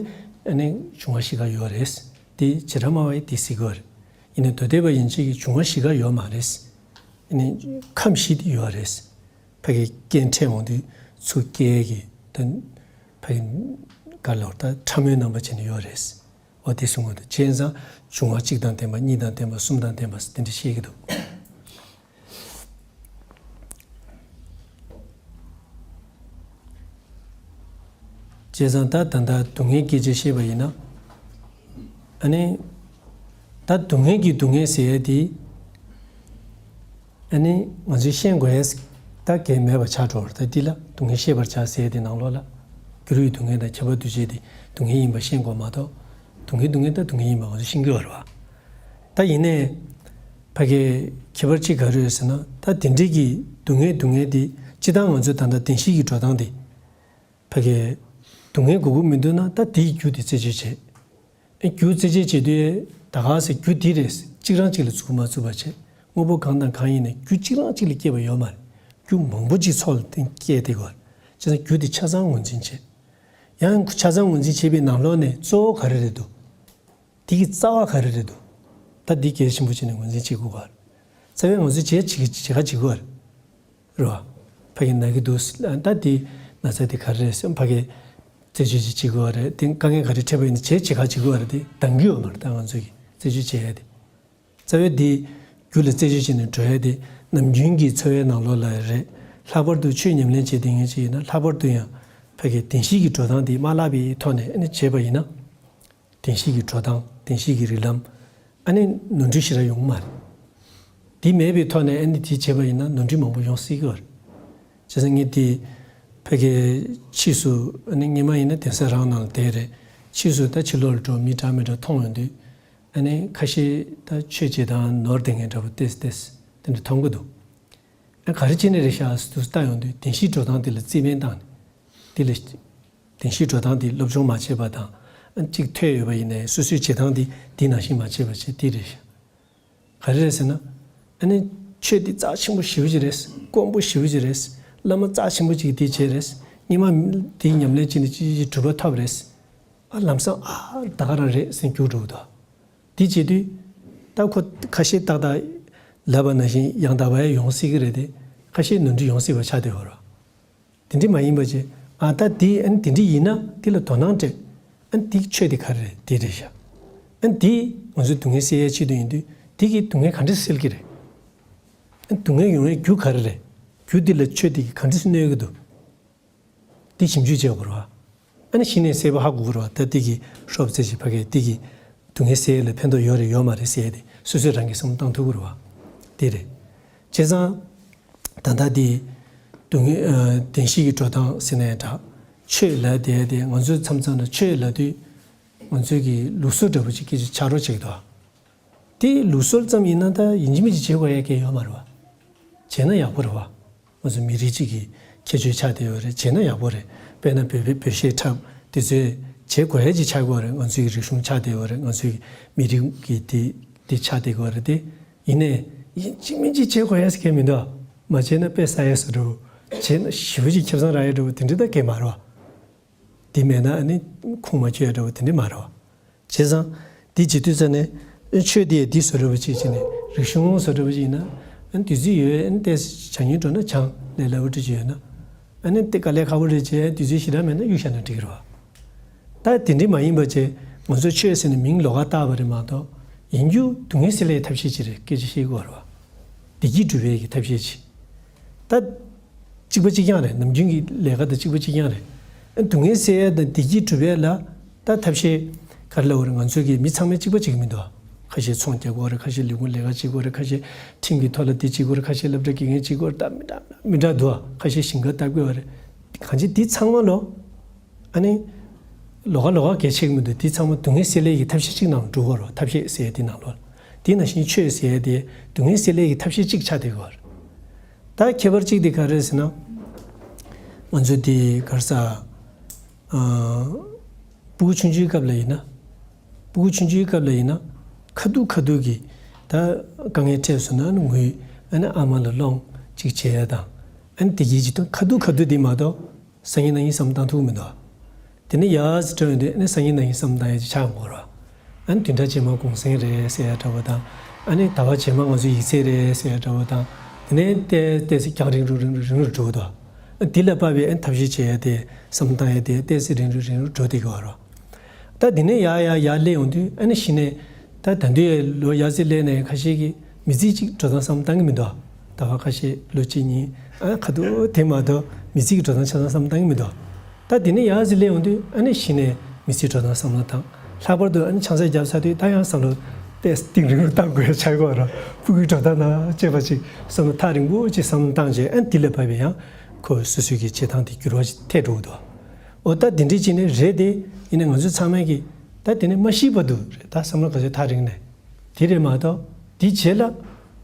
ཨ་ནི་འབྱུང་བ་བཞི་ཀ་ཡོད་རེད། དེ་བྱེ་བྲག་སྨྲ་བ་ཡིས་དེ་གཟིགས་ཀྱི་ཡོད་རེད། ཡིན་ནའི་མདོ་སྡེ་པ་ཡན་ཆད་ཀྱི་འབྱུང་བ་བཞི་ཀ་ཡོད་མ་རེད། ཡིན་ནའི་ཁམས་བཞི་དེ་ཡོད་རེད། ཕ་གི་རྐྱེན་འཕྲད་འོང་དུས་ཚུར་སྐྱེ་གི་ད་ཕ་གི་ག་ལོར་ད་ཕྲ་མོའི་རྣམ་པ་བྱས་ནས་ཡོད་རེད། འོ་དེ་གསུང་གི་འདུག་བྱས་ཙང་འབྱུང་བ་གཅིག་དང་ལྡན་པ་གཉིས་དང་ལྡན་པ་གསུམ་དང་ལྡན་པ་དེ་འདྲ་བཤད་ཀྱི་འདུག་བྱས་ཙང་ད་ད་ལྟ་སྡུག་བསྔལ་སྐད་ཆ་བཤད་པ་ཡིན་ན། ཨ་ནི། ད་སྡུག་བསྔལ་གྱི་སྡུག་བསྔལ་ཟེར་ཡས་དེ། ཨ་ནི་ང་ཚོས་ཤེས་དགོས་ཡས་ད་གལ་མེད་པ་ཆགས་འགྲོ་བ་རེད། ད་འདི་ལ་སྡུག་བསྔལ་ཤེས་པར་བྱ་ཟེར་ཡས་དེ་ནང་ལོགས་ལ། འགྱུར་བའི་སྡུག་བསྔལ་དང་ཁྱབ་པ་འདུ་བྱེད་དེ་སྡུག་བསྔལ་ཡིན་པ་ཤེས་དགོས་མ་གཏོགས། སྡུག་བསྔལ་སྡུག་བསྔལ་ད་སྡུག་བསྔལ་ཡིན་པ་ང་ཚོས་ཤེས་ཀྱི་ཡོད་རེད་བ། ད་ཡིན་ནའི། ཕ་གི་ཁྱད་པར་གཅིག་ག་རེ་ཡོད་ཟེར་ན། ད་དེ་འདྲའི་གི་སྡུག་བསྔལ་སྡུག་བསྔལ་དེ་སྤྱིར་བཏང་ང་ཚོས་ད་ལྟ་བདེན་བཞི་གི་འགྲོ་སྟངས་དེ། ཕ་གི་སྡུག་བསྔལ་དགོས་ཀྱི་མི་འདུག་ན་ད་དེའི་རྒྱུ་དེ་རྩད་གཅོད་བྱེད། ཨེ་རྒྱུ་རྩད་གཅོད་བྱེད་དུས་ད་ག་ཟེ་རྒྱུ་འདི་རེད། གཅིག་རང་གཅིག་ལ་ཚུགས་མ་ཚུགས་པ་བྱེད། དངོས་པོ་གང་དང་གང་ཡིན་ནའི་རྒྱུ་གཅིག་རང་གཅིག་ལ་སྐྱེས་པ་ཡོད་མ་རེད། རྒྱུ་མང་པོ་གཅིག་ཚོགས་ལ་བརྟེན་སྐྱེས་བསྡད་ཀྱི་ཡོད་རེད། བྱས་ཙང་རྒྱུ་དེ་ཆ་ཚང་ངོས་འཛིན་བྱེད། ཡང་ཆ་ཚང་ངོས་འཛིན་བྱེད་པའི་ནང་ལོགས་ནས་གཙོ་བོ་ག་རེ་རེད་འདུག་དེ་གི་རྩ་བ་ག་རེ་རེད་འདུག་ད་འདི་གལ་ཆེན་པོ་བྱས་ནས་ངོས་འཛིན་བྱེད་དགོས་པ་རེད། རྩ་བའི་ང་ཚོས་བྱེད་བྱེད་བྱེད་ག་བྱེད་དགོས་པ་རེད། རེད་བ། ཕ་གི་ན་གི་འདུག་ད་འདི་ན་ཚ་དེ་ག་རེ་རེད་ཟེར་ཕ་གི་རྩད་གཅོད་ཅིག་བྱེད་དགོས་པ་རེད། དེ་དཀའ་ངལ་ག་རེ་འཕྲད་པ་ཡིན་ན་བྱེད་བྱེད་ག་བྱེད་དགོས་པ་རེད། དེ་འདང་གི་ཡོད་མ་རེད། ད་ང་ཚོས་ཀྱི་རྩད་གཅོད་བྱེད་ཡ་དེ། རྩ་བའི་འདི་རྒྱུ་ལ་རྩད་གཅོད་བྱས་ནས་འགྲོ་ཡ་དེ་ནམ་རྒྱུན་གྱི་འཚོ་བའི་ནང་ལོགས་ལ་རེད། ལྷག་པར་དུ་ཆོས་ཉམས་ལེན་བྱེད་བསྡད་མཁན་ཅིག་ཡིན་ན་ལྷག་པར་དུ་ཡང་ཕ་གི་བདེན་བཞི་གི་འགྲོ་སྟངས་དེ་མ་བརླག་པའི་ཐོག་ནས་ཨ་ནི་བྱས་པ་ཡིན་ན། བདེན་བཞི་གི་འགྲོ་སྟངས་བདེན་བཞི་གི་རིགས་ལམ། ཨ་ནི་ནོར་འཁྲུལ་ཞེ་དྲག་ཡོང་གི་མ་རེད། དེ་མེད་པའི་ཐོག་ནས་ཨ་ནི་དེ་བྱས་པ་ཡིན་ན་ནོར་འཁྲུལ་མང་པོ་ཡོང་སྲིད་ཀྱི་ཡོད་རེད། བྱས་ཙང་ངས་དེ་ཕ་གི་ཕྱིས་སུ་ཨ་ནི་སྔོན་མ་ཡིན་ན་གདན་ས་རང་ནང་ལ་བསྡད་རེད། ཕྱིས་སུ་ད་ཕྱི་ལོགས་ལ་འགྲོ་མི་འདྲ་མི་འདྲ་མཐོང་ཡོང་དུས། ཨ་ནི་ཁ་ཤས་ད་ཆོས་བྱེད་སྟངས་ནོར་བསྡད་མཁན་འདྲ་པོ་ཏེས་ཏེས་དེ་འདྲ་མཐོང་གི་འདུག་ཨ་ག་རེ་བྱས་ནས་རེད་ཤག་ཟེར་དུས་ལྟ་ཡོང་དུས་བདེན་བཞིའི་འགྲོ་སྟངས་དེ་ལ་རྩིས་སྤྲོད་བཏང་ནས་དེ་ལ། བདེན་བཞིའི་འགྲོ་སྟངས་དེ་སློབ་སྦྱོང་མ་བྱས་པ་དང་། ཨ་གཅིག་ཐོས་ཡོད་པ་ཡིན་ནའི་སོ་སོའི་བྱེད་སྟངས་དེ་དེ་ནང་བཞིན་མ་བྱས་པ་བྱས་དེ་རེད་ཤག་ག་རེ་རེད་ཟེར་ན། ཨ་ནི་ཆོས་འདི་རྩ་ཆེན་པོ་ཞེ་པོ་ཅིག་རེད། དཀོན་པོ་ཞེ་པོ་ཅིག་རེད། བླ་མ་རྩ་ཆེན་པོ་ཅིག་གིས་དེ་བྱས་རེད། སྔོན་མ་དེའི་ཉམས་ལེན་བྱས་ནས་ཅི་ཅི་གྲུབ་པ་ཐོབ་རེད། ཨ་ལམ་སང་ཨ་ད་ག་རང་རེད་ཟེར་འགྱུར་འགྲོ་གི་འདུག་དེ་བྱེད་དུས། ད་ཁོ་ཁ་ཤས་ཏག་ཏག་ལབ་པ་ནང་བཞིན་ཡང་དག་པ་ཡང་ཡོང་སྲིད་ཀྱི་རེད་དེ། ཁ་ཤས་ནོར་འཁྲུལ་ཡོང་སྲིད་པ་ཆགས་བསྡད་ཡོད་རེད། དེ་འདྲ་མ་ཡིན་པ་བྱས། ཨ་ད་དེ་ཨ་ནི་དེ་འདྲ་ཡིན་ན་དེ་ལ་དོ་སྣང་སྤྲད། ཨ་ནི་དེ་ཆོས་དེ་ག་རེ་རེད་དེ་རེད་ཤག་ཨ་ནི་དེ་ང་ཚོའི་སྡུག་བསྔལ་སེལ་ཡའི་ཆེད་དུ་ཡིན་དུས་དེ་གིས་སྡུག་བསྔལ་ག་འདྲ་སེལ་གྱི་རེད། ཨ་ནི་སྡུག་བསྔལ་ཡོང་བའི་རྒྱུ་ག་རེ་རེད། རྒྱུ་དེ་ལ་ཆོས་དེ་གིས་ག་འདྲ་གནོད་ཀྱི་འདུག་དེ་ཞིབ་འཇུག་བྱེད་དགོས་རེད་བ། ཨ་ནི་གཞི་ནས་གསལ་པོ་ཧ་གོ་གི་རེད་བ། ད་དེ་གི་ཧྲོབ་ཙེ་ཞིག་ཕ་གི་དེ་གི་སྡུག་བསྔལ་སེལ་ཡས་ལ་ཕན་ཐོགས་ཡོད་རེད་ཡོད་མ་རེད་ཟེར་ཡས་དེ་སོ་སོས་རང་གིས་བསམ་བློ་བཏང་ཐུབ་ཀྱི་རེད་བ། དེ་རེད། བྱས་ཙང་། ད་ལྟ་དེ། སྡུག་བསྔལ་ཨ་བདེན་བཞི་གི་འགྲོ་སྟངས་ཟེར་ན་ཡང་འདྲ། ཆོས་ལབ་བསྡད་དེ་ང་ཚོས་མཚམས་མཚམས་ལ་ཆོས་ལབ་དུས། ང་ཚོས་ཀྱི་ལུགས་སྲོལ་འདྲ་པོ་ཅིག་སྐད་ཆ་ཆགས་རོགས་བྱེད་ཀྱི་འདུག་དེ་ལུགས་སྲོལ་ཙམ་ཡིན་ན་ད་ཡིན་གཅིག་མིན་གཅིག་བྱེད་དགོས་ཡ་གང་ཡང་ཡོད་མ་རེད་བ། བྱས་ན་ཡག་པོ་རེད་བ། ང་ཚོ་མི་རིགས་གཅིག་གི་ཁྱད་ཆོས་ཆགས་བསྡད་ཡོད་རེད། བྱས་ན་ཡག་པོ་རེད། དཔེར་ན་བོད་པའི་བོད་གཞས་འཁྲབ་དེ་ཚོས་བྱེད་དགོས་ཡ་ཅིག་ཆགས་ཀྱི་ཡོད་རེད། ང་ཚོའི་རིག་གཞུང་ཆགས་བསྡད་ཡོད་རེད། ང་ཚོའི་མི་རིགས་ཀྱི་དེ་དེ་ཆགས་བསྡད་ཀྱི་ཡོད་རེད་དེ། ཡིན་ནའི་ཡིན་གཅིག་མིན་གཅིག་བྱེད་དགོས་ཡ་ཟེར་མཁན་མི་འདུག་མ་བྱས་ན་དཔེ་ཟ་ཡ་བཟོ་འདྲ་བོ། བྱས་ན་ཞེ་པོ་ཅིག་ཁེ་བཟང་རག་ཡ་འདྲ་བོ་དེ་འདྲ་ད་གང་ཡང་མ་རེད་བ། དེ་མེད་ན་ཨ་ནི་ཁུངས་མ་འཁྱོལ་ཡ་འདྲ་བོ་དེ་འདྲ་མ་རེད་བ། བྱས་ཙང་། འདི་བྱེད་དུས་ཙ་ནས། ཆོས་དེ་འདི་བཟོ་འདྲ་བོ་ཅིག་བྱས་ནས་རིག་གཞུང་བཟོ་འདྲ་བོ་ཅིག་ཡིན་ན། ཨ་ནི་དུས་ཚོད་ཡོད་ཨ་ནི་ཏོག་ཙམ་སྦྱང་སྙིང་བྲོ་ན་སྦྱང་ལས་སླ་པོ་འདྲ་ཅིག་ཡོད་ན། ཨ་ནི་དེ་དཀའ་ལས་ཁག་པོ་རེད་བྱས་དུས་ཚོད་ཞེ་དྲག་མེད་ན་གཡུག་བཞག་ན་འགྲིག་གི་རེད་བ། ད་དེ་འདྲ་མ་ཡིན་པ་བྱས་ང་ཚོ་ཆོས་ཟེར་ནས་མིང་ལོགས་ཀ་བཏགས་པ་རེད་མ་གཏོགས། ཡིན་རྒྱུ་སྡུག་བསྔལ་སེལ་ཡའི་ཐབས་ཤེས་ཅིག་རེད་སྐད་ཆ་བཤད་ཀྱི་ཡོད་རེད་བ། བདེ་སྐྱིད་སྒྲུབ་པའི་གི་ཐབས་ཤེས་ཅིག་ད། གཅིག་པ་གཅིག་རྐྱང་རེད། ནམ་རྒྱུན་གྱི་ལས་ཀ་དང་གཅིག་པ་གཅིག་རྐྱང་རེད། སྡུག་བསྔལ་སེལ་ཡ་དང་བདེ་སྐྱིད་སྒྲུབ་ཡ་ལ་ད་ཐབས་ཤེས་ག་རེ་ལབ་དགོས་རེད། ང་ཚོའི་གི་མི་ཚང་མས་གཅིག་པ་གཅིག་མི་འདུག་ཁ་ཤས་ཚོང་རྒྱག་གི་ཡོད་རེད། ཁ་ཤས་ལས་ཁུངས་ལས་ཀ་བྱེད་ཀྱི་ཡོད་རེད། ཁ་ཤས་ཁྲིམས་ཀྱི་ཐོག་ལ་དེ་བྱེད་ཀྱི་ཡོད་རེད། ཁ་ཤས་སློབ་གྲྭ་དགེ་རྒན་བྱེད་ཀྱི་ཡོད་རེད། ད་མི་འདྲ་མི་འདྲ་འདུག་ཁ་ཤས་ཞིང་ཁ་བཏབ་ཀྱི་ཡོད་རེད། གང་ཅི་འདི་ཚང་མ་ལོ། ཨ་ནི། ལོགས་ཀ་ལོགས་ཀ་གལ་ཆེ་གི་མི་འདུག་འདི་ཚང་མ་སྡུག་བསྔལ་སེལ་ཡས་ཀྱི་ཐབས་ཤེས་གཅིག་ནང་འགྲོ་གི་རེད། ཐབས་ཤེས་ཟེར་ཡས་འདི་ནང་ལོགས། འདི་ནང་བཞིན་ཆོས་ཟེར་ཡས་དེ་སྡུག་བསྔལ་སེལ་ཡས་ཀྱི་ཐབས་ཤེས་གཅིག་ཆགས་བསྡད་ཀྱི་ཡོད་རེད། ད་ཁྱད་པར་གཅིག་དེ་ག་རེ་རེད་ཟེར་ན། ང་ཚོ་དེ་ག་རེ་ཟ། ཨ། སྤུ་གུ་ཆུང་ཆུང་སྐབས་ལ་ཡིན་ན། སྤུ་གུ་ཆུང་ཆུང་སྐབས་ལ་ཡིན་ན། ཁ་ཐུག་ཁ་ཐུག་གི། ད་དཀའ་ངལ་འཕྲད་སོང་ན་ངུས། ཨ་ནི་ཨ་མ་ལ་སློང་གཅིག་བྱེད་ཡ་དང་། ཨ་ནི་དེ་གའི་གཅིག་ཏུ་ཁ་ཐུག་ཁ་ཐུག་དེ་མ་གཏོགས། སང་ཉིན་གནངས་ཉིན་བསམ་བཏང་ཐུབ་མི་འདུག་དེ་ནས་ཡར་ཙམ་འགྲོ་ཡོང་དུས་ཨ་ནི་སང་ཉིན་གནངས་ཉིན་བསམ་བཏང་ཡ་ཅིག་ཆགས་ཡོང་གི་རེད། ཨ་ནི་བདུན་ཕྲག་རྗེས་མ་གུང་སེང་རེད་ཟེར་ཡ་འདྲ་བོ་དང་། ཨ་ནི་ཟླ་བ་རྗེས་མ་ང་ཚོ་ཡིག་ཚད་རེད་ཟེར་ཡ་འདྲ་བོ་དང་། དེ་ནས་ཏོག་ཙམ་ཏོག་ཙམ་རྒྱང་རིང་རུ་རིང་རུ་རིང་རུ་འགྲོ་གི་འདུག་ཨ་འདི་ལ་དཔག་པའི་ཨ་ནི་ཐབས་ཤེས་བྱེད་ཡ་དེ། བསམ་བློ་བཏང་ཡ་དེ་ཏོག་ཙམ་རིང་རུ་རིང་རུ་འགྲོ་བསྡད་ཀྱི་ཡོད་རེད། ད་དེ་ནས་ཡར་ཡར་ཡར་སླེབས་ཡོང་དུས། ཨ་ནི་གཞི་ནས་ད་ད་དུང་ཡང་ལོ་ཡར་ཙམ་སླེབས་ནས་ཁ་ཤས་ཀྱིས་མི་ཚེ་གཅིག་འགྲོ་སྟངས་བསམ་བློ་བཏང་གི་མི་འདུག་ཟླ་བ་ཁ་ཤས་ལོ་གཅིག་གཉིས། ཨ་ཁ་ཐུག་དེ་མ་གཏོགས་མི་ཚེ་གི་འགྲོ་སྟངས་ཆ་ཚང་བསམ་བློ་བཏང་གི་མི་འདུག་ད་དེ་ནས་ཡར་ཙམ་སླེབས་ཡོང་དུས། ཨ་ནི་གཞི་ནས་མི་ཚེ་འགྲོ་སྟངས་བསམ་བློ་བཏང་། ལྷག་པར་དུ་ཨ་ནི་ཆང་ས་བརྒྱབ་ཚར་དུས་ད་ཡང་བསམ་བློ་ཏོག་ཙམ་གཏིང་རིང་རུ་བཏང་དགོས་ཡ་ཆགས་ཀྱི་ཡོད་རེད། ཕྲུ་གུའི་འགྲོ་སྟངས་དང་བཅས་པ་ཅིག་བསམ་བློ་ཐག་རིང་པོ་ཅིག་བསམ་བློ་བཏང་རྗེས། ཨ་ནི་འདི་ལ་བབས་པའི་ཡང་ཁོ་སོ་སོའི་གི་བྱེད་སྟངས་དེ་འགྱུར་བ་ཞིག་ཐེབས་འགྲོ་གི་འདུག་འོ་ད་དེ་འདྲ་ཅིག་ནི་རེད་དེ། ཡིན་ནའི་ང་ཚོ་ཚང་མས་ཀྱིས་ད་དེ་ནས་མ་ཤི་བར་དུ་རེད། ད་བསམ་བློ་ག་ཚོད་ཐག་རིང་ནས་དེ་རེད་མ་གཏོགས། དེའི་རྗེས་ལ་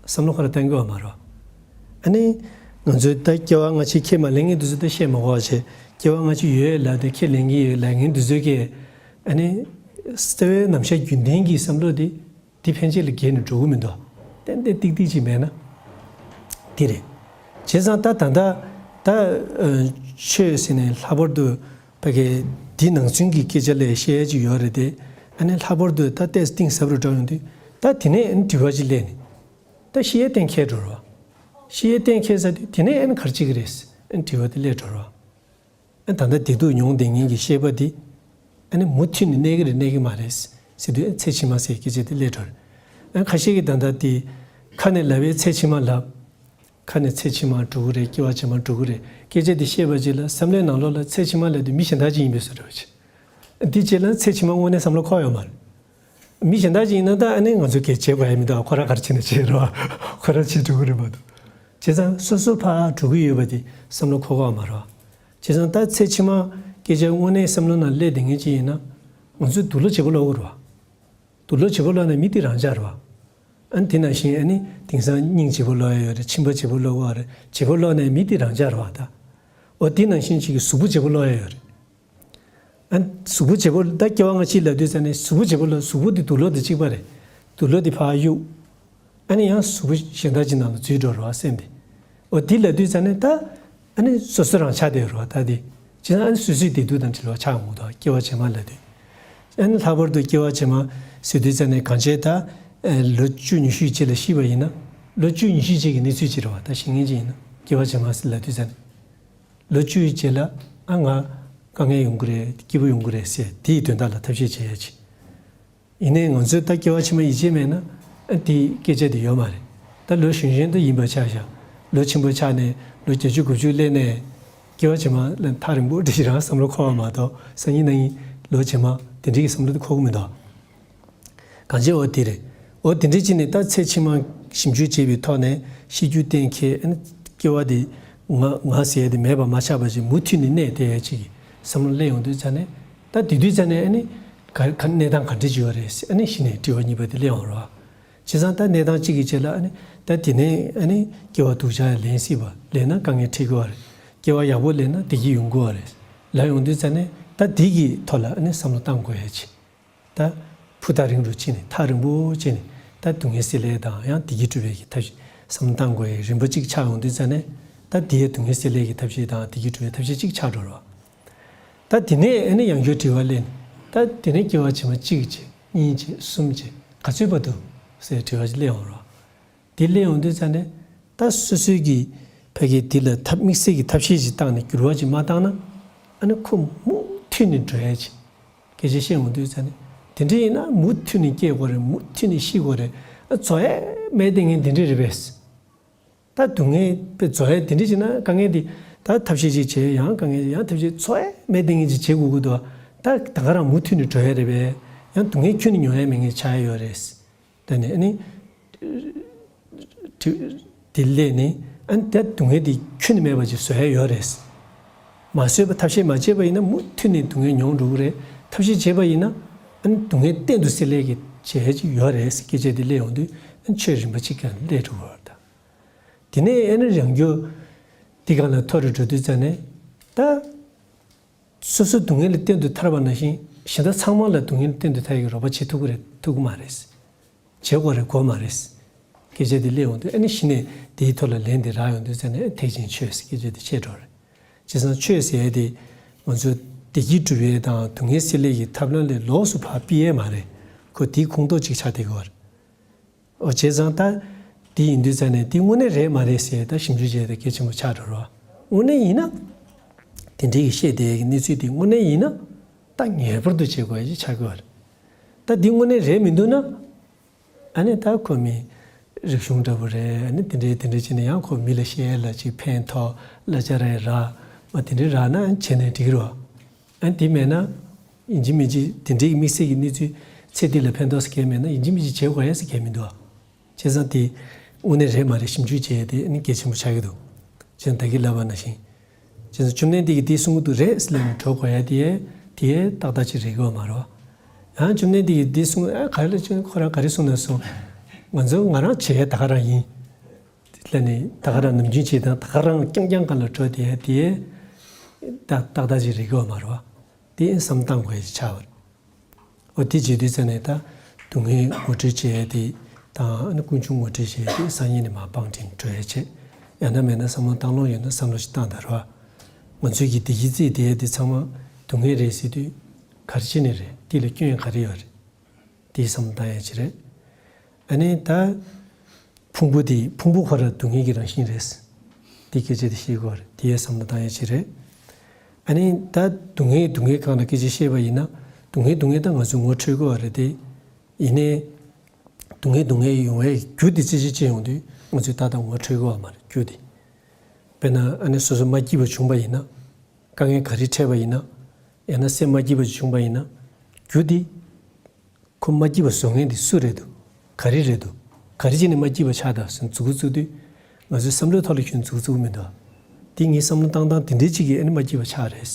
བསམ་བློ་ཁོ་རང་གཏང་གི་ཡོད་མ་རེད། ཨ་ནི་ང་ཚོས་ད་སྐྱེ་བ་སྔ་ཕྱི་ཁས་མ་ལེན་མཁན་དེ་ཚོ་ད་བཤད་མ་དགོས་པ་བྱས། སྐྱེ་བ་སྔ་ཕྱི་ཡོད་ལབ་དེ་ཁས་ལེན་གྱི་ཡོད་ལབ་མཁན་དེ་ཚོས་ཀྱིས། ཨ་ནི་རྩ་བའི་ནམ་ཞག་རྒྱུན་ལྡན་གྱི་བསམ་བློ་དེ། དེ་ཕན་ཆད་ལ་འགྱུར་ནས་འགྲོ་གི་མི་འདུག་ཏན་ཏན་ཏིག་ཏིག་ཅིག་མེད་ན། དེ་རེད། བྱས་ཙང་ད་ད་ལྟ་ད་ཨ་ཆོས་ཟེར་ནས་ལྷག་པར་དུ་ཕ་གི་འདི་ནང་ཚུན་གྱི་སྐད་ཆ་ལ་བཤད་ཡ་ཅིག་ཡོད་རེད་དེ། ཨ་ནི་ལྷག་པར་དུ་ད་ཏོག་ཙམ་གཏིང་ཟབ་རུ་འགྲོ་ཡོང་དུས། ད་དེ་ནས་ཨ་ནི་དྲི་བ་ཅིག་སླེབས་ནས། ད་ཤི་ཡས་གཏན་འཁེལ་འགྲོ་རེད་བ། ཤི་ཡས་གཏན་འཁེལ་ཚར་དུས་དེ་ནས་ཨ་ནི་ག་རེ་བྱེད་ཀྱི་རེད་ཟེར་ཨ་ནི་དྲི་བ་དེ་སླེབས་འགྲོ་རེད་བ། ཨ་ད་ལྟ་བདེ་སྡུག་མྱོང་བསྡད་མཁན་གྱི་ཤེས་པ་འདི། ཨ་ནི་མུ་མཐུད་ནས་གནས་ཀྱི་རེད་གནས་ཀྱི་མ་རེད་ཟེར་དུས། ཨ་ཚེ་ཕྱི་མ་ཟེར་སྐད་ཆ་དེ་སླེབས་འགྲོ་རེད། ཨ་ཁ་ཤས་ཀྱིས་ད་ལྟ་དེ་ཁ་ནས་ལབ་པའི་ཚེ་ཕྱི་མ་ལབ། ཁ་ནས་ཚེ་ཕྱི་མ་འགྲོ་གི་རེད། སྐྱེ་བ་རྗེས་མ་འགྲོ་གི་རེད། སྐད་ཆ་དེ་བཤད་པ་ཅིག་ལ་བསམ་བློའི་ནང་ལོགས་ལ་ཚེ་ཕྱི་མ་ལབ་དུས་མི་གཞན་དག་ཅིག་ཡིན་པའི་བཟོ་འདྲ་བ་ཅིག་འདི་རྗེས་ལ་ཚེ་ཕྱི་མ་དངོས་གནས་བསམ་བློ་འཁོར་ཡོད་མ་རེད། མི་གཞན་དག་ཅིག་ཡིན་ན་ད་ཨ་ནི་ང་ཚོས་གལ་བྱེད་དགོས་ཡ་མི་འདུག་ཁོ་རང་ག་རེ་བྱེད་ན་བྱེད་རོགས། ཁོ་རང་བྱེད་འགྲོ་གི་རེད་མ་གཏོགས། བྱས་ཙང་སོ་སོ་ཕར་འགྲོ་གི་ཡོད་པ་དེ་བསམ་བློ་འཁོར་གི་ཡོད་མ་རེད། བྱས་ཙང་ད་ཚེ་ཕྱི་མ་སྐད་ཆ་དངོས་གནས་བསམ་བློ་ནང་སླེབས་བསྡད་མཁན་ཅིག་ཡིན་ན། ང་ཚོས་དུག་ལོག་བརྗེ་པོ་སློག་གི་རེད་བ། དུག་ལོག་བརྗེ་པོ་སློག་ནས་མི་དེ་རང་འཇགས་རེད་བ། ཨ་ནི་དེ་ནང་བཞིན་ཨ་ནི་དེང་སང་སྙིང་བརྗེ་པོ་སློག་ཡ་ཡོད་རེད། མཆིན་པ་བརྗེ་པོ་སློག་གི་ཡོད་རེད། བརྗེ་པོ་སློག་ནས་མི་དེ་རང་འཇགས་རེད་བ་ད། འོ་དེ་ནང་བཞིན་ཅིག་གི་གཟུགས་པོ་བརྗེ་པོ་སློག་ཡ་ཡོད་རེད། ཨ་གཟུགས་པོ་བརྗེ་པོ་ད་སྐྱེ་བ་སྔ་ཕྱི་ལབ་དུས་ཙ་ནས་གཟུགས་པོ་བརྗེ་པོ་སློག་གཟུགས་པོ་དེ་དུག་ལོག་དང་གཅིག་པ་རེད། དུག་ལོག་དེ་ཕར་གཡུག་ཨ་ནི་ཡང་གཟུགས་པོ་གཞན་དག་ཅིག་ནང་ལ་འཛུལ་འགྲོ་རེད་བ་སེམས་དེ། འོ་དེ་ལབ་དུས་ཙ་ནས་ད་ཨ་ནི་སོ་སོ་རང་ཆགས་བསྡད་རེད་བ་ད་དེ། བྱས་ཙང་ཨ་ནི་སོ་སོའི་བདེ་སྡུག་དང་འབྲེལ་བ་ཆགས་ཡོང་གི་འདུག་སྐྱེ་བ་རྗེས་མ་ལབ་དུས། ཨ་ནི་ལྷག་པར་དུ་སྐྱེ་བ་རྗེས་མ་ཟེར་དུས་ཙ་ནས་གང་བྱས་ད། ཨ་ལོ་བཅུ་ཉི་ཤུའི་རྗེས་ལ་ཤི་བ་ཡིན་ན། ལོ་བཅུ་ཉི་ཤུའི་རྗེས་ཀྱི་གནས་ཚུལ་ཅིག་རེད་བ། ད་ཤི་མཁན་ཅིག་ཡིན་ན་སྐྱེ་བ་རྗེས་མ་ཟེར་ལབ་དུས་ཙ་ནས། ལོ་བཅུའི་རྗེས་ལ་ཨ་ང་དཀའ་ངལ་ཡོང་གི་རེད། སྐྱིད་པོ་ཡོང་གི་རེད་ཟེར་དེའི་དོན་དག་ལ་ཐབས་ཤེས་བྱེད་ཡ་ཅིག་ཡིན་ནའི་ང་ཚོས་ད་སྐྱེ་བ་ཕྱི་མ་ཡིད་ཆེས་མེད་ན། ཨ་དེའི་སྐད་ཆ་དེ་ཡོད་མ་རེད། ད་ལོ་གཞོན་གཞོན་དུ་ཡིན་པ་ཆ་བཞག་ལོ་ཆེན་པོ་ཆགས་ནས་ལོ་བརྒྱད་ཅུ་དགུ་བཅུ་སླེབས་ནས། སྐྱེ་བ་རྗེས་མ་ལ་ཐག་རིང་པོ་འདྲ་ཞིག་རང་བསམ་བློ་འཁོར་བ་མ་གཏོགས། སང་ཉིན་གནངས་ཉིན་ལོ་རྗེས་མ་དེ་འདྲའི་བསམ་བློ་དེ་འཁོར་གི་མི་འདུག་གང་བྱས་འོ་དེ་རེད། འོ་དེ་འདྲའི་ཅིག་ནས་ད་ཚེ་ཕྱི་མ་ཞིབ་འཇུག་བྱས་པའི་ཐོག་ནས་ཤི་རྒྱུ་གཏན་འཁེལ། ཨ་ནི་སྐྱེ་བ་དེ་ང་ང་ཟེར་ཡ་དེ་མེད་པ་མ་ཆགས་པ་ཅིག་མུ་མཐུད་ནས་གནས་བསྡད་ཡ་ཅིག་གི་བསམ་བློ་སླེབས་ཡོང་དུས་ཙ་ནས། ད་དེ་དུས་ཙ་ནས་ཨ་ནི་ག་ག་གནས་སྟངས་ག་འདྲ་ཅིག་ཡོད་རེད་ཟེར་ཨ་ནི་གཞི་ནས་དྲི་བ་གཉིས་པ་དེ་སླེབས་ཡོང་རེད་བ། བྱས་ཙང་ད་གནས་སྟངས་གཅིག་གི་རྗེས་ལ་ཨ་ནི་ད་དེ་ནས་ཨ་ནི་སྐྱེ་བ་སྡུག་ཅག་ཡང་ལེན་སྲིད་པ། ལེན་ན་དཀའ་ངལ་འཕྲད་ཀྱི་ཡོད་རེད། སྐྱེ་བ་ཡག་པོ་ལེན་ན་བདེ་སྐྱིད་ཡོང་གི་ཡོད་རེད་ལབ་ཡོང་དུས་ཙ་ནས། ད་དེ་གི་ཐོག་ལ་ཨ་ནི་བསམ་བློ་བཏང་དགོས་ཡ་ཅིག་ད་ཕུ་ཐག་རིང་རུ་ཕྱིན་ནས། ཐག་རིང་པོ་ཕྱིན་ནས། ད་སྡུག་བསྔལ་སེལ་ཡས་དང་ཡང་བདེ་སྐྱིད་སྒྲུབ་པའི་གི་ཐབས་ཤེས་བསམ་བློ་བཏང་དགོས་ཡ་རིམ་པ་གཅིག་ཆགས་ཡོང་དུས་ཙ་ནས། ད་དེ་ཡ་སྡུག་བསྔལ་སེལ་ཡས་ཀྱི་ཐབས་ཤེས་དང་བདེ་སྐྱིད་སྒྲུབ་པའི་ཐབས་ཤེས་གཅིག་ཆགས་འགྲོ་རོགས། ད་དེ་ནས་ཨ་ནི་ཡང་བསྐྱར་དྲི་བ་སླེབས་ནས། ད་དེ་ནས་སྐྱེ་བ་ཕྱི་མ་གཅིག་བྱས། གཉིས་བྱས། གསུམ་བྱས། ག་ཚོད་བར་དུ་ཟེར་དྲི་བ་ཅིག་སླེབས་ཡོང་རོགས། དེ་སླེབས་ཡོང་དུས་ཙ་ནས། ད་སོ་སོའི་གི་ཕ་གི་དེ་ལ་ཐབས་དམིགས་བསལ་གྱི་ཐབས་ཤེས་ཅིག་བཏང་ནས་འགྱུར་བ་ཅིག་མ་བཏང་ན། ཨ་ནི་ཁོ་མུ་མཐུད་ནས་འགྲོ་ཡ་ཅིག་སྐད་ཆ་བཤད་ཡོང་དུས་ཙ་ནས། དེ་འདྲ་ཡིན་ན་མུ་མཐུད་ནས་སྐྱེ་དགོས་རེད། མུ་མཐུད་ནས་ཤི་དགོས་རེད། ཨ་རྫོགས་ཡ་མེད་བསྡད་མཁན་དེ་འདྲ་རེད་པས། ད་སྡུག་བསྔལ་དཔེ་རྫོགས་ཡ་དེ་འདྲ་བྱས་ན། དཀའ་ངལ་འདི་ད་ཐབས་ཤེས་ཅིག་བྱས། ཡང་དཀའ་ངལ་ཡང་ཐབས་ཤེས་རྫོགས་ཡ་མེད་བསྡད་མཁན་ཅིག་བྱེད་དགོས་ཀྱི་འདུག་ད་ད་ག་རང་མུ་མཐུད་ནས་འགྲོ་ཡ་རེད་པས། ཡང་སྡུག་བསྔལ་ཁྱོན་ནས་མྱོང་ཡ་མེད་མཁན་ཆགས་ཡ་ཡོད་རེད། ད་ནི་ཨ་ནི་དེ་དེ་ལས་ནི་ཨ་ནི་ད་སྡུག་བསྔལ་འདི་ཁྱོན་ནས་མེད་པ་ཅིག་བཟོ་ཡ་ཡོད་རེད། མ་བཟོས་པ། ཐབས་ཤེས་མ་བྱས་པ་ཡིན་ན་མུ་མཐུད་ནས་སྡུག་བསྔལ་མྱོང་འགྲོ་གི་རེད། ཐབས་ཤེས་བྱས་པ་ཡིན་ན་ཨ་ནི་སྡུག་བསྔལ་གཏན་དུ་སེལ་ཡས་ཀྱི་བྱེད་ཡས་ཅིག་ཡོད་རེད་ཟེར་སྐད་ཆ་འདི་སླེབས་ཡོང་དུས། ཨ་ནི་ཆོས་རིམ་པ་གཅིག་ག་སླེབས་འགྲོ་གི་རེད་ད། དེ་ནས་ཨ་ནི་ཡང་བསྐྱར་འདི་སྒང་ལ་མཐོ་རུ་འགྲོ་དུས་ཙ་ནས། ད་སོ་སོ་སྡུག་བསྔལ་ལས་གཏན་དུ་ཐར་བ་ནང་བཞིན་གཞན་དག་ཚང་མ་ལ་སྡུག་བསྔལ་ལས་གཏན་དུ་ཐར་ཡག་གི་རོགས་པ་བྱེད་ཐུབ་ཀྱི་རེད། ཐུབ་ཀྱི་མ་རེད། བྱེད་དགོས་རེད། དགོས་མ་རེད། སྐད་ཆ་འདི་སླེབས་ཡོང་དུས་ཨ་ནི་གཞི་ནས་དེའི་ཐོག་ལ་ལན་འདི་རག་ཡོང་དུས་ཙ་ནས། ཨ་ནི་ཐེག་ཆེན་ཆོས་ཟེར་སྐད་ཆ་འདི་ཆད་འགྲོ་རེད། བྱས་ཙང་ཆོས་ཟེར་ཡས་དེ་ང་ཚོ་བདེ་སྐྱིད་སྒྲུབ་ཡས་དང་སྡུག་བསྔལ་སེལ་ཡས་ཀྱི་ཐབས་ལམ་ལས་ལོགས་སུ་ཕར་ཕུད་ཡས་མ་རེད། ཁོ་དེའི་ཁོངས་གཏོགས་གཅིག་ཆགས་བསྡད་ཀྱི་ཡོད་རེད། འོ་བྱས་ཙང་ད་དེ་ཡིན་དུས་ཙང་ནས་དེ་དངོས་གནས་རེད་མ་རེད་ཟེར་ད་ཞིབ་འཇུག་བྱས་ཏེ་གལ་ཆེན་པོ་ཆགས་འགྲོ་རོགས། དངོས་གནས་ཡིན་ན་དེ་འདྲའི་གི་བཤད་བསྡད་ཀྱི་གནས་ཚུལ་དེ་དངོས་གནས་ཡིན་ན་ད་ངེས་པར་དུ་བྱེད་དགོས་ཡ་ཅིག་ཆགས་ཀྱི་ཡོད་རེད། ད་དེ་དངོས་གནས་རེད་མི་འདུག་ན། ཨ་ནི་ད་ཁོ་མི་རིག་གཞུང་འདྲ་པོ་རེད། ཨ་ནི་དེ་འདྲའི་དེ་འདྲའི་བྱས་ན་ཡང་ཁོ་མི་ལ་བཤད་ཡ་ལ་ཅིག་ཕན་ཐོགས་ལ་ཅ་ར་ཡ་རག་མ་དེ་འདྲའི་རག་ན་བྱས་ནས་འགྲིག་གི་རེད་བ། ཨ་ནི་དེ་མེད་ན་ཡིན་གཅིག་མིན་གཅིག་དེ་འདྲའི་དམིགས་བསལ་གྱི་གནས་ཚུལ་ཚེ་འདི་ལ་ཕན་ཐོགས་ས་གལ་མེད་ན་ཡིན་གཅིག་མིན་གཅིག་བྱེད་དགོས་ཡ་ས་གལ་མི་འདུག་བ། བྱས་ཙང་དེ་དངོས་གནས་རེད་མ་རེད་ཞིབ་འཇུག་བྱས་ཏེ་ཨ་ནི་གལ་ཆེན་པོ་ཆགས་ཀྱི་འདུག་བྱས་ཙང་ད་གིན་ལབ་པ་ནང་བཞིན། བྱས་ཙང་བཅོམ་ལྡན་འདས་ཀྱིས་དེ་གསུང་གི་འདུག་རེད་ལབ་ནས་འགྲོ་དགོས་ཡ་དེ་དེ་ཏག་ཏག་ཅིག་རེད་གི་བ་མ་རེད་བ། ཡང་བཅོམ་ལྡན་འདས་ཀྱིས་འདི་གསུང་ཨ་ག་རེ་ལ་ཅིག་ཁོ་རང་ག་རེ་གསུང་ན་གསུང་། ང་ཚོ་ང་རང་བྱེད་ཡ་ད་ག་རང་ཡིན། ལ་ནི་ད་ག་རང་ནམ་རྒྱུན་བྱེད་དང་ད་ག་རང་རྐྱང་རྐྱང་ག་ལ་འགྲོ་དེ་དེ་ད་ཏག་ཏག་ཅིག་རེད་གི་བ་མ་རེད་བ། དེ་བསམ་བཏང་དགོས་ཡ་ཅིག་ཆགས་པ་རེད། འོ་དེ་བྱེད་དུས་ཙ་ནས་ད་སྡུག་བསྔལ་ངོ་སྤྲོད་བྱེད་ཡ་དེ་དང་ཨ་ནི་ཀུན་འབྱུང་ངོ་སྤྲོད་བྱེད་ཡ་དེ་སང་ཉིན་ནས་མར་བང་ཁྲིད་འགྲོ་ཡ་བྱེད། ཡང་ན་མེད་ན་བསམ་བློ་བཏང་ལོང་ཡོད་ན་བསམ་བློ་ཞིག་བཏང་དང་རེད་བ། ང་ཚོས་ཀྱི་བདེ་སྐྱིད་རྩིས་དེ་དེ་ཚང་མ་སྡུག་བསྔལ་རེད་ཟེར་དུས་ག་རེ་བྱས་ནས་རེད། དེ་ལ་སྐྱོན་ཡང་ག་རེ་ཡོད་རེད། དེའི་བསམ་བློ་བཏང་ཡ་ཅིག་རེད། ཨ་ནི་ད་ཕུང་པོ་དེ་ཕུང་པོ་ཁོ་རང་སྡུག་བསྔལ་གྱི་རང་བཞིན་རེད། དེ་སྐད་ཆ་དེ་ཤེས་དགོས་རེད། དེའི་བསམ་བློ་བཏང་ཡ་ཅིག་རེད། ཨ་ནི་ད་སྡུག་བསྔལ་སྡུག་བསྔལ་སྒང་ལ་སྐད་ཆ་བཤད་པ་ཡིན་ན་སྡུག་བསྔལ་སྡུག་བསྔལ་ད་ང་ཚོས་ངོ་འཕྲོད་དགོས་པ་རེད་དེ། ཡིན་ནའི་སྡུག་བསྔལ་སྡུག་བསྔལ་ཡོང་བའི་རྒྱུ་དེ་རྩད་གཅོད་བྱེད་ཡོང་དུས་ང་ཚོས་ད་ལྟ་ངོ་འཕྲོད་དགོས་པ་མ་རེད་རྒྱུ་དེ། དཔེར་ན་ཨ་ནི་སོ་སོ་མ་སྐྱིད་པ་བྱུང་པ་ཡིན་ན་དཀའ་ངལ་ག་རེ་འཕྲད་པ་ཡིན་ན་ཡང་ན་སེམས་མ་སྐྱིད་པ་བྱུང་པ་ཡིན་ན་རྒྱུ་དེ། ཁོ་མ་སྐྱིད་པ་བཟོ་མཁན་དེ་སུ་རེད་འདུག་ག་རེ་རེད་འདུག་ག་རེ་བྱས་ནས་མ་སྐྱིད་པ་ཆགས་འདུག་ཟེར་མཛུབ་གུ་བཙུགས་དུས་ང་ཚོའི་བསམ་བློའི་ཐོག་ལ་ཁྱོན་མཛུབ་གུ་བཙུགས་མི་འདུག་དེ་ངའི་བསམ་བློ་བཏང་སྟངས་དེ་འདྲའི་གཅིག་གིས་ཨ་ནི་མ་སྐྱིད་པ་ཆགས་རེད།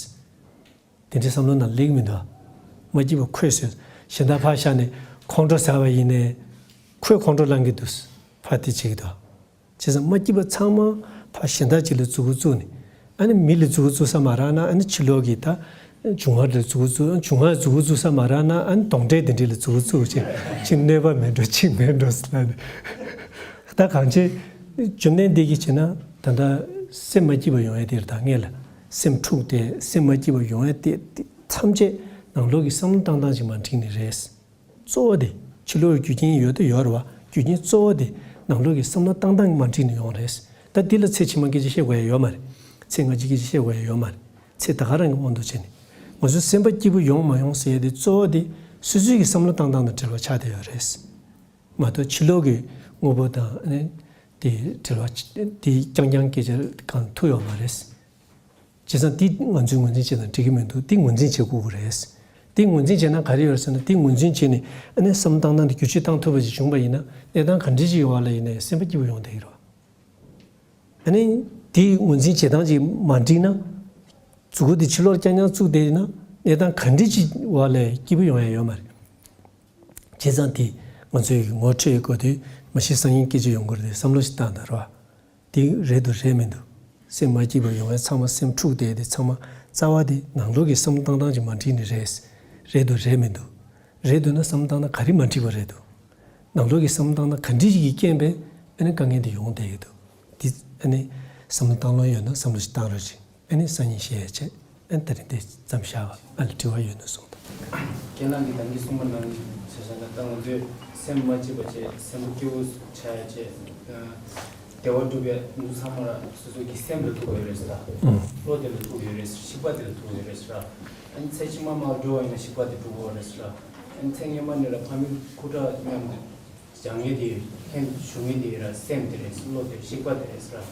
དེ་འདྲའི་བསམ་བློ་ནང་སླེབས་མི་འདུག་མ་སྐྱིད་པ་ཁོས་ཟེར་གཞན་དག་ཕར་བཞག་ནས་ཁོང་ཁྲོ་ཟ་བ་ཡིན་ནའི་ཁོས་ཁོང་ཁྲོ་ལངས་ཀྱི་འདུག་ཕར་དེ་བྱེད་ཀྱི་འདུག་བྱས་ཙང་མ་སྐྱིད་པ་ཚང་མ་ཕར་གཞན་དག་ཅིག་ལ་མཛུབ་གུ་བཙུགས་ནས་ཨ་ནི་མི་ལ་མཛུབ་གུ་བཙུགས་ས་མ་རག་ན་ཨ་ནི་ཕྱི་ལོགས་ཀྱི་ད་འབྱུང་བ་ལ་མཛུབ་གུ་བཙུགས། འབྱུང་བ་ལ་མཛུབ་གུ་བཙུགས་ས་མ་རག་ན་ཨ་ནི་གདོན་འདྲེ་དེ་འདྲ་ལ་མཛུབ་གུ་བཙུགས་བྱས་ཅིག་གནོད་པ་མེད་འགྲོ་ཅིག་མེད་འགྲོ་ཟེར་ལབ་ནས། ད་གང་བྱས་བཅོམ་ལྡན་འདས་ཀྱིས་བྱས་ན་ད་ལྟ་སེམས་མ་སྐྱིད་པ་ཡོང་ཡ་དེ་རེད། ད་སྔོན་ལ་སེམས་འཁྲུགས་ཏེ་སེམས་མ་སྐྱིད་པ་ཡོང་ཡ་དེ་དེ་ཐམས་ཅད་ནང་ལོགས་ཀྱི་བསམ་བློ་བཏང་སྟངས་ཅིག་མ་འགྲིག་ནི་རེད། གཙོ་བོ་དེ་ཕྱི་ལོགས་རྒྱུ་རྐྱེན་ཡོད་དུ་ཡོད་རེད་བ། རྒྱུ་རྐྱེན་གཙོ་བོ་དེ་ནང་ལོགས་ཀྱི་བསམ་བློ་བཏང་སྟངས་མ་འགྲིག་ནས་ཡོང་རེད། ད་འདི་ལ་ཚེ་ཕྱི་མ་སྐད་ཆ་བཤད་དགོས་ཡ་ཡོད་མ་རེད། ཚེ་སྔ་ཕྱི་སྐད་ཆ་བཤད་དགོས་ཡ་ཡོད་མ་རེད། ཚེ་ད་ག་རང་གི་དབང་དུ་བྱས་ནས་ང་ཚོའི་སེམས་པ་སྐྱིད་པོ་ཡོང་མ་ཡོང་ཟེར་ཡ་དེ་གཙོ་བོ་དེ་སོ་སོའི་གི་བསམ་བློ་བཏང་སྟངས་དང་འབྲེལ་བ་ཆགས་བསྡད་ཡོད་རེད། མ་གཏོགས་ཕྱི་ལོགས་ཀྱི་དངོས་པོ་དང་ཨ་ནི་དེ་འབྲེལ་བ་དེ་རྐྱང་རྐྱང་སྐད་ཆ་གང་ཐུག་ཡོད་མ་རེད། བྱས་ཙང་དེ་ང་ཚོས་ངོས་འཛིན་བྱེད་དང་འགྲིག་གི་མི་འདུག་དེ་ངོས་འཛིན་བྱེད་དགོས་ཀྱི་རེད། དེ་ངོས་འཛིན་བྱས་ན་ག་རེ་ཡོད་ཟེར་ན་དེ་ངོས་འཛིན་བྱས་ནས་ཨ་ནི་བསམ་བཏང་སྟངས་དེ་བསྒྱུར་བཅོས་བཏང་ཐུབ་པ་ཞིག་བྱུང་པ་ཡིན་ན་གནས་སྟངས་ག་འདྲ་ཞིག་ཡོད་པ་ལ་ཡིན་ནའི་སེམས་པ་སྐྱིད་པོ་ཡོང་བསྡད་ཀྱི་རེད། ཨ་ནི་དེ་ངོས་འཛིན་བྱེད་སྟངས་ཅིག་མ་འགྲིག་ན་མཛུ་གུ་དེ་ཕྱི་ལོགས་རྐྱང་རྐྱང་བཙུགས་བསྡད་ཡིན་ན་གནས་སྟངས་ག་འདྲ་ཅིག་བ་ལས་སྐྱིད་པོ་ཡོང་ཡ་ཡོད་མ་རེད། བྱས་ཙང་དེ་ང་ཚོས་ངོ་འཕྲོད་དགོས་དུས་མ་གཞི་སང་ཉིན་སྐད་ཆ་ཡོང་གི་རེད་དེ་བསམ་བློ་ཞིག་བཏང་དང་རོགས། དེ་རེད་འདུག་རེད་མི་འདུག་སེམས་མ་སྐྱིད་པ་ཡོང་བའི་ཚང་མ་སེམས་འཁྲུགས་བསྡད་དེ་ཚང་མ་རྩ་བ་དེ་ནང་ལོགས་ཀྱི་བསམ་བློ་བཏང་སྟངས་ཀྱིས་མ་འགྲིག་ནི་རེད། རེད་འདུག་རེད་མི་འདུག་རེད་འདུག་ན་བསམ་བློ་བཏང་ན་ག་རེ་མ་འགྲིག་པ་རེད་འདུག་ནང་ལོགས་ཀྱི་བསམ་བློ་བཏང་ན་ག་འདྲ་ཞིག་གི་རྐྱེན་པས་ཨ་ནི་དཀའ་ངལ་འདི་ཡོང་བསྡད་ཀྱི་འདུག་འདི་ཨ་ནི་བསམ་བློ་བཏང་ལོང་ཡོད་ན་བསམ་བློ་ཞིག་བཏང་རོགས་གྱིས། ཨ་ནི་སང་ཉིན་བཤད་ཡ་བྱས། ཨ་ནི་ད་རིང་འདི་ཙམ་བཞག་པ། ཨ་ལ་དྲི་བ་ཡོད་ན་གསུངས་དང་། ཁྱེད་རང་གིས་ད་གིན་གསུངས་པ་ནང་བཞིན་བྱས་ཙང་ད་ང་ཚོས་སེམས་མ་སྐྱིད་པ་བྱས་སེམས་པ་སྐྱོ་བོ་ཆགས་ཡ་བྱས། བདེ་བ་སྒྲུབ་པའི་འདུ་ཚང་མ་ལ་སོ་སོ་གི་སེམས་ལ་ཐུག་ཡོད་རེད་ཟེར། ཨང་། བློ་དེ་ལ་ཐུག་ཡོད་རེད་ཟེར། ཤི་བ་དེ་ལ་ཐུག་ཡོད་རེད་ཟེར། ཨ་ནི་ཚེ་ཕྱི་མ་མར་འགྲོ་བ་ཡིན་ན་ཤི་བ་དེ་འགྲོ་གི་ཡོད་རེད་ཟེར། ཨ་ནི་ཚེ་སྔོན་མ་ནས་ལ་ཕ་མའི་སྐུ་དྲག་མཉམ་དུ་སྦྱང་མཁན་དེ་ལྷན་ཞུགས་མཁན་དེ་ར་སེམས་དེ་རེད་ཟེར། བློ་དེ་ཤི་བ་དེ་རེད་ཟེར།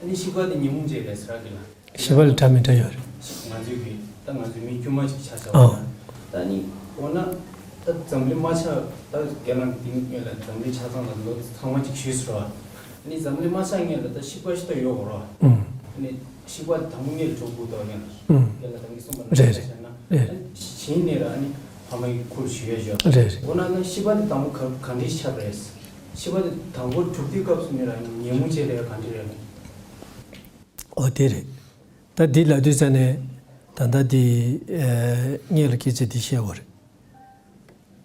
ཨ་ནི་ཤི་བ་དེ་ཉོན་མོངས་ཅན་རེད་ཟེར་གི་ལ། ཤི་བ་ལ་འདྲ་མི་འདྲ་ཡོད་རེད། ང་ཚོའི་གི་ད་ང་ཚོའི་མི་དཀྱུས་མ་ཅིག་ཆགས་བཞག་པ་ཨང་། ད་ནི་འོ་ན་ད་འཛམ་གླིང་མ་ཆགས་ད་རྒན་ལགས་ཀྱི་དེ་སྔོན་ལ་འཛམ་གླིང་ཆགས་སྟངས་ལ་ལོ་ཚང་མ་ཅིག་ཞུས་ཟེར་བ། ཨ་ནི་འཛམ་གླིང་མ་ཆགས་སྔོན་ལ་ད་ཤི་བ་ཞིག་ད་ཡོད་གོ་ར། ཨང་། ཨ་ནི་ཤི་བ་དང་པོ་སྔོན་ལ་འགྲོ་དགོས་དོ་སྔོན་ལ། ཨང་། རྒན་ལགས་ད་གིན་གསུངས་པ་ནང་རེད་བཞིན་བྱས་ན། རེད། ཨ་ནི་གཞི་ནས་ར་ཨ་ནི་ཕ་མ་གི་ཁུར་ཞུ་ཡ་ཞོག་རེད་རེད། འོ་ན་ན་ཤི་བ་དེ་དང་པོ་ག་ག་འདྲས་ཆགས་རེད། ཤི་བ་དེ་དང་པོ་གྲུབ་དུས་སྐབས་སུ་ནས་ར་ཉོན་མོངས་ཅན་རེད་ག་འདྲས་རེད། འོ་དེ་རེད། ད་འདི་ལབ་དུས་ཙ་ནས་ད་ལྟ་འདི་ཨེ་སྔོན་ལ་སྐད་ཆ་འདི་བཤད་པ་རེད།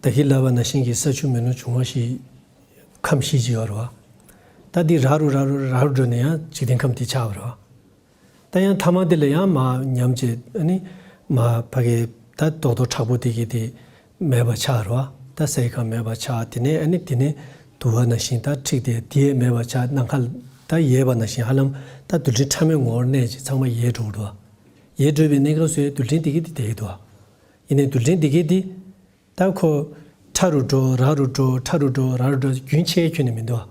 ད་གིན་ལབ་པ་ནང་བཞིན་གྱི་ས་ཆུ་མེ་རླུང་འབྱུང་བ་བཞི་ཁམས་བཞི་ཅིག་ཡོད་རེད་བ། ད་འདི་རག་རུ་རག་རུ་རག་རུ་འགྲོ་ནས་ཡང་འཇིག་རྟེན་ཁམས་འདི་ཆགས་པ་རེད་བ། ད་ཡང་ཐ་མ་དེ་ལ་ཡང་མར་ཉམས་བྱས་ཨ་ནི་མར་ཕ་གི་ད་རྡོག་རྡོག་མཁྲེགས་པོ་དེ་གི་དེ་མེད་པ་ཆགས་རེད་བ། ད་ཟས་ཁམ་མེད་པ་ཆགས། དེ་ནས་ཨ་ནི་དེ་ནས་དུ་བ་ནང་བཞིན་ད་འཁྲིགས་ཏེ་དེ་ཡས་མེད་པ་ཆགས། ནམ་མཁའ་ད་ཡལ་བ་ནང་བཞིན་ཧ་ལམ་ད་རྡུལ་ཕྲན་ཕྲ་མོའི་ངོ་བོར་གནས་ཀྱི་ཚང་མ་ཡལ་འགྲོ་གི་འདུག་ཡལ་འགྲོ་བའི་གནས་སྐབས་སུ་རྡུལ་ཕྲན་དེ་གས་དེ་བསྡད་ཀྱི་འདུག་ཡིན་ནའི་རྡུལ་ཕྲན་དེ་གས་དེ་ད་ཁོ་ཕྲ་རུ་འགྲོ་རགས་རུ་འགྲོ་ཕྲ་རུ་འགྲོ་རགས་རུ་འགྲོ་རྒྱུན་ཆད་ཁྱོན་ནས་མི་འདུག་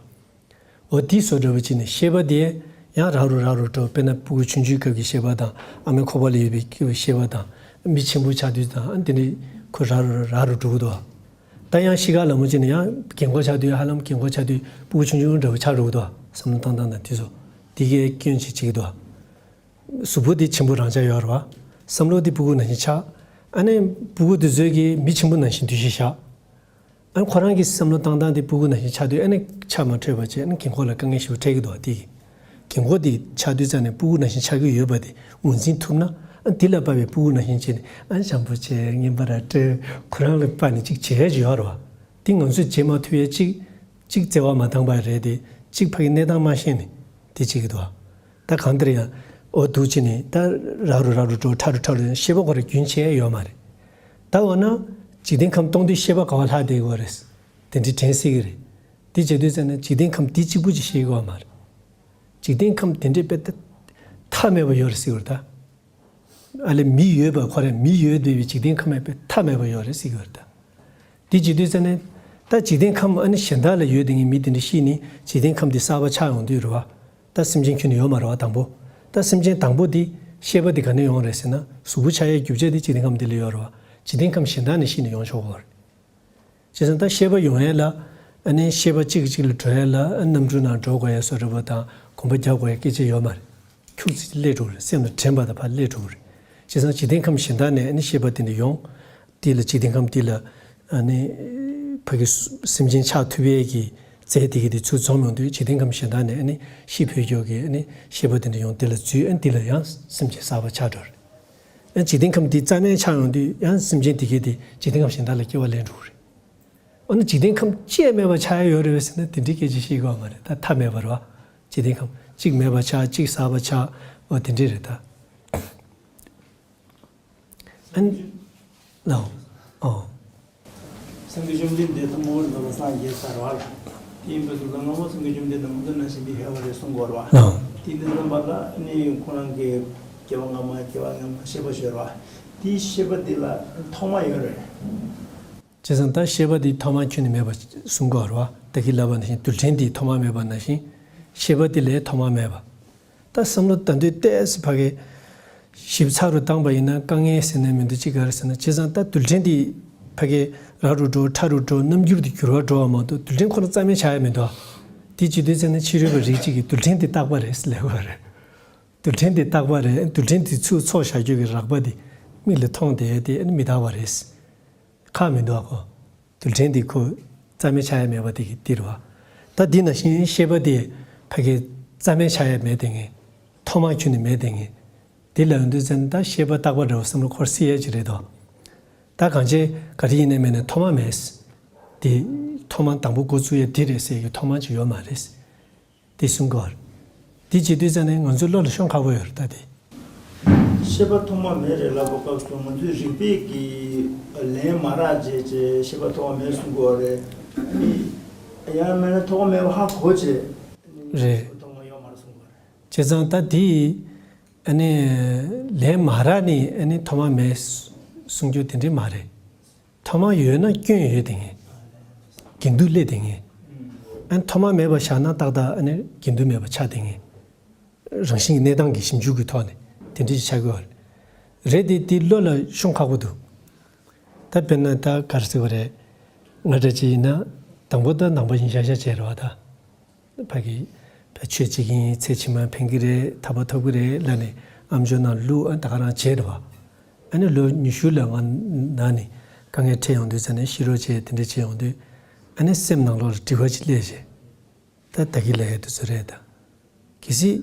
འོ་དེ་བཟོ་འདྲ་བོ་ཅིག་ནས་ཤེས་པ་དེ་ཡང་རགས་རུ་རགས་རུ་འགྲོ། དཔེར་ན་སྤུ་གུ་ཆུང་ཆུང་སྐབས་ཀྱི་ཤེས་པ་དང་ཨ་མའི་ཁོག་པ་ལ་ཡོད་པའི་སྐབས་ཀྱི་ཤེས་པ་དང་མི་ཆེན་པོ་ཆགས་དུས་དང་ཨ་དེ་ནས་ཁོ་རགས་རུ་རགས་རུ་འགྲོ་གི་འདུག་ད་ཡང་ཤི་ཁ་ལ་མོ་ཅིག་ནས་ཡང་རྒན་གོག་ཆགས་དུས་ཧ་ལམ་རྒན་གོག་ཆགས་དུས་སྤུ་གུ་ཆུང་ཆུང་འདྲ་བོ་ཆགས་འགྲོ་གི་འདུག་བསམ་བློ་བཏང་སྟངས་དང་དེ་ཚོ་དེ་གའི་སྐྱོན་ཅིག་བྱེད་ཀྱི་འདུག་གཟུགས་པོ་དེ་ཆེན་པོ་རང་ཆགས་ཡོད་རེད་བ། བསམ་བློ་དེ་སྤུ་གུ་ནང་བཞིན་ཆགས། ཨ་ནི་སྤུ་གུ་དེ་ཚོས་ཀྱིས་མི་ཆེན་པོ་ནང་བཞིན་འདུ་ཤེས་བཞག་ཨ་ནི་ཁོ་རང་གི་བསམ་བློ་བཏང་སྟངས་དེ་སྤུ་གུ་ནང་བཞིན་ཆགས་དུས་ཨ་ནི་ཆགས་མ་འཕྲོད་པ་བྱས། ཨ་ནི་རྒན་གོག་ལ་དཀའ་ངལ་ཞེ་པོ་འཕྲད་ཀྱི་འདུག་དེ་གི་རྒན་གོག་དེ་ཆགས་དུས་ཙམ་ནས་སྤུ་གུ་ནང་བཞིན་ཆགས་ཀྱི་ཡོད་པ་དེ་ངོས་འཛིན་ཐུབ་ན། ཨ་ནི་དེ་ལ་དཔག་པའི་སྤུ་གུ་ནང་བཞིན་བྱས་ནས་ཨ་ནི་བྱམས་པོ་བྱས་སྙན་པ་ར་སྤྲད། ཁོ་རང་ལ་དཔག་ནས་ཅིག་བྱས་ཡོད་རེད་བ། དེ་ང་ཚོས་བྱེད་མ་ཐུབ་ཡས་གཅིག་གཅིག་བརྩེ་བ་མ་འདང་པ་རེད་དེ། གཅིག་ཕ་གི་གནས་སྟངས་མ་ཤེས་ནས་དེ་བྱེད་ཀྱི་འདུག་ད་གང་ལྟར་ཡང་འོ་འདུག་བྱས་ནས་ད་རགས་རུ་རགས་རུ་འགྲོ་ཕྲ་རུ་ཕྲ་རུ་ཤེས་པ་ཁོ་རང་རྒྱུན་ཆད་ཡོད་མ་རེད། ད་འོ་ན་འཇིག་རྟེན་ཁམས་སྟོང་དུས་ཤེས་པ་ག་བ་ལྷག་བསྡད་ཀྱི་ཡོད་རེད། དེ་འདྲའི་དྲན་སྲིད་ཀྱི་རེད། དེ་བྱེད་དུས་ཙམ་ན་འཇིག་རྟེན་ཁམས་དེ་གཅིག་པུ་ཅིག་ཤེས་ཀྱི་ཡོད་མ་རེད། འཇིག་རྟེན་ཁམས་དེ་འདྲའི་དཔེ་ད་མཐའ་མེད་པ་ཡོད་རེད་ཟེར་གྱི་ཡོད་རེད་ད། ཨ་ལས་མི་ཡོད་པ་ཁོ་རང་མི་ཡོད་བསྡད་པའི་འཇིག་རྟེན་ཁམས་དཔེ་མཐའ་མེད་པ་ཡོད་རེད་ཟེར་གྱི་ཡོད་རེད་ད། དེ་བྱེད་དུས་ཙམ་ནས་ད་འཇིག་རྟེན་ཁམས་ཨ་ནི་གཞན་དག་ལ་ཡོད་དེ་ངས་མི་དེ་འདྲ་ཤི་ནས་འཇིག་རྟེན་ཁམས་དེ་གསར་པ་ཆགས་ཡོང་དུས་རེད་བ། ད་སེམས་ཅན་ཁྱོན་ནས་ཡོད་མ་རེད་བ་དང་པོ། ད་སེམས་ཅན་དང་པོ་དེ་ཤེས་པ་དེ་ག་ནས་ཡོང་རེད་ཟེར་ན་གཟུགས་པོ་ཆགས་ཡའི་རྒྱུ་ཆ་དེ་འཇིག་རྟེན་ཁམས་དེ་ལ་ཡོད་རེད་བ། འཇིག་རྟེན་ཁམས་གཞན་དག་ནས་ཤི་ནས་ཡོང་ཆོག་གི་རེད། བྱས་ཙང་ད་ཤེས་པ་ཡོང་ཡས་ལ་ཨ་ནི་ཤེས་པ་གཅིག་གིས་གཅིག་ལ་འགྲོ་ཡས་ལ་ཨ་གནམ་གྲུ་ནང་འགྲོ་དགོས་ཡས་བཟོ་འདྲ་བོ་དང་གོམ་པ་རྒྱག་དགོས་ཡས་སྐད་ཆ་ཡོད་མ་རེད། ཁྱུག་ཙམ་སླེབས་འགྲོ་གི་རེད། སེམས་ལ་དྲན་པ་དང་ཕར་སླེབས་འགྲོ་གི་རེད། བྱས་ཙང་འཇིག་རྟེན་ཁམས་གཞན་དག་ནས་ཨ་ནི་ཤེས་པ་དེ་འདྲ་ཡོང་། དེ་ལ་འཇིག་རྟེན་ཁམས་དེ་ལ་ཨ་ནི་ཕ་གི་སེམས་ཅན་ཆགས་ཐུབ་ཡས་ཀྱི་རྫས་དེ་གི་དེ་ཚུར་འཛོམས་ཡོང་དུས་འཇིག་རྟེན་ཁམས་གཞན་དག་ནས་ཨ་ནི་ཤི་འཕོས་ཀྱོག་གི་ཨ་ནི་ཤེས་པ་དེ་འདྲ་ཡོང་། དེ་ལ་འཛུལ། ཨ་ནི་དེ་ལ་ཡང་སེམས་ཅན་གསར་པ་ཆགས་འགྲོ་རེད། ཨ་འཇིག་རྟེན་ཁམས་འདི་རྩ་མེད་ཆགས་ཡོང་དུས་ཡང་སེམས་ཅན་དེ་གས་དེ་འཇིག་རྟེན་ཁམས་གཞན་དག་ལ་སྐྱེ་བ་ལེན་འགྲོ་གི་རེད། འོ་ན་འཇིག་རྟེན་ཁམས་གཅིག་མེད་པ་ཆགས་ཡ་ཡོད་རེད་པས་ཟེར་ན་དེ་འདྲའི་སྐད་ཆ་བཤད་ཀྱི་ཡོད་མ་རེད། ད་མཐའ་མེད་པ་རེད་བ། འཇིག་རྟེན་ཁམས་གཅིག་མེད་པ་ཆགས་གཅིག་གསར་པ་ཆགས། འོ་དེ་འདྲས་རེད་ད། ཨ་ནི། ལའོ། ཨོ། སངས་རྒྱས་བཅོམ་ལྡན་འདས་ཐོག་མར་ལོ་ལ་སངས་རྒྱས་ཚར་བ་ལ། དེ་ཡིན་པའི་སོ་སོ་སྔ་མོ་སངས་རྒྱས་བཅོམ་ལྡན་འདས་ང་ཚོ་ནང་བཞིན་གྱི་ཧེ་བ་རེད་གསུང་གི་ཡོད་རེད་བ། ལའོ། དེ་འདི་ཙམ་པ་ལ་ནི་ཁོ་རང་གི་སྐྱེ་བ་སྔ་མ་སྐྱེ་བ་སྔ་མ་ཤེས་པ་ཤོར་བ། དེའི་ཤེས་པ་འདི་ལ་ཐོག་མ་ཡོད་རེད། བྱས་ཙང་ད་ཤེས་པ་འདི་ཐོག་མ་ཁྱོན་ནས་མེད་པ་གསུང་གི་ཡོད་རེད་བ། ད་གིན་ལབ་པ་ནང་བཞིན་རྡུལ་ཕྲན་འདི་ཐོག་མ་མེད་པ་ནང་བཞིན་ཤེས་པ་འདི་ལའི་ཐོག་མ་མེད་པ། ད་བསམ་བློ་ད་འདོད་ཏོག་ཙམ་ཕ་གི་ཞིབ་ཚགས་རུ་བཏང་པ་ཡིན་ན་དཀའ་ངལ་ཟེར་ན་མི་འདུག་ཅི་ག་རེ་ཟེར་ན། བྱས་ཙང་ད་རྡུལ་ཕྲན་འདི་ཕ་གི་རགས་རུ་འགྲོ་ཕྲ་རུ་འགྲོ་རྣམ་འགྱུར་དེ་འགྱུར་བ་འགྲོ་བ་མ་གཏོགས་རྡུལ་ཕྲན་ཁོ་ན་རྩ་མེད་ཆགས་ཡ་མི་འདུག་དེ་བྱེད་དུས་ཙམ་ན་ཕྱི་རོལ་པ་རིགས་གཅིག་གིས་རྡུལ་ཕྲན་འདི་རྟག་པ་རེད་ཟེར་ལབ་ཡོད་རེད། རྡུལ་ཕྲན་འདི་རྟག་པ་རེད། རྡུལ་ཕྲན་འདི་ཚུར་ཚོགས་བཞག་རྒྱུ་གི་རགས་པ་འདི་མིག་ལ་མཐོང་བསྡད་ཡ་དེ་མི་རྟག་པ་རེད། ཁག་མི་འདུག་ག་ཁོ། རྡུལ་ཕྲན་འདི་ཁོ་རྩ་མེད་ཆགས་ཡ་མེད་པ་དེ་གི་འདི་རེད་བ། ད་འདི་ནང་བཞིན་ཤེས་པ་དེ་ཕ་གི་རྩ་མེད་ཆགས་ཡ་མེད་དེ་ངེས། ཐོག་མ་ཁྱོན་ནས་མེད་དེ་ངེས། འདི་ལབ་ཡོང་དུས་ཙམ་ད་ཤེས་པ་རྟག་པ་འདྲ་བོ་བསམ་བློ་འཁོར་སྲིད་ཡ་ཅིག་རེད་དོ། ད་གང་བྱས་ག་རེ་ཡིན་ནའི་མིན་ནའི་ཐོག་མ་མེད། དེ་ཐོག་མ་དང་པོ་འགོ་བཙུགས་ཡ་འདི་རེད་ཟེར་གྱི་ཐོག་མ་ཅིག་ཡོད་མ་རེད། དེ་གསུང་གི་ཡོད་རེད། དེ་བྱེད་དུས་ཙམ་ནས་ང་ཚོའི་བློ་ལ་ཤོང་ཁག་པོ་ཡོད་རེད་ད་དེ། ཤེས་པ་ཐོག་མ་མེད་རེད་ལབ་པའི་སྐབས་སུ་ང་ཚོའི་རིགས་པས་ཀྱི་ལན་མ་རག་བྱས་བྱས་ཤེས་པ་ཐོག་མ་མེད་གསུང་གི་ཡོད་རེད། ཨ་ནི་ཡང་མིན་ན་ཐོག་མ་མེད་པ་ཧ་གོ་བྱས། རེད། ཤེས་པ་ཐོག་མ་ཡོད་མ་རེད་གསུང་གི་ཡོད་རེད། བྱས་ཙང་ད་དེ་ཨ་ནི་ལན་མ་རག་ནས་ཨ་ནི་ཐོག་མ་མེད་གསུང་རྒྱུ་དེ་འདྲས་མ་རེད། ཐོག་མ་ཡོད་ན་སྐྱོན་ཡོད་དེ་ངེས། འགལ་འདུ་སླེབས་དེ་ངེས། ཨ་ནི་ཐོག་མ་མེད་པ་བཞག་ན་ཏག་ཏག་ཨ་ནི་འགལ་འདུ་མེད་པ་ཆགས་དེ་ངེས། རང་བཞིན་གྱི་གནས་སྟངས་ཀྱི་ཞིབ་འཇུག་གི་ཐོག་ནས་དེ་འདྲ་ཞིག་ཆགས་ཀྱི་ཡོད་རེད། རེད་དེ་དེ་བློ་ལ་ཤོང་ཁག་པོ་འདུག་ད་དཔེར་ན་ད་ག་རེ་ཟེར་བ་རེད། ང་འདྲ་ཅིག་ཡིན་ན་དང་པོ་ད་ནང་པ་ཡིན་ཤག་ཤག་བྱས་རེད་བ་ད། ཕ་གི་ཕ་ཆོས་བྱེད་ཀྱི་ཡིན། ཚེ་ཕྱི་མ་ཕན་གྱི་རེད། ཐར་པ་ཐོབ་ཀྱི་རེད་ལབ་ནས་ཨམ་ཅོག་ནང་བླུགས། ཨ་ད་ག་རང་བྱས་རེད་བ། ཨ་ནི་ལོ་ཉི་ཤུ་ལ་ང་ན་ནས་དཀའ་ངལ་འཕྲད་ཡོང་དུས་ཙམ་ནས་ཤི་རོགས་བྱས་དེ་འདྲ་བྱས་ཡོང་དུས་ཨ་ནི་སེམས་ནང་ལོགས་ལ་དྲི་བ་ཅིག་སླེབས་བྱས། ད་ད་གི་ལ་ཡ་དེ་ཚོ་རེད་ད། གལ་སྲིད་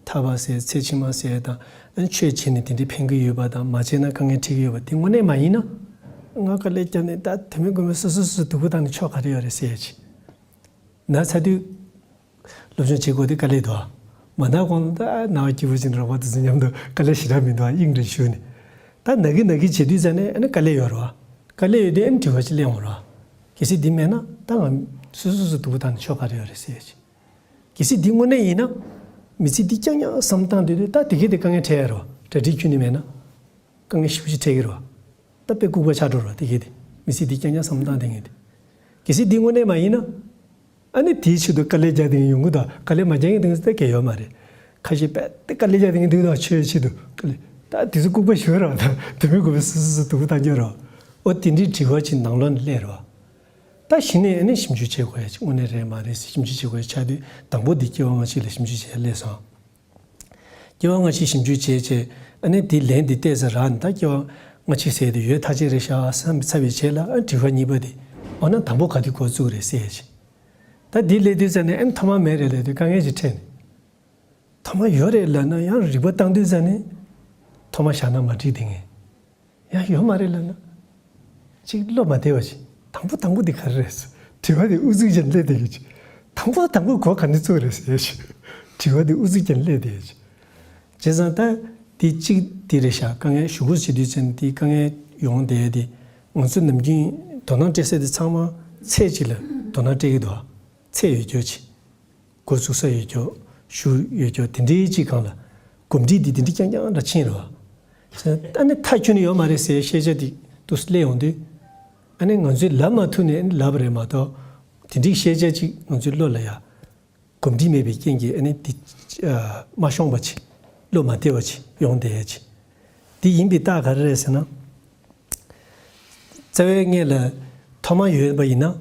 ཐར་པ་ཟེར་ཚེ་ཕྱི་མ་ཟེར་དང་ཨ་ནི་ཆོས་བྱས་ནས་དེ་འདྲའི་ཕན་གྱི་ཡོད་པ་དང་མ་བྱས་ན་དཀའ་ངལ་འཕྲད་ཀྱི་ཡོད་པ་དེ་དངོས་གནས་མ་ཡིན་ན། ང་དཀའ་ལས་བརྒྱབ་ནས་ད་དེ་མིན་དགོས་མིན་སོ་སོ་སོ་སོ་སྡུག་པོ་བཏང་ནས་ཆོག་ག་རེ་ཡོད་རེད་ཟེར་ཡ་ཅིག་ན་ཚ་དུས། སློབ་སྦྱོང་བྱེད་དགོས་དེ་དཀའ་ལས་འདུག་མ་ན་གོང་ད་ན་བ་སྐྱིད་པོ་ཅིག་རོགས་པ་དེ་ཚོ་མཉམ་དུ་དཀའ་ལས་ཞེ་དྲག་མི་འདུག་དབྱིངས་རེ་ཞུ་ནས། ད་ན་གི་ན་གི་བྱེད་དུས་ཙམ་ནས་ཨ་ནི་དཀའ་ལས་ཡོད་རེད་བ། དཀའ་ལས་ཡོད་དུས་ཨ་ནི་དྲི་བ་ཅིག་སླེབས་ཡོང་རེད་བ། གལ་སྲིད་འདི་མེད་ན་ད་ང་སོ་སོ་སོ་སྡུག་པོ་བཏང་ནས་ཆོ་ག་རེ་ཡོད་རེད་ཟེར་ཡ་ཅིག་གལ་སྲིད་འདི་དངོས་གནས་ཡིན་ན། མི་ཚེ་འདི་རྐྱང་རྐྱང་བསམ་བཏང་དུས་དུས་ད་དེ་གས་དེ་དཀའ་ངལ་འཕྲད་ཡ་རོ། གྲ་སྒྲིག་ཁྱོན་ནས་མེད་ན་དཀའ་ངལ་ཞེ་པོ་ཅིག་འཕྲད་ཀྱི་རོ། ད་དཔེ་ལྐུགས་པ་ཆགས་འགྲོ་རོ་དེ་གས་དེ། མི་ཚེ་འདི་རྐྱང་རྐྱང་བསམ་བཏང་དེ་ངས་དེ། གལ་སྲིད་འདི་དངོས་གནས་མ་ཡིན་ན། ཨ་ནི་དེའི་ཆེད་དུ་དཀའ་ལས་རྒྱག་དེ་ངས་ཡོང་གི་ད། དཀའ་ལས་མ་རྒྱག་མཁན་དེ་ངས་ད་གས་ཡོད་མ་རེད། ཁ་ཤས་དཔེ་དེ་དཀའ་ལས་རྒྱག་དེ་ངས་འདུག་ད། ཆོས་ཆེད་དུ་དཀའ་ལས། ད་དེ་ཚོ་ལྐུགས་པ་ཞིག་རོ། ད་དེ་མི་དགོས་པའི་སུ་སུ་སུ་སྡུག་པོ་བཏང་རྒྱུ་རོ། ཨོ་དེ་འདྲའི་དྲི་བ་ཅིག་ནང་ལོགས་ནས་སླེབས་རོ། ད་གཞི་ནས་ཨ་ནི་ཞིབ་འཇུག་བྱེད་དགོས་ཡ་ཅིག་དངོས་གནས་རེད་མ་རེད་ཟེར་ཞིབ་འཇུག་བྱེད་དགོས་ཡ་ཆགས་དུས། དང་པོ་འདི་སྐྱེ་བ་སྔ་ཕྱི་ལ་ཞིབ་འཇུག་བྱེད་ཡ་སླེབས་སོང་། སྐྱེ་བ་སྔ་ཕྱི་ཞིབ་འཇུག་བྱས་བྱས། ཨ་ནི་དེའི་ལན་འདི་བལྟས་ཚར་ར་ནི། ད་སྐྱེ་བ་སྔ་ཕྱི་ཟེར་དེ་ཡོད་ཐག་ཆོད་རེད་ཤག་བསམ་ཚར་བའི་རྗེས་ལ། ཨ་དྲི་བ་གཉིས་པ་འདི། འོ་ན་དང་པོ་ག་དུས་འགོ་བཙུགས་རེད་ཟེར་ཡ་ཅིག་ད་འདི་སླེབས་དུས་ཙ་ནས་ཨ་ནི་ཐོག་མ་མེད་རེད་ལབ་དུས་དཀའ་ངལ་ཅིག་འཕྲད་ནས། ཐོག་མ་ཡོད་རེད་ལབ་ན་ཡང་རིག་པ་བཏང་དུས་ཙ་ནས་ཐོག་མ་བཞག་ན་མ་འགྲིག་དེ་ངས། ཡང་ཡོད་མ་རེད་ལབ་ན། ཅིག་བློ་མ་བདེ་བ་ཅིག་དང་པོ་དང་པོ་འདི་ག་རེ་རེད། དྲི་བ་འདི་ཨུ་ཚུགས་ཅན་སླེབས་བསྡད་ཡོད་ཅིག་དང་པོ་དང་པོ་འགོ་ག་ནས་བཙུགས་རེད་ཟེར་ཞིག་དྲི་བ་འདི་ཨུ་ཚུགས་ཅན་སླེབས་བསྡད་ཡོད་ཅིག་བྱས་ཙང་ད་འདི་གཅིག་འདི་རེད་ཤག་དཀའ་ངལ་ཞུ་སྒོ་བྱེད་དུས་ཙམ་འདི་དཀའ་ངལ་ཡོང་བསྡད་དེ། ང་ཚོ་ནམ་རྒྱུན་དོ་སྣང་སྤྲད་ས་དེ་ཚང་མ་ཚད་ཅིག་ལ་དོ་སྣང་སྤྲད་ཀྱི་འདུག་ཚད་ཡོད་རྒྱུ་ཅིག་འགོ་བཙུགས་ས་ཡོད་རྒྱུ། ཞུ་ཡོད་རྒྱུ་དེ་འདྲའི་ཅིག་སྒང་ལ། གོམས་འདྲིས་འདི་དེ་འདྲའི་རྐྱང་རྐྱང་འདྲ་ཕྱིན་རེད་བ། ཨ་ནི་མཐའ་ཁྱོན་ནས་ཡོད་མ་རེད་ཟེར་ཤེས་བྱ་དེ་འདུག་སླེབས་ཡོང་དུས། ཨ་ནི་ང་ཚོས་ལབ་མ་ཐུབ་ནས་ཨ་ནི་ལབ་པ་རེད་མ་གཏོགས། དེ་འདྲའི་ཤེས་བྱ་ཅིག་ང་ཚོའི་བློ་ལ་ཡ། གོམས་འདྲིས་མེད་པའི་རྐྱེན་གྱིས་ཨ་ནི་འདི། ཨ། མ་ཤོང་བ་ཅིག་བློ་མ་བདེ་བ་ཅིག་ཡོང་བསྡད་ཡ་ཅིག་འདི་ཡིན་པའི་རྟགས་ག་རེ་རེད་ཟེར་ན། རྩ་བའི་སྔོན་ལ་ཐོག་མ་ཡོད་པ་ཡིན་ན།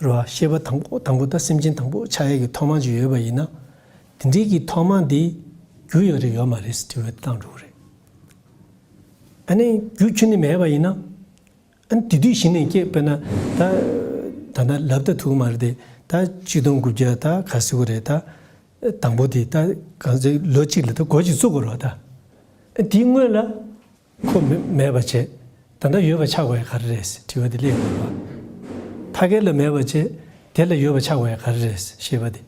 རེད་བ། ཤེས་པ་དང་པོ་དང་པོ་ད་སེམས་ཅན་དང་པོ་ཆགས་ཡས་ཀྱི་ཐོག་མ་ཅིག་ཡོད་པ་ཡིན་ན། དེ་འདྲའི་གི་ཐོག་མ་འདི་རྒྱུ་ཡོད་རེད་ཡོད་མ་རེད་ཟེར་དྲི་བ་བཏང་འགྲོ་གི་རེད། ཨ་ནི་རྒྱུ་ཁྱོན་ནས་མེད་པ་ཡིན་ན། ཨ་ནི་དེ་དུས་གཞི་ནས་སྐྱེས་དཔེར་ན་ད། ད་ལྟ་ལབ་ད་ཐུབ་ཀྱི་མ་རེད་དེ། ད་གཅིག་སྟོང་དགུ་བརྒྱ་ད་ག་ཟེར་དགོས་རེད་ད། དང་པོ་དེ་ད་གང་ཚེ་ལོ་གཅིག་ལ་ད་འགོ་ཅིག་བཙུགས་དགོས་རེད་བ་ད། ཨ་དེའི་སྔོན་ལ། ཁོ་མེ་མེད་པ་བྱས། ད་ལྟ་ཡོད་པ་ཆགས་དགོས་ཡ་ག་རེ་རེད་ཟེར་དྲི་བ་དེ་སླེབས་ཡོང་བ། ཕ་གི་ལ་མེད་པ་བྱས། དེ་ལ་ཡོད་པ་ཆགས་དགོས་ཡ་ག་རེ་རེད་ཟེར་ཤེས་པ་དེ།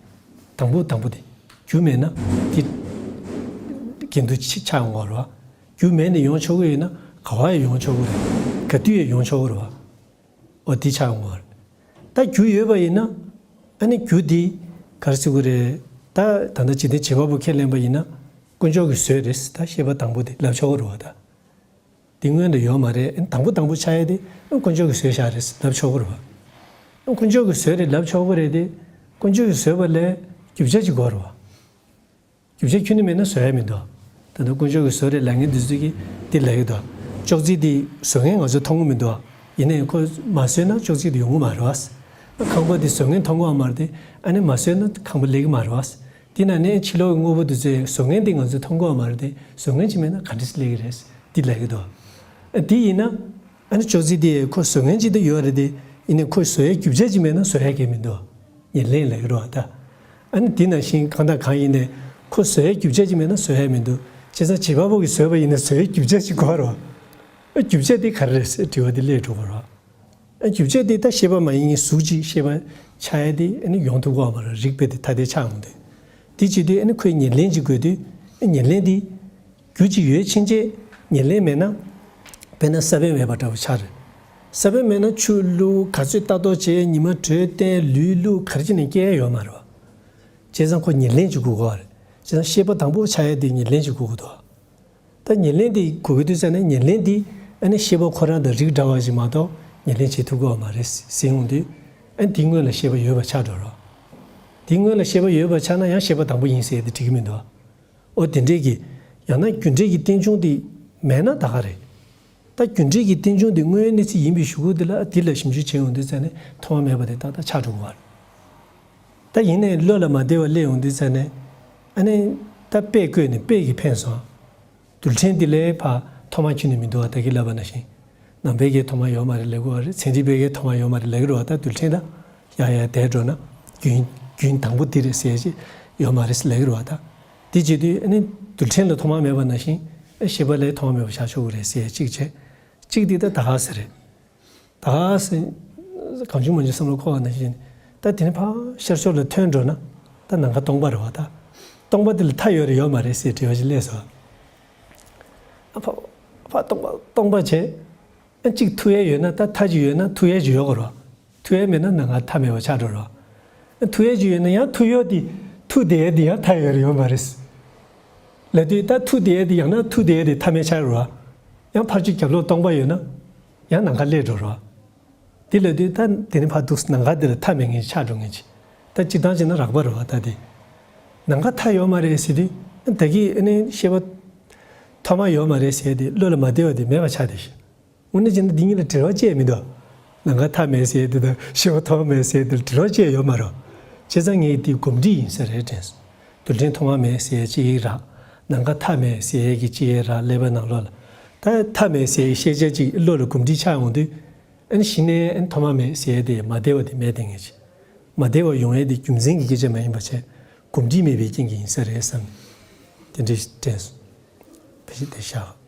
དང་པོ་དང་པོ་དེ། རྒྱུ་མེད་ན་དེ་འགལ་འདུ་ཆགས་ཡོང་བ་རེད་བ། རྒྱུ་མེད་ནས་ཡོང་ཆོག་གི་ཡོད་ན་ག་བ་ཡང་ཡོང་ཆོག་གི་རེད། ག་དུས་ཡང་ཡོང་ཆོག་གི་རེད་བ། འོ་དེ་ཆགས་ཡོང་བ་རེད། ད་རྒྱུ་ཡོད་པ་ཡིན་ན། ཨ་ནི་རྒྱུ་དེ་ག་རེ་ཟེར་དགོས་རེད། ད་ད་ལྟ་འཇིག་རྟེན་བྱེད་པ་པོ་ཁས་ལེན་པ་ཡིན་ན། དཀོན་མཆོག་གི་བཟོས་རེད་ད་ཤེས་པ་དང་པོ་དེ་ལབ་ཆོག་གི་རེད་བ་ད། དེ་སྔོན་དུ་ཡོད་མ་རེད། དང་པོ་དང་པོ་ཆགས་ཡས་དེ་དཀོན་མཆོག་གིས་བཟོས་བཞག་རེད་ལབ་ཆོག་གི་རེད་བ། དཀོན་མཆོག་གིས་བཟོས་རེད་ལབ་ཆོག་གི་རེད་དེ། དཀོན་མཆོག་གིས་བཟོས་པ་ལས་རྒྱུ་ཆ་ཅིག་དགོས་རེད་བ། རྒྱུ་ཆ་ཁྱོན་ནས་མེད་ན་བཟོ་ཡ་མི་འདུག་ད་ལྟ་དཀོན་མཆོག་གིས་བཟོས་རེད་ལབ་མཁན་འདི་ཚོ་གིས་འདི་ལབ་ཀྱི་འདུག་ཅོག་ཙེ་འདི་བཟོ་མཁན་ང་ཚོས་མཐོང་གི་མི་འདུག་ཡིན་ནའི་ཁོས་མ་བཟོས་ན་ཅོག་ཙེ་འདི་ཡོང་གི་མ་རེད་བ། ཁང་པ་འདི་བཟོ་མཁན་མཐོང་གི་མ་རེད་དེ། ཨ་ནི་མ་བཟོས་ན་ཁང་པ་ལེགས་ཀྱི་མ་རེད་བ། དེ་ན་ནས་ཕྱི་ལོགས་ཀྱི་དངོས་པོ་དེ་ཚོའི་བཟོ་མཁན་དེ་ང་ཚོས་མཐོང་གི་མ་རེད་དེ། བཟོ་མཁན་ཅིག་མེད་ན་ག་འདྲ་སེ་སླེབས་ཀྱི་རེད། འདི་ལབ་ཀྱི་འདུག་ཨ་དེ་ཡིན་ན། ཨ་ནི་ཅོག་ཙེ་དེ་ཁོ་བཟོ་མཁན་ཅིག་ད་ཡོད་རེད་དེ། ཡིན་ནའི་ཁོས་བཟོ་ཡའི་རྒྱུ་ཆ་ཅིག་མེད་ན་བཟོ་ཡ་གང་ཡང་མི་འདུག་ཉེར་ལེན་ལབ་ཀྱི་རེད་བ་ད། ཨ་ནི་དེ་ནང་བཞིན་གང་དང་གང་ཡིན་ནའི་ཁོ་བཟོ་ཡའི་རྒྱུ་ཆ་ཅིག་མེད་ན་བཟོ་ཡ་མི་འདུག་བྱས་ཙང་བྱེད་པ་པོ་གིས་བཟོས་པ་ཡིན་ན་བཟོ་ཡའི་རྒྱུ་ཆ་ཅིག་དགོས་རེད་བ། ཨ་རྒྱུ་ཆ་དེ་ག་རེ་རེད་ཟེར་དྲི་བ་དེ་སླེབས་འགྲོ་གི་རེད་བ། རྒྱུ་ཆ་དེ་ད་ཤེས་པ་མ་ཡིན་གཟུགས་ཅིག་ཤེས་པ་ཆགས་ཡ་དེ་ཨ་ནི་ཡོང་ཐུབ་ཀྱི་ཡོད་མ་རེད། རིགས་པས་དེ་ཐ་དད་ཆགས་ཡོང་དུས། དེ་བྱེད་དུས་ཨ་ནི་ཁོས་ཉེར་ལེན་ཅིག་དགོས་དུས། ཨ་ཉེར་ལེན་དེ་རྒྱུ་ཅིག་ཡོད་ཕྱིན་ཆད་ཉེར་ལེན་མེད་ན། དཔེར་ན་ས་བོན་མེད་པ་འདྲ་བོ་ཆགས་རེད། ས་བོན་མེད་ན་ཆུ་བླུགས་ག་ཚོད་ལྟ་རྟོག་བྱས་ཉི་མ་དྲོད་བསྟན་ལུད་བླུགས་ག་རེ་བྱས་ནས་སྐྱེ་ཡ་ཡོད་མ་རེད་བ། བྱས་ཙང་ཁོ་ཉེར་ལེན་ཅིག་དགོས་ཀྱི་ཡོད་རེད། བྱས་ཙང་ཤེས་པ་དང་པོ་ཆགས་ཡ་དེ་ཉེར་ལེན་ཅིག་དགོས་ཀྱི་འདུག་ད་ཉེར་ལེན་དེ་དགོས་ཀྱི་འདུག་ཟེར་ན་ཉེར་ལེན་དེ་ཨ་ནི་ཤེས་པ་ཁོ་རང་དང་རིགས་འདྲ་བ་ཞིག་མ་གཏོགས་ཉེར་ལེན་བྱེད་ཐུབ་ཀྱི་ཡོད་མ་རེད་ཟེར་ཡོང་དུས། ཨ་ནི་དེའི་སྔོན་ལ་ཤེས་པ་ཡོད་པ་ཆགས་འགྲོ་རོགས། དེའི་སྔོན་ལ་ཤེས་པ་ཡོད་པ་ཆགས་ན་ཡང་ཤེས་པ་དང་པོ་ཡིན་ཟེར་ཡ་དེ་འགྲིག་གི་མི་འདུག་ཨོ་དེ་འདྲས་ཀྱི། ཡང་ན་རྒྱུ་འབྲས་ཀྱི་རྟེན་འབྱུང་དེ་མེད་ན་ད་ག་རེད། ད་རྒྱུ་འབྲས་ཀྱི་རྟེན་འབྱུང་དེ་དངོས་ཡོད་གནས་ཚུལ་ཡིན་པའི་གཞུག་གུ་དེ་ལ་དེ་ལ་ཞིབ་འཇུག་བྱེད་ཡོང་དུས་ཙ་ནས་ཐོག་མ་མེད་པ་དེ་ཏག་ཏག་ཆགས་འགྲོ་གི་རེད། ད་ཡིན་ནའི་བློ་ལ་མ་བདེ་བ་སླེབས་ཡོང་དུས་ཙ་ནས། ཨ་ནི། ད་དཔེ་བཀོད་ནས་དཔེ་གིས་ཕན་སོང་། རྡུལ་ཕྲན་འདི་ལས་ཕར་ཐོག་མ་ཁྱོན་ནས་མི་འདུག་བ། ད་གིན་ལབ་པ་ནང་བཞིན། ནང་པའི་གི་ཐོག་མ་ཡོད་མ་རེད་ལབ་ཀྱི་ཡོད་རེད། ཚན་རིག་པའི་གི་ཐོག་མ་ཡོད་མ་རེད་ལབ་ཀྱི་རེད་བ། ད་རྡུལ་ཕྲན་ད། ཡ་ཡ་དེ་འགྲོ་ན། རྒྱུན་རྒྱུན་དང་པོ་འདི་རེད་ཟེར་ཅིག་ཡོད་མ་རེད་ལབ་ཀྱི་རེད་བ་ད། དེ་བྱེད་དུས་ཨ་ནི་རྡུལ་ཕྲན་ལ་ཐོག་མ་མེད་པ་ནང་བཞིན། ཨ་ཤེས་པ་ལ་ཐོག་མ་མེད་པ་བཞག་ཆོག་གི་རེད་ཟེར་གཅིག་བྱས། གཅིག་འདི་ད་ད་ག་ཟེར་རེད། ད་ག་ཟེར། གང་བྱུང་མང་བྱུང་བསམ་བློ་འཁོར་བ་ནང་བཞིན། ད་དེ་ནས་ཕར་ཤར་ཕྱོགས་ལ་ཐོན་འགྲོ་ན། ད་ནམ་མཁའ་སྟོང་པ་རེད་བ་ད། སྟོང་པ་འདི་ལ་མཐའ་ཡོད་རེད་ཡོད་མ་རེད་ཟེར་དྲི་བ་ཞིག་སླེབས་སོང་། ཨ་ཕ། ཕ་སྟོང་པ་སྟོང་པ་བྱས། ཨ་གཅིག་ཐུག་ཡས་ཡོད་ན་ད་མཐའ་གཅིག་ཡོད་ན་ཐུག་ཡས་གཅིག་ཡོད་དགོས་རེད་བ། ཐུག་ཡས་མེད་ན་ནམ་མཁའ་མཐའ་མེད་པ་ཆགས་འགྲོ་རོ། ཐུག་ཡས་ཅིག་ཡོད་ན་ཡང་ཐུག་ཡོད་དེ་ཐུག་བསྡད་ཡས་དེ་ཡང་མཐའ་ཡོད་རེད་ཡོད་མ་རེད། ལབ་དུས་ད་ཐུག་བསྡད་ཡས་དེ་ཡང་ན་ཐུག་བསྡད་ཡས་དེ་མཐའ་མེད་ཆགས་རོ། ཡང་ཕར་ཕྱོགས་རྒྱབ་ལོགས་སྟོང་པ་ཡོད་ན་ཡང་ནམ་མཁའ་སླེབས་འགྲོ་རོ། དེ་ལབ་དུས་ད་དེ་ནི་ཕར་འདུག་ནམ་མཁའ་དེ་ལ་མཐའ་མེད་ངེས་ཆགས་འགྲོ་ངེས་ཅི། ད་སྤྱིར་བཏང་བྱས་ན་རགས་པ་རེད་བ་ད་དེ། ནམ་མཁའ་མཐའ་ཡོད་མ་རེད་ཟེར་དུས་ད་གི་ཨ་ནི་ཤེས་པ་ཐོག་མ་ཡོད་མ་རེད་ཟེར་དེ་བློ་ལ་མ་བདེ་བ་དེ་མེད་པ་ཆགས་དེ་ཤི། དངོས་གནས་བྱས་ན་འདི་གཉིས་ལ་འབྲེལ་བ་ཅི་ཡང་མི་འདུག་ནམ་མཁའ་མཐའ་མེད་ཟེར་དེ་དང་ཤེས་པ་ཐོག་མ་མེད་ཟེར་དེ་ལ་འབྲེལ་བ་ཅི་ཡང་ཡོད་མ་རེད། བྱས་ཙང་ངས་འདི་གོམས་འདྲིས་ཡིན་ས་རེད་དྲན་སོང་། རྡུལ་ཕྲན་ཐོག་མ་མེད་ཟེར་ཅི་ཡིན་ར། ནམ་མཁའ་མཐའ་མེད་ཟེར་གི་ཅི་ཡིན་ར་ཀླད་པའི་ནང་ལོགས་ལ། ད་མཐའ་མེད་ཟེར་ཤེས་བྱ་ཅིག་བློ་ལ་གོམས་འདྲིས་ཆགས་ཡོང་དུས། ཨ་ནི་གཞི་ནས་ཨ་ནི་ཐོག་མ་མེད་ཟེར་ཡས་དེ་མ་བདེ་བ་དེ་མེད་དེ་ངེས་ཅི། མ་བདེ་བ་ཡོང་ཡས་དེ་རྒྱུ་མཚན་གྱི་སྐད་ཆ་མ་ཡིན་པ་བྱས། གོམས་འདྲིས་མེད་པའི་རྐྱེན་གྱིས་ཡིན་ས་རེད་བསམ། དེ་འདྲའི་དྲན་སོང་། ཕལ་ཆེར་དེ་བཞག